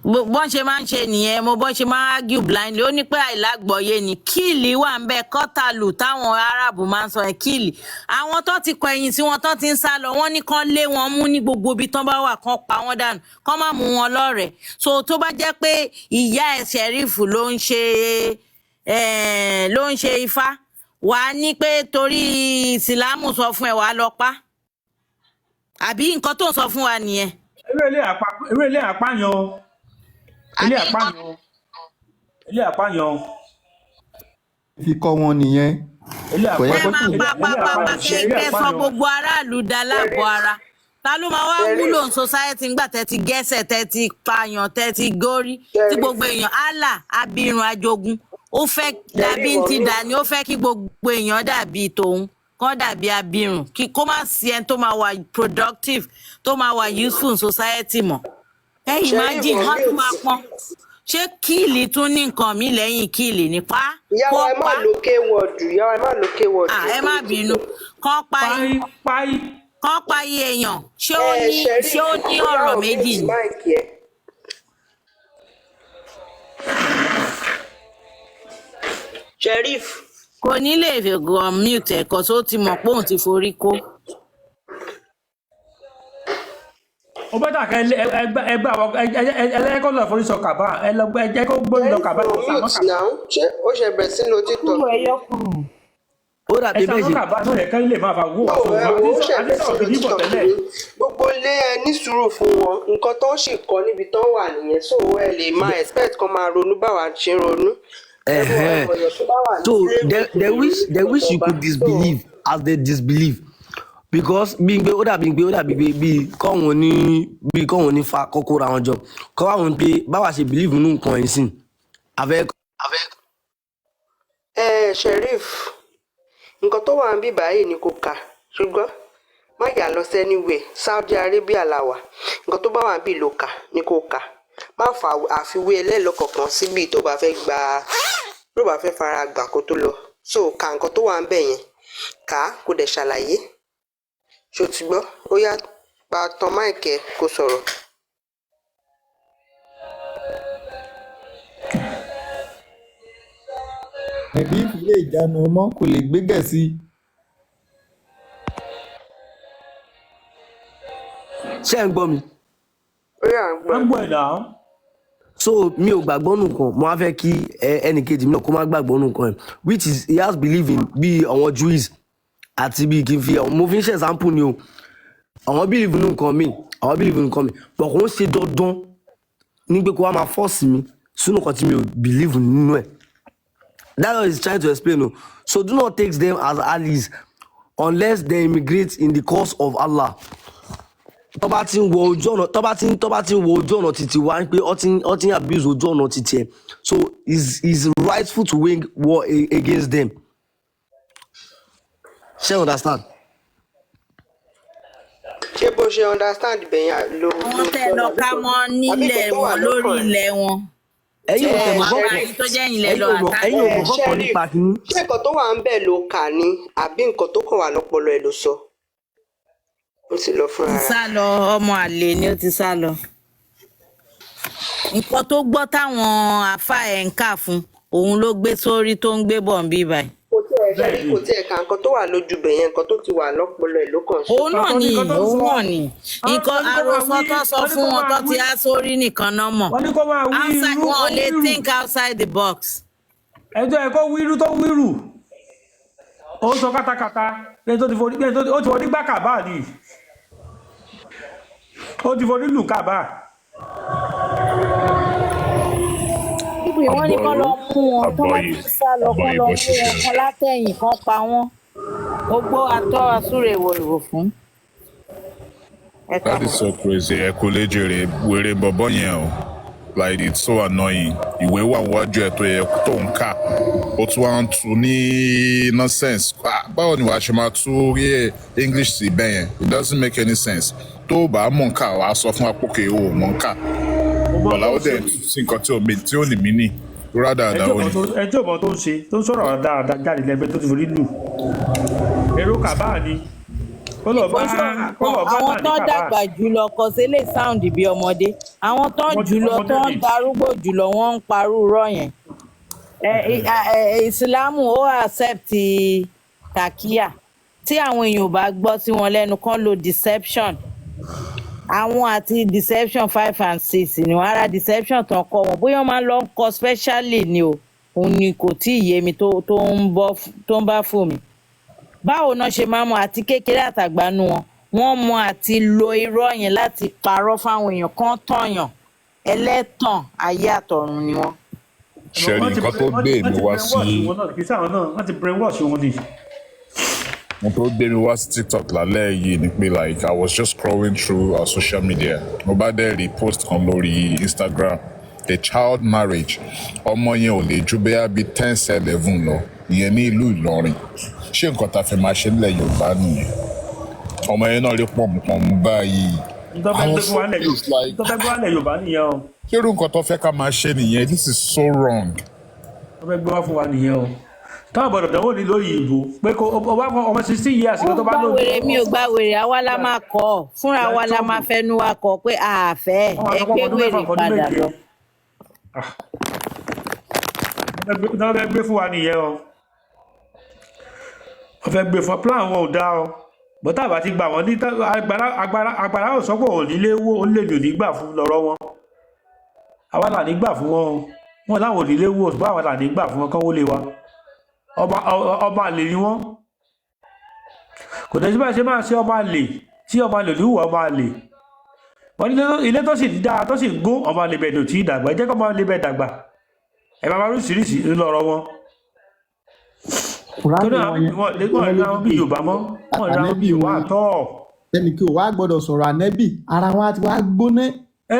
bọ́n ṣe máa ń ṣe nìyẹn. Mo bọ́n ṣe máa ń argue blindly. Ó ní pé àìlágbọ̀ọ́yé ni kíìlì wà ń bẹ, kọ́tàlù táwọn aráàbù máa ń sọ yẹn, kíìlì. Àwọn tó ti kọ ẹ̀yìn tí wọ́n tó ti ń sá lọ, wọ́n ní kán lé wọn mú ní gbogbo ibi tán bá wà, kán pa wọ́n dànù, kán má mú wọn lọ́rẹ̀ẹ́. So tó bá jẹ́ pé ìyá ẹ̀ ṣẹ̀rífù ló ń ṣe ló ń ṣe ifá, wàá ní pé torí ìsìlámù sọ fún ẹ, wàá lọ pa, àbí nǹkan tó ń sọ fún wa nìyẹn? Eré ilé àpá, eré ilé àpáyan o, ilé àpáyan o, ilé àpáyan o, Fi kọ́ wọn nìyẹn. Ilé Kò yẹ Ẹ kó máa sì pa ilé pa pa pa àpáyan, kẹ ilé kẹ sọ àpáyan. gbogbo aráàlú da láàbọ̀ ara. Ta ló máa wá wúlò ní society ńgbà tẹ ti gẹ́sẹ̀, tẹ ti pààyàn, tẹ ti górí tí gbogbo èèyàn Allah abirùn ajogun ó fẹ́ dàbí ti dání, ó fẹ́ kí gbogbo èèyàn dàbí tòun, kán dàbí abirùn, kí kó má sí ẹni tó máa wà productive, tó máa wà useful in society mọ́. Ẹ imagine, wọ́n tún máa pọ́n. Ṣé kíìlì tún ní nǹkan mi lẹ́yìn kíìlì ní pa Ìyá kó wa, ẹ má pa? lo kéwọ̀dù. Ìyá wa, ẹ má lo kéwọ̀dù. Ah, ẹ má bínú. Kán pa Páí páí. Kán pa iye èèyàn. Ṣé ó Ẹ ní Sheriff, ṣé ó ní bóyá ọ̀rọ̀ ò méjì mute ni? mic ẹ. Sheriff. Kò ní lè gan mute ẹ̀kọ́ tó ti mọ̀ pé òun ti forí kó. Ó bẹ́tà kẹ́ ẹgbẹ́ àwọn ẹlẹ́kọ́ lọ forí sọ kàbá, ẹ lọ ẹ jẹ́ kó gbórí lọ Sheriff kàbá, ò ẹ sàmọ́ mute kàbá. now. Ṣé ó ṣe bẹ̀rẹ̀ sí lo TikTok Kúrò, ni? ẹyọ kúrò. Ó dàbí Ẹ bẹ́ẹ̀ sàmọ́ ṣe kàbá tó yẹ kẹ́ lè máa fa wó No, wá sóhun. ẹ wo, ó ṣe Àti bẹ̀rẹ̀ sí sọ̀rọ̀ lo gidi bọ̀ TikTok tẹ́lẹ̀. ni. Gbogbo ilé, ẹ ní sùúrù fún wọn. Nǹkan tó ń sì kọ́ níbi tó wà nìyẹn. So ẹ lè máa expect kó máa ronú báwa ṣe ń ronú. Ẹ mọ Ẹhẹn. èèyàn tó bá wà ní So slavery kò they lè wish ronú they wish you tọba. could So disbelieve as they disbelieve, because bí pé ó dàbí pé ó dàbí pé bí kọ́wọn ní fa kọ́kọ́ ra wọn jọ kọ́ àwọn pé báwa ṣe believe nínú nǹkan yìí sìn àfẹ́. Ẹ Sheriff, nǹkan tó wà ń bí báyìí ni kò kà, ṣùgbọ́n má yà lọ sẹ́niwẹ̀. Saudi Arabia la wà. Nǹkan tó bá wà ń bí ló kà ni kò kà. Má fa àfiwé ẹlẹ́lọ́kọ̀ọ̀kan síbi tó bá fẹ́ gbà, tó bá fẹ́ fara gbà kó tó lọ. So ka nǹkan tó wà ń bẹ̀ yẹn, kà á kó dẹ̀ ṣàlàyé. Ṣó ti gbọ́? Ó yá, pa tan mic ẹ kó sọ̀rọ̀. Ẹbí ìfìlẹ̀ ìjánu ọmọ kò lè gbé gẹ̀ẹ́sì. Ṣé ẹ̀ ń gbọ́ mi? Ó yá, à ń gbọ́. Wọ́n gbọ́ ẹ̀ náà. So mi ò gbàgbọ́ nù kan, mo á fẹ́ kí ẹnì kejì mi náà kó má gbàgbọ́ nù kan ẹ̀, which is he has belief in bí àwọn Jews àti bí kí n fi mo fi ń ṣe example ni o. Àwọn believe nù nǹkan mi, àwọn believe nù nǹkan mi, but kò ń ṣe dandan ní pé kó wá máa force mi sínú nǹkan tí mi ò believe nínú ẹ̀. That's what he's trying to explain o. So do not take them as allies unless they immigrate in the cause of Allah. Tó bá ti ń wọ ojú ọ̀nà, tó bá ti ń wọ ojú ọ̀nà títí wá pé ó ti ń abuse ojú ọ̀nà títí ẹ̀, so is rightful to wage war against them. Ṣé you understand? Ṣé bó ṣe understand bẹ̀yẹn ló Àwọn ló tẹ́ sọ lọ ní ká àbí mọ́ nǹkan nílẹ̀ tó wà wọn lórí lọ́kàn ẹ̀? ilẹ̀ wọn. Ẹ̀yin ò Tẹ́ tẹ̀ mọ̀ ara kọ́kọ́ yín tó jẹ́ ìyìn lẹ ẹ̀yin lọ ò mọ̀ àtàkì. ẹ̀yin ò mọ̀ kọ́kọ́ Sheriff, nípa kínní. ṣé nǹkan tó wà ń bẹ̀ ló kà ní àbí nǹkan tó kàn wà lọ́pọlọ ẹ̀ ló sọ? Ó ti lọ fúnra Ti rẹ̀. sá lọ, ọmọ àlè ni, ó ti sá lọ. Nǹkan tó gbọ́ táwọn àáfàá ẹ̀ ń kà fún òun ló gbé sórí tó ń gbé bọ̀ ń bí báyìí. Kò tiẹ̀ ṣe rí, kò tiẹ̀ ka nǹkan tó wà lójú bẹ̀ yẹn, nǹkan tó ti wà lọ́pọlọ ẹ̀ ló kàn sọ. Òun náà Ọ̀tọ̀ ní ni nǹkan tó ń òun sọ. náà ni Àwọn nǹkan wọ́n ní kó máa àròsọ wí tó sọ wọ́n ní fún kó wọn máa tó ti wí há sórí nìkan náà mọ̀. Wọ́n ní kó máa wí Outside irú wọn ó ò lè wíru. think outside the box. Ẹjọ́ ẹ kó wíru tó wíru, ó ń sọ kátakàta lẹ́yìn tó ti forí, lẹ́yìn tó ó ti forí gbá kàbá ni, ó ti forí lù kàbá. Ibi wọn ní kán lọ mú wọn tó bá Àbọ̀yè ti sá lọ, kán àbọ̀yè lọ bó mú ṣe wọn ṣe. kan látẹ̀yìn kán pa wọ́n. Gbogbo àtọ́ àsúrè wòlò fún ẹ That káàbọ̀. is so crazy. Ẹ kò lè jèrè wèrè bọ̀bọ̀ yẹn o. Like, it's so annoying. Ìwé wà wájú ẹ̀ tó yẹ tó ń kà. Ó tún wá ń tu ní nonsense. Ah, báwo ni wàá ṣe máa tú rí English sí bẹ́ẹ̀ yẹn? It doesn't make any sense. Tó o bá mọ̀ ń kà, wàá sọ fún apókè o ò mọ̀ ń kà. Mo mọ Bọ̀lá tó ó ń ṣe. dẹ̀ tú sí nǹkan tí ò mi tí ò ní mí nì. Rádàrádà Ẹjọ́ ó mọ ní. tó ẹjọ́ mọ tó ń ṣe, tó ń sọ̀rọ̀ dáadáa jáde lẹ́gbẹ́ tó ti forí lù èrò kàbá ni, kó lọ bá Ìfọ́sọ̀rọ̀ kó kan lọ bá àwọn náà ní tó kàbá. dàgbà jù lọ kọ sí lè sound bí ọmọdé, àwọn tó Ọmọdé jù lọ ọmọdé tó ń ni. darúgbó jù lọ, wọ́n ń parú rọ yẹn. Ẹ ìsìlámù ó accept tàkíyà tí àwọn èèyàn ò bá gbọ́ sí wọn lẹ́nu kan lo deception. Àwọn àti deception 5 and 6 ni wọn ara deception tán kọ wọn, bóyá wọn máa ń lọ kọ specially ni o, òun ni kò tí ì yé mi tó ń bọ́ tó ń bá fò mí. Báwo náà ṣe máa mọ àti kékeré àtàgbánu wọn, wọ́n mọ àti lo irọ́ yẹn láti parọ́ fáwọn èèyàn kan tọ̀yàn, ẹlẹ́tàn ayé àtọ̀run ni wọ́n. Ṣẹ̀rí Wọ́n ti nǹkan tó wọ́n gbé ti mi wá brainwash sí wọn náà, kì í sáwọn náà, wọ́n ti brainwash wọn ni. Mo tó gbé mi wá sí TikTok lálẹ́ yìí ni pé, like, I was just scrolling through our social media, mo bá dẹ̀ rí post kan lórí Instagram, a child marriage. Ọmọ yẹn ò lè ju bóyá bíi 10 sí 11 lọ, ìyẹn ní ìlú Ìlọrin. Ṣé nǹkan tá a fẹ́ máa ṣe nílẹ̀ Yorùbá nìyẹn? Ọmọ yẹn náà rí pọ̀npọ̀n báyìí. Tó fẹ́ I gbé was fún so wa nílẹ̀ pissed, like, tó fẹ́ gbé wa nílẹ̀ Yorùbá nìyẹn o. Ṣé irú nǹkan tó fẹ́ ká máa ṣe nìyẹn? This is so wrong. Tó fẹ́ gbé wá fún wa nìyẹn o, táwọn gbọ́dọ̀ dánwò ní lórí ìbò pé kó o bá fún ọmọ 16 years Ó kan tó bá gbá lóun wèrè, mi ò gbá wèrè, àwa la máa kọ́ ọ fúnra wa, la máa fẹnu wa kọ́ pé àfẹ́ wọ́n máa ẹ sọ pé gbé ọmọ ọdún wèrè 6, ọdún padà 7 lọ. Tó fẹ́ gbé fún wa nìyẹn o, wọ́n fẹ́ gbé fún wa, plan wọn ò dáa o, bọ́tà bá ti gbà wọ́n ní agbára agbára agbára ò sọ́pọ̀ ò nílé wó, ó lè lò nígbà fún lọ́rọ́ wọn, àwa là ní gbà fún wọn o. Wọn láwọn ò nílé wó, ṣùgbọ́n àwa là ní gbà fún wọn kán wó lé wa. Ọba àlè ni wọ́n, kò dẹ̀ sí bá ṣe máa ṣe ọba àlè tí ọba àlè olúwa ọba àlè wọ́n ní ilé tó sì dáa tó sì ń gún ọba àlè bẹ̀ ní ò tí ì dàgbà. Ẹ jẹ́ kó ọba àlè bẹ̀ dàgbà, ẹ̀ máa máa rúṣìíríṣìí lọ́rọ̀ wọn. Kùránì Torí wọn àwọn yẹn wọn lè wọn wọn rí ló àwọn bí dìde Yorùbá mọ́, wọn rí àwọn bí ànẹ́bì Yorùbá wọn yẹn àtọ́. Ẹnì kí o wá gbọ́dọ̀ sọ̀rọ̀ ànẹ́bì, ara wọn á ti wá gbóná. Ẹ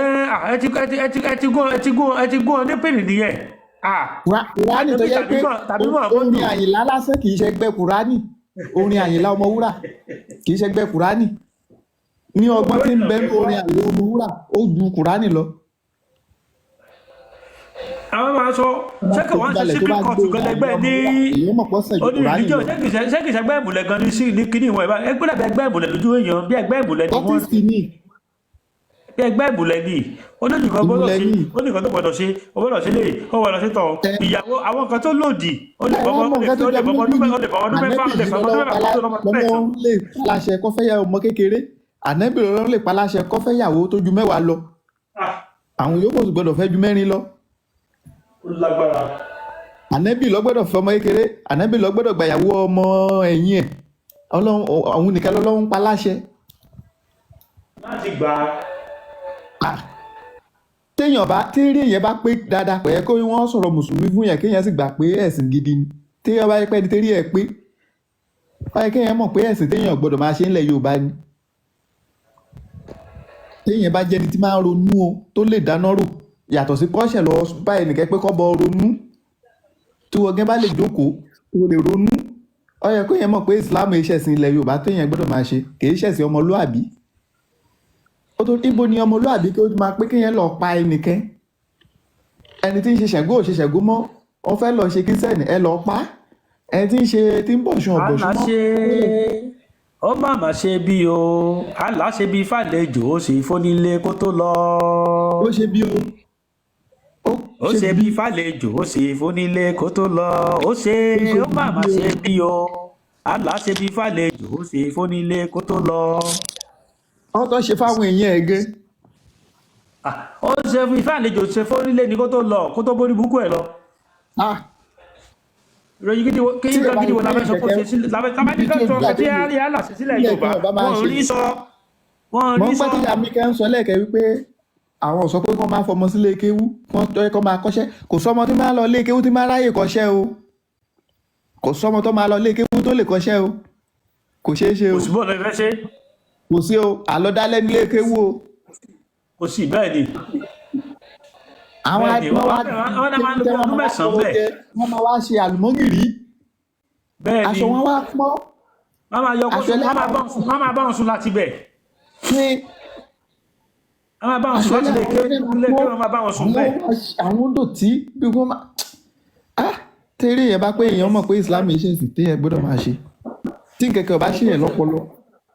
ẹ ti ẹ ti ẹ ti ẹ ti gún ẹ ti gún ẹ ti gún ọ ní pèlè nìyẹn. Kùránì tó Ànábì yẹ tàbí pé tàbí Muhammadu. Orin Àyìnlá lásán kì í ṣẹgbẹ́ Kùránì. Orin Àyìnlá Ọmọwúrà kì í ṣẹgbẹ́ Kùránì. Ní ọgbọ́n tí ń bẹ ní orin Àyìnlá Ọmọwúrà, ó ju Kùránì lọ. Àwọn máa sọ Tó bá ṣé kò wọ́n ṣe balẹ̀ tó secret bá court gbé gan orin lẹgbẹ́ Àyìnlá ní Ọmọwúrà, èèyàn mọ̀ pọ̀ sàn ju oní Kùránì religion. lọ. Ṣé kìí ṣẹgbẹ́ ìmùlẹ̀ gan ní sí ní kíní ìwọ̀n ìbá ẹgbẹ́ dàbí ẹgbẹ́ ìmùlẹ̀ lójú èèyàn, bí ẹgbẹ́ ìmùlẹ̀ ni wọ́n. Cultist ni. Bí ẹgbẹ́ ìmùlẹ̀ ni, ó ní nǹkan gbọ́dọ̀ Ìmùlẹ̀ ṣe ni. ó ní nǹkan tó gbọ́dọ̀ ṣe, ó gbọ́dọ̀ ṣe lè ó gbọ́dọ̀ ṣe tọ̀ ìyàwó, àwọn nǹkan tó lòdì, ó lè Ẹ bọ́mọ wá mọ ó lè nǹkan tó ó lè jẹ mí bọ́mọ lójú ọdún ni ó lè bọ́mọ ọdún 6, ànẹ́bì ó lè yìí fọmọ ọdún lọ́lọ́wọ́ 6 kó tó lọ́mọ ọdún 9. lọ́wọ́ lè paláṣẹ kó fẹ́ yà ọmọ kékeré, ànẹ́bì lọ́lọ́wọ́ lè paláṣẹ kó fẹ́ yàwó tó ju 10 lọ, àwọn yòókù sì gbọ́dọ̀ fẹ́ ju 4 lọ. Ó lágbára. Ànẹ́bì ló gbọ́dọ̀ fẹ́ ọmọ kékeré, ànẹ́bì ló gbọ́dọ̀ gbàyàwó ọmọ ẹ̀yìn ẹ̀. Ọlọ́run àwọn nìkan lọ́lọ́run ń paláṣẹ. Láti gbà á. Téèyàn bá téèrè yẹn bá pé dáadáa, kò yẹ kó wọ́n sọ̀rọ̀ mùsùlùmí fún yẹn kéèyàn sì gbà pé ẹ̀sìn gidi ni. Téèyàn bá yẹ pé ẹni téèrè ẹ̀ pé, ó yẹ kéèyàn mọ̀ pé ẹ̀sìn téèyàn gbọ́dọ̀ máa ṣe ńlẹ̀ Yorùbá ni. Téèyàn bá jẹ́ni tí máa ń ronú o, tó lè dáná rò, yàtọ̀ sí kọ́ṣẹ̀ lọ bá ẹnìkan pé kọ́ bọ ronú, tí wọ́n gẹ́ bá lè jókòó tó lè ronú, ó yẹ kó yẹn mọ̀ pé Islam ìṣẹ̀sìn ilẹ̀ Yorùbá téèyàn gbọ́dọ̀ máa ṣe, kì í ṣẹ̀sìn ọmọlúàbí. Ó tó ibo ni ọmọlúàbí kí ó máa pé kéèyàn lọ pa ẹnìkan? Ẹni tí ń ṣe Ṣàngó ò ṣe Ṣàngó mọ́, ó fẹ́ lọ ṣe kírísítẹ́nì, ẹ lọ pa á. Ẹni tí ń ṣe tí ń bọ̀ṣun ọ̀bọ̀ṣun àlá mọ́. ṣe ó má má ṣe bí o, àlá ṣe bí fàlejò, ó sì fónílé kó tó lọ. Ó ṣe bí o, ó ṣe bí fàlejò, ó sì fónílé kó tó lọ, ó ṣe ó má má ṣe bí o, àlá ṣe bí fàlejò, ó sì fónílé kó tó lọ. Wọ́n tó ṣe fáwọn èèyàn ẹ̀ gan. Ó ṣe bí fàlejò ṣe fónílé ni kó tó lọ, kó tó bórí búkú ẹ̀ lọ. Ìròyìn gidi wo kí Tí nǹkan ìbá gidi wo la fẹ́ sọ kó ṣe sílẹ̀ la fẹ́ tábà ní ibi ká tí sọ ìgbà tí tó àlà ṣe sílẹ̀ ilé Yorùbá ẹ̀kọ́ ọba máa wọn ń ò ṣe rí sọ, wọn ò mo rí ń sọ. gbọ́ tí àmì kan ń sọ lẹ́ẹ̀kẹ́ wípé àwọn ò sọ pé kán máa fọmọ sílé kéwú, kán tọ́ kán máa kọ́ṣẹ́. Kò sọ́mọ tí máa lọ lé kéwú tí máa ráyè kọ́ṣẹ́ o, kò sọ́mọ tó máa lọ lé kéwú tó lè kọ́ṣẹ́ o, kò ṣeé ṣe o. Kò sí bọ́ọ̀lù ẹ fẹ́ ṣe. Kò sí o, àlọ́dálẹ́ nílé kéwú o. Kò sí, bẹ́ẹ̀ ni. Àwọn Bẹ́ẹ̀ ni, wọ́n wá wọ́n náà máa ń lo bí wọ́n ọdún máa wá mẹ́sàn-án tọrọ bẹ́ẹ̀. jẹ, wọ́n máa wá ṣe àlùmọ́gìrì. Bẹ́ẹ̀ ni. Aṣọ wọn wá pọ́n. Wọ́n máa yọ kó Aṣọ sùn, wọ́n ẹlẹ́wọ̀n máa bá wọn sùn, wọ́n máa bá wọn sùn láti bẹ̀. Ṣé Wọ́n máa bá wọn aṣọ sùn láti lè ẹlẹ́wọ̀n ké lè ké, wọ́n máa bá wọn sùn àwọn bẹ́ẹ̀. àwọn dòtí bí wọ́n máa ah tẹ́lẹ̀ yẹn bá pé èèyàn mọ̀ pé Islam yìí ṣèṣì téèyàn gbọ́dọ̀ máa ṣe tí nkẹ̀kẹ́ ò bá ṣèyàn lọ́pọlọ.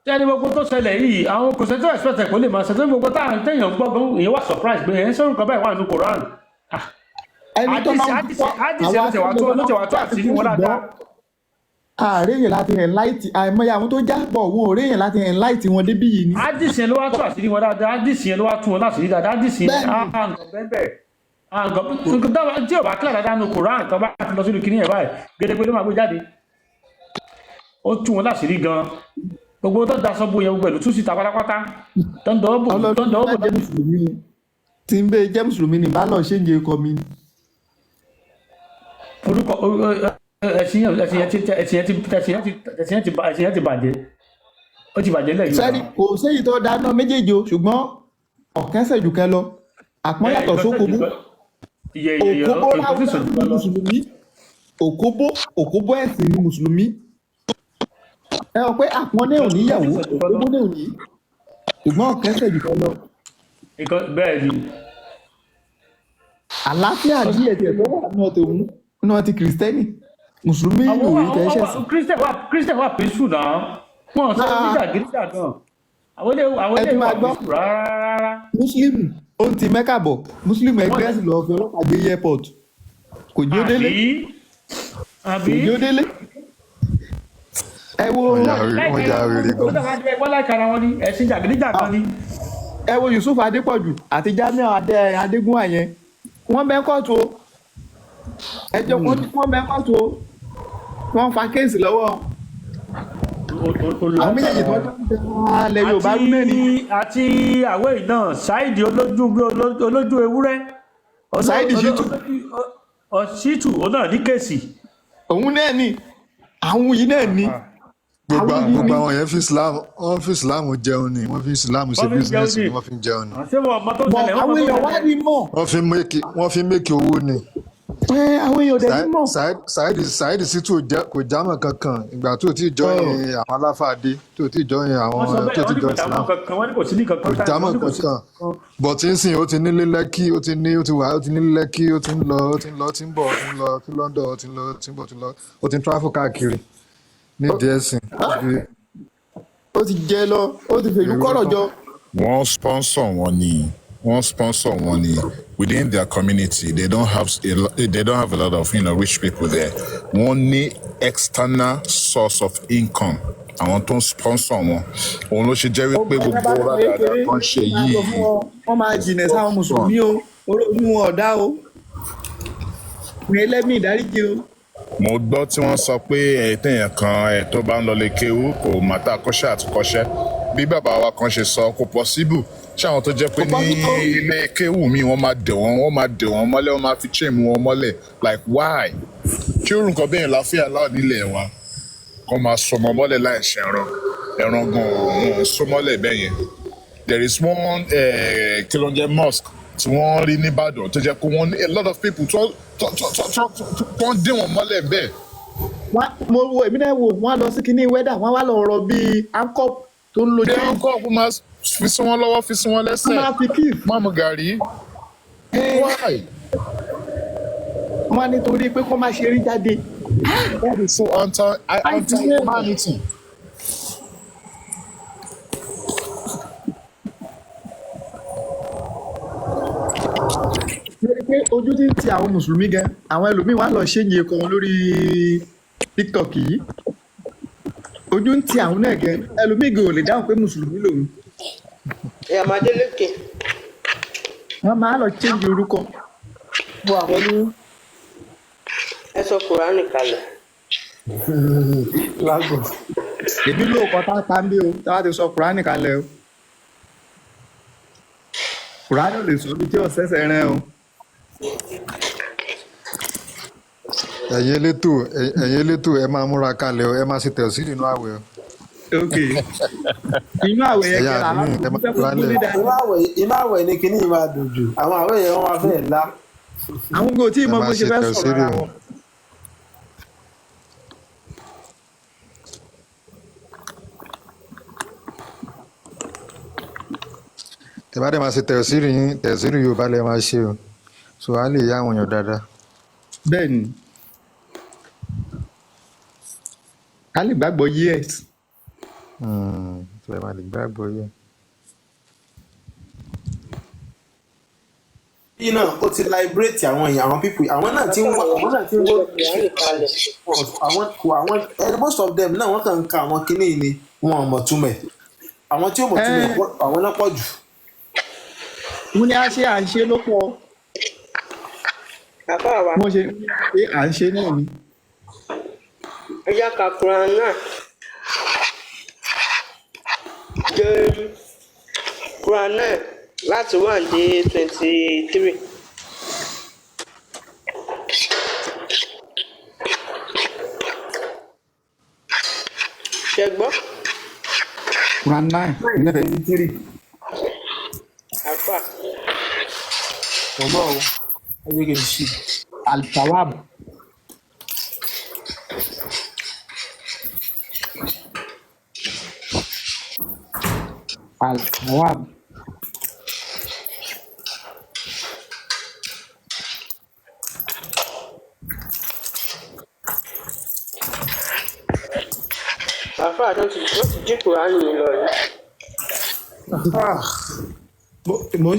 Ṣé ẹni gbogbo tó ṣẹlẹ̀ yìí, àwọn kò sẹ́ni tó expect ẹ̀ kó lè máa ṣe tó gbogbo táwọn téèyàn ń gbọ́ gan, èèyàn wà surprise pé ẹ̀ ń sọ̀rọ̀ kan báyìí wà nínú Quran. Ẹni tó máa ń Àdìsí gbọ́ àdìsí àwọn ló tẹ̀ wá tó ló tẹ̀ wá tó àṣírí wọn dáadáa. Ààrẹ yẹn láti enlight àìmọye àwọn tó jábọ̀, wọn ò rí yẹn láti enlight wọn débí yìí ni. Àdìsí yẹn ló wá tú àṣírí wọn dáadáa, àdìsí yẹn ló wá tú wọn láṣìírí dáadáa, àdìsí yẹn á nǹkan bẹ́ẹ̀ bẹ́ẹ̀. Nǹkan tí ò bá kílà dáadáa nínú Quran tó bá ti lọ sínú kinní yẹn báyìí, gédégbé ló máa gbé jáde. Ó tú wọn láṣìírí gan. Gbogbo tó daṣọ bo yẹn gbogbo ẹ̀ ló tú síta pátápátá. Tó ń dọwọ́ bò tó ń Ọlọ́run dọwọ́ bá bò jẹ́ mùsùlùmí o, tí ń bẹ jẹ́ mùsùlùmí ni bá lọ ṣe ń jẹ ikọ̀ mi ni. Orúkọ ẹ̀sìn yẹn ẹ̀sìn yẹn ti ẹ̀sìn yẹn ti ẹ̀sìn yẹn ti ẹ̀sìn yẹn ti ẹ̀sìn yẹn ti bàjẹ́. Ó ti bàjẹ́ lẹ̀ Yorùbá. Sẹ́ni kò séyìí tó dáná méjèèjì o, ṣùgbọ́n ọ̀kẹ́ sẹ̀jù kẹ lọ, àpọ́n Ẹ yàtọ̀ ìkan sẹ̀jù sókobó. kan iye iye iye Òkóbó ìkan sì ráúráú sẹ̀jù ni kan lọ. mùsùlùmí, òkóbó òkóbó ẹ̀sìn ni mùsùlùmí. Ẹ rò pé àpọ́n náà ò Ìkan sì níyàwó, sẹ̀jù kan lọ. òkóbó náà ò ní, ṣùgbọ́n ọ̀kẹ́ sẹ̀jù kẹ lọ. Ìkan bẹ́ẹ̀ ni. Àlàáfíà díẹ̀ díẹ̀ tó wà náà tòun náà ti kìrìsìtẹ́nì, mùsùlùmí Àwọn lòun wà tẹ́ àwọn wà ṣẹ̀sìn. Christian wà Christian wà peaceful náà. Wọ́n sọ oníjàgídíjàgan. Àwọn ilé àwọn Ẹ ilé tún wà máa gbọ́ peaceful rárá rárá. Mùsùlùmí ó ń ti mẹ́kà bọ̀, mùsùlùmí Wọ́n ẹgbẹ́ sì lọ́ọ́ fi ọlọ́pàá gbé airport, kò jí ó délé, àbí kò àbí jí ó délé. Ẹ wo Wọ́n ya wèrè, láìka wọ́n ya wèrè wọ́n gan. wọ́n láìka ara wọn ní ẹ̀sìn jàgídíjàgan ni. Ẹ wo Yusuf Adépọ̀jù àti Jamiu Adé Adégúnwà yẹn, wọ́n bẹ́ kóòtù o, ẹjọ́ wọ́n bẹ́ kóòtù o, wọ́n fa kéèsì lọ́wọ́ àwọn méjèèjì tó ń alẹ́ Yorùbá rú náà ni. Àti àti àwẹ̀ yìí náà Saheed olójú bí olójú ewúrẹ́ Saheed Shittu. Shittu òun náà ní kéèsì. Òun náà ni, àwọn yìí náà ni, Gbogbo àwọn yìí gbogbo ni. àwọn yẹn fi Islam, wọ́n fi Islam jẹun ni, wọ́n fi Islam ṣe Wọ́n fi ń jẹun business ni. ni, wọ́n fi ń jẹun ni. Ṣé wọn ọmọ tó Bọ̀ ṣẹlẹ̀ wọ́n àwọn mọ tó èèyàn wá ṣẹlẹ̀. ní mọ̀. Wọ́n fi make owó ni. Ẹ àwọn èèyàn dẹ̀ ní mọ̀. Saheed Shittu kò jámọ́ kankan ìgbà tó ti join àwọn aláfàdé, tó ti join àwọn Wọ́n sọ tó bẹ́ẹ̀ ti wọ́n ní kò join jámọ́ Islam. kankan, wọ́n ní kò sí ní Kò kankan tá jámọ́ wọ́n ní kò sí kankan. kankan. But nsìn ó ti nílé Lẹ́kí, ó ti ní ó ti wà, ó ti nílé Lẹ́kí, ó ti ń lọ, ó ti ń lọ, ó ti ń bọ̀, ó ti ń lọ sí London, ó ti ń lọ, ó ti ń bọ̀, ó ti ń lọ, ó ti ń travel káàkiri nídìí ẹ̀sìn. Ó ti jẹ lọ, ó ti fèlú Èrò kọ́rọ̀ kan. jọ. Wọ́n sponsor wọn ni, wọ́n sponsor wọn ni within their community. They don't have a lot of rich people there. Wọ́n ní external source of income. Àwọn tó ń sponsor wọn. Òun ló ṣe jẹ́ wípé Ọgbà gbogbo bá lọ rádaràda kékeré tó ń ṣe máa sọ yìí fún wọn, wọ́n máa jìnà sáwọn mùsùlùmí o, orí wọn ọ̀dá o, ní ẹlẹ́mìí ìdáríjì o. Mo gbọ́ tí wọ́n sọ pé ẹ̀ téèyàn kan ẹ̀ tó bá ń lọ lè kéwú kò màtá kọ́ṣẹ́ àti kọ́ṣẹ́. Bí bàbá wa kan ṣe sọ, kò possible. Ṣé àwọn tó jẹ́ pé Kò ní possible. ilé kéwú mi wọ́n máa dè wọ́n, wọ́n máa dè wọ́n mọ́lẹ̀, wọ́n máa fi chain mú wọn mọ́lẹ̀, like why? Ṣé irú nǹkan bẹ́ẹ̀ láfíà láò nílẹ̀ wa? Kọ́ máa sọmọ mọ́lẹ̀ láì ṣe ẹran. Ẹran gan òun ò so mọ́lẹ̀ bẹ́ẹ̀ yẹn. There is one kí ló ń jẹ́ mosque tí wọ́n rí nìbàdàn tó jẹ́ pé wọ́n ní a lot of people tó ń dín wọn mọ́lẹ̀ bẹ́ẹ̀. Wọ́n mo wo, èmi náà wò wọ́n á lọ sí kinní wẹ́dà, wọ́n á wá lọ rọ bíi ankop tó ń lo Bí chain. ankop máa fi sí wọn lọ́wọ́, fi sí wọn Wọ́n lẹ́sẹ̀, máa fi kíf. má mu gàrí. Why? Wọ́n á nítorí pé kó má ṣe rí jáde. That is so Láìsí anti ṣe humanity. Lórí pé ojú ti ń ti àwọn mùsùlùmí gan, àwọn ẹlòmíín wá lọ ṣéǹjì ẹkọ wọn lórí TikTok yìí. Ojú ń ti àwọn náà gan, ẹlòmíín gan ò lè dáhùn pé mùsùlùmí lòun. Ìyàmọ̀ Adélékè. Wọ́n máa lọ ṣéǹjì orúkọ. Mo wà pẹ̀lú. Ẹ sọ Kùránì kalẹ̀. Lágbo. Èmi ló kọ tá a pa ń bí o, tá a ti sọ Kùránì kalẹ̀ o. Kùránì ò lè sọ ibi tí ọ̀sẹ̀sẹ̀ rẹ o. Ẹ̀yin elétò, ẹ̀yin elétò, ẹ máa múra kalẹ̀ o, ẹ máa ṣe tẹ̀sí nínú àwẹ̀ o. Ok, inú àwẹ̀ yẹn Ẹ̀yin kẹrẹ àdúgbò, aláwọ̀ ẹ máa fẹ́ kó múra gbóná lẹ̀. dáadáa. Inú àwẹ̀ ni kinní yìí máa dùn jù. Àwọn àwẹ̀ yẹn wọ́n máa fẹ́ lá. Àwọn kò tí ì Ẹ mọ máa bó ṣe ṣe fẹ́ tẹ̀sí sọ̀rọ̀ rè ara o. wọn. Tẹ bá dẹ̀ máa ṣe tẹ̀sí rè yín, tẹ̀sí rè Yorùbá lẹ máa ṣe o, so á lè yá àwọn èèyàn dáadáa. Bẹ́ẹ̀ ni, ká lè gbàgbọ́, yes. So ẹ máa lè gbàgbọ́ yẹ. Yìí náà ó ti liberate àwọn èèyàn, àwọn people, àwọn náà ti ń wá, àwọn náà ti ń Ẹ wá sọ Kùránì kalẹ̀. àwọn kò àwọn most of them náà, wọ́n kàn ń ka àwọn kinní yìí ni, wọn ò mọ̀ túmọ̀ ẹ̀. Àwọn tí ó mọ̀ túmọ̀ ẹ̀ àwọn náà pọ̀ jù. Wọ́n ní a ṣe à ń ṣe ló pọ̀. Bàbá wa. Wọ́n ṣe pé à ń ṣe náà ni. Ẹ yá ka Quran náà. Jẹ́ Quran náà láti 1 dé 23. Ṣé gbọ́? Quran 9. 23. Àfà. Mo gbọ́ o, ẹ jẹ́ kí n ṣí. Al-Tawab. Al-Tawab. Àfà tó ti wọ́n ti jí Quran mi lọ ni. Ah, mo mo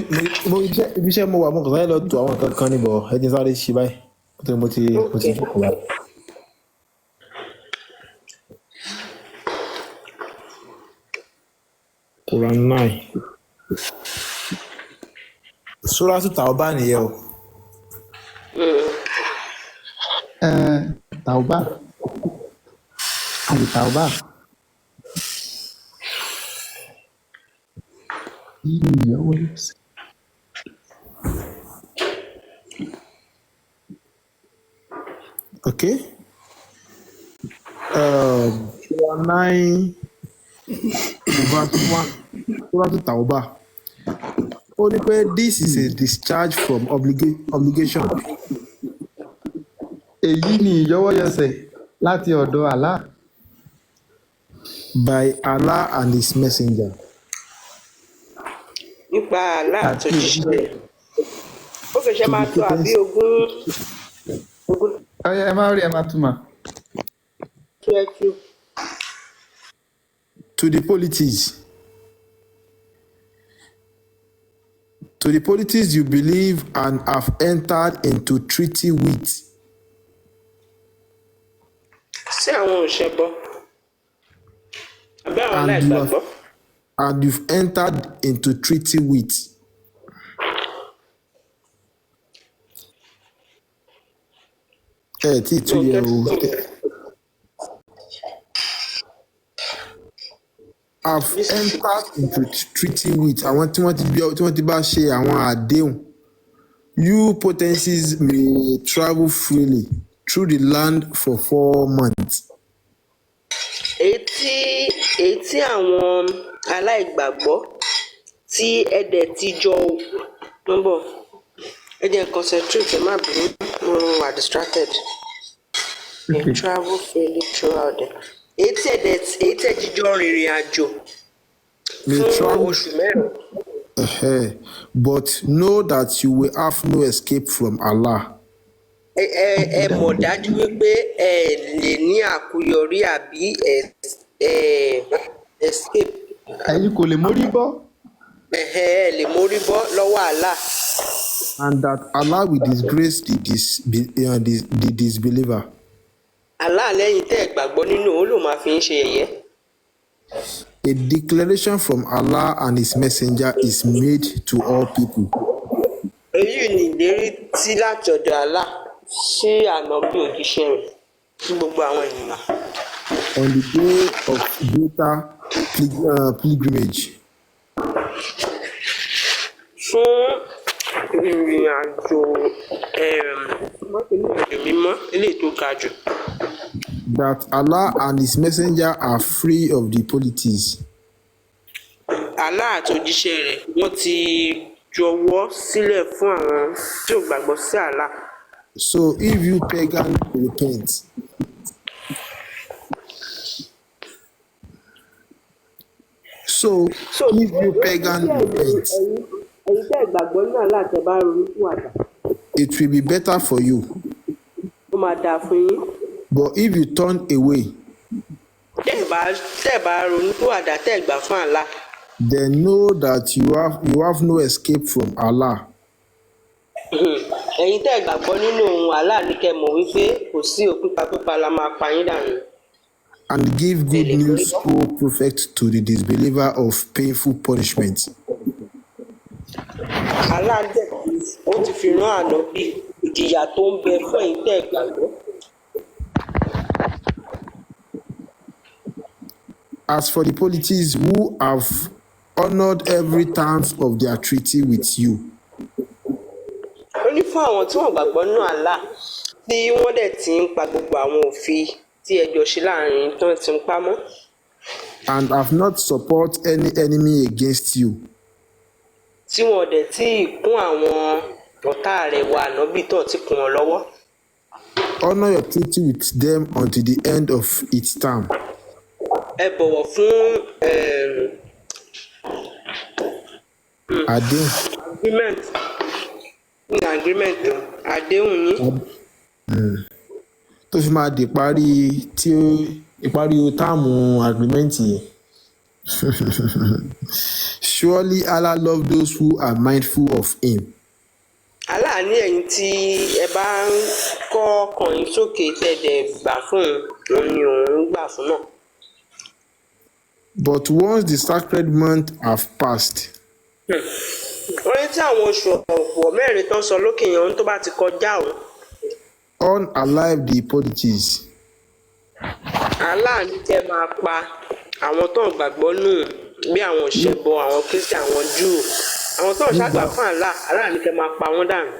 mo iṣẹ́ ibi iṣẹ́ mo wà, mo kàn sáré lọ tó àwọn nǹkan kan níbọ̀, ẹ jẹ́ n sáré ṣí báyìí nítorí mo ti jókòó báyìí. Quran 9. Suratu Tauba nìyẹn o. Tauba. Al-Tawba. Okay. Quran 9 verse 1. Suratu Tauba. Ó ní pé this is a discharge from obligation. Èyí ni ìyọwọ́yọsẹ̀ láti ọ̀dọ̀ Allah. By Allah and his messenger. Nípa Allah Àti àtòjíṣẹ́ rẹ̀. Ó fi ṣe To máa the tó àbí potency. ogún Ọyá, ẹ máa rí, ẹ máa túmọ̀. 20. To the polities. To the polities you believe and have entered into treaty with. Sí àwọn òṣèbọ àbí àwọn And you have aláìgbàgbọ́. and you've entered into treaty with. Ẹ tí ì tú yẹ o. Have entered into treaty with, àwọn tí wọ́n ti bí, tí wọ́n ti bá ṣe àwọn àdéhùn. You potencies may travel freely through the land for 4 months. Èyí tí àwọn aláìgbàgbọ́ Tí ẹ dẹ̀ ti jọ ń bọ̀, ẹ jẹ́ n concentrate, ẹ má bínú, mo wà distracted. May travel freely throughout the, èyí tí ẹ dẹ̀, èyí tí ẹ jíjọ rìnrìn àjò May fún travel oṣù 4. But know that you will have no escape from Allah. Ẹ mọ̀ dájú wípé ẹ lè ní àkúyọrí àbí ẹ escape. Ẹ̀yin kò lè mórí bọ́. Ẹ̀hẹ́, ẹ lè mórí bọ́ lọ́wọ́ Allah. And that Allah will disgrace the disbeliever. Allah lẹ́yìn tẹ́ ẹ gbàgbọ́ nínú òun ló máa fi ń ṣe yẹ̀yẹ́. A declaration from Allah and His Messenger is made to all people. Èyí ni ìlérí tí láti ọ̀dọ̀ Allah sí ànábì òjíṣẹ́ rẹ̀ sí gbogbo àwọn ènìyàn. On the day of greater pilgrimage. Fún ìrìn àjò ìrìn mímọ́ eléyìí tó ga jù. That Allah and His Messenger are free of the polytheists. Allah àti òjíṣẹ́ rẹ̀ wọ́n ti jọwọ́ sílẹ̀ fún àwọn tí ò gbàgbọ́ sí Allah. So if you pagan repent, so So if you pagan repent, ẹ̀yin tẹ́ ẹ̀ gbàgbọ́ nínú Allah, tẹ́ bá ronú pìwàdà, it will be better for you. Ó máa dáa fún yín. But if you turn away, Tẹ́ ẹ̀ bá ronú pìwàdà, tẹ́ ẹ̀ gbà fún Allah, then know that you have no escape from Allah. Ẹ̀yin tẹ́ ẹ̀ gbàgbọ́ nínú òun Allah ní kẹ́ mọ̀ wípé kò sí òpin, pípa la máa pa yín dànù. And give Ẹ good lè mórí news, bọ́. O Prophet, to the disbeliever of painful punishment. Allah dẹ̀ ó ti fi rán ànábì ìjìyà tó ń bẹ fún ẹ̀yin tẹ́ ẹ̀ gbàgbọ́. As for the polytheists who have honored every terms of their treaty with you, Ó ní fún àwọn tí wọ́n gbàgbọ́ nínú Allah, tí wọ́n dẹ̀ ti ń pa gbogbo àwọn òfin tí ẹ jọ ṣe láàrin tán ti ń pamọ́, and have not support any enemy against you, tí wọ́n dẹ̀ tí ì kún àwọn ọ̀tá rẹ̀ wà ànábì tó ti kún wọn lọ́wọ́, honor your treaty with them until the end of its term. Ẹ bọ̀wọ̀ fún Àdéhùn. Agreement ní agreement o, àdéhùn yín. Tó fi máa di ìparí tí ìparí term agreement yẹn. Surely Allah love those who are mindful of him. Allah ní ẹ̀yin tí ẹ bá ń kọ́ ọkàn yín sókè, tẹ́ ẹ dẹ̀ gbà fún òun, òun ni òun gbà fún náà. But once the sacred month have passed, Wọ́n ní tí àwọn oṣù ọ̀pọ̀ 4 tán sọ lókè yẹn, ohun tó bá ti kọjá òun, unalive the polytheists. Allah ní kẹ́ máa pa àwọn tó ń gbàgbọ́ nù, bí àwọn òṣèbọ, àwọn Christian, àwọn Júù, àwọn tó ń ṣàgbà fún Allah, Allah ní kẹ́ máa pa wọ́n dànù.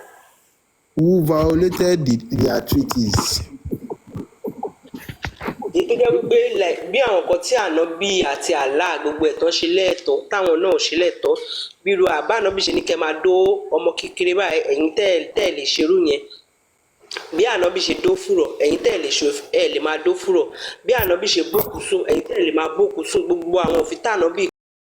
Who violated their treaties. Èyí tó jẹ́ wípé like bí àwọn nǹkan tí ànábì àti Allah gbogbo ẹ̀tọ́ ṣe lẹ́ẹ̀tọ́, táwọn náà ò ṣe lẹ́ẹ̀tọ́, bí irú àbá ànábì ṣe ní kẹ́ máa dó ọmọ kékeré báyìí, ẹ̀yin tẹ́ ẹ̀ lè ṣerú yẹn. Bí ànábì ṣe dó fùrọ̀, ẹ̀yin tẹ́ ẹ̀ lè ṣe, ẹ̀ lè máa dó fùrọ̀. Bí ànábì ṣe bókùú sùn, ẹ̀yin tẹ́ ẹ̀ lè máa bókùú sùn. Gbogbo àwọn òfin tá ànábì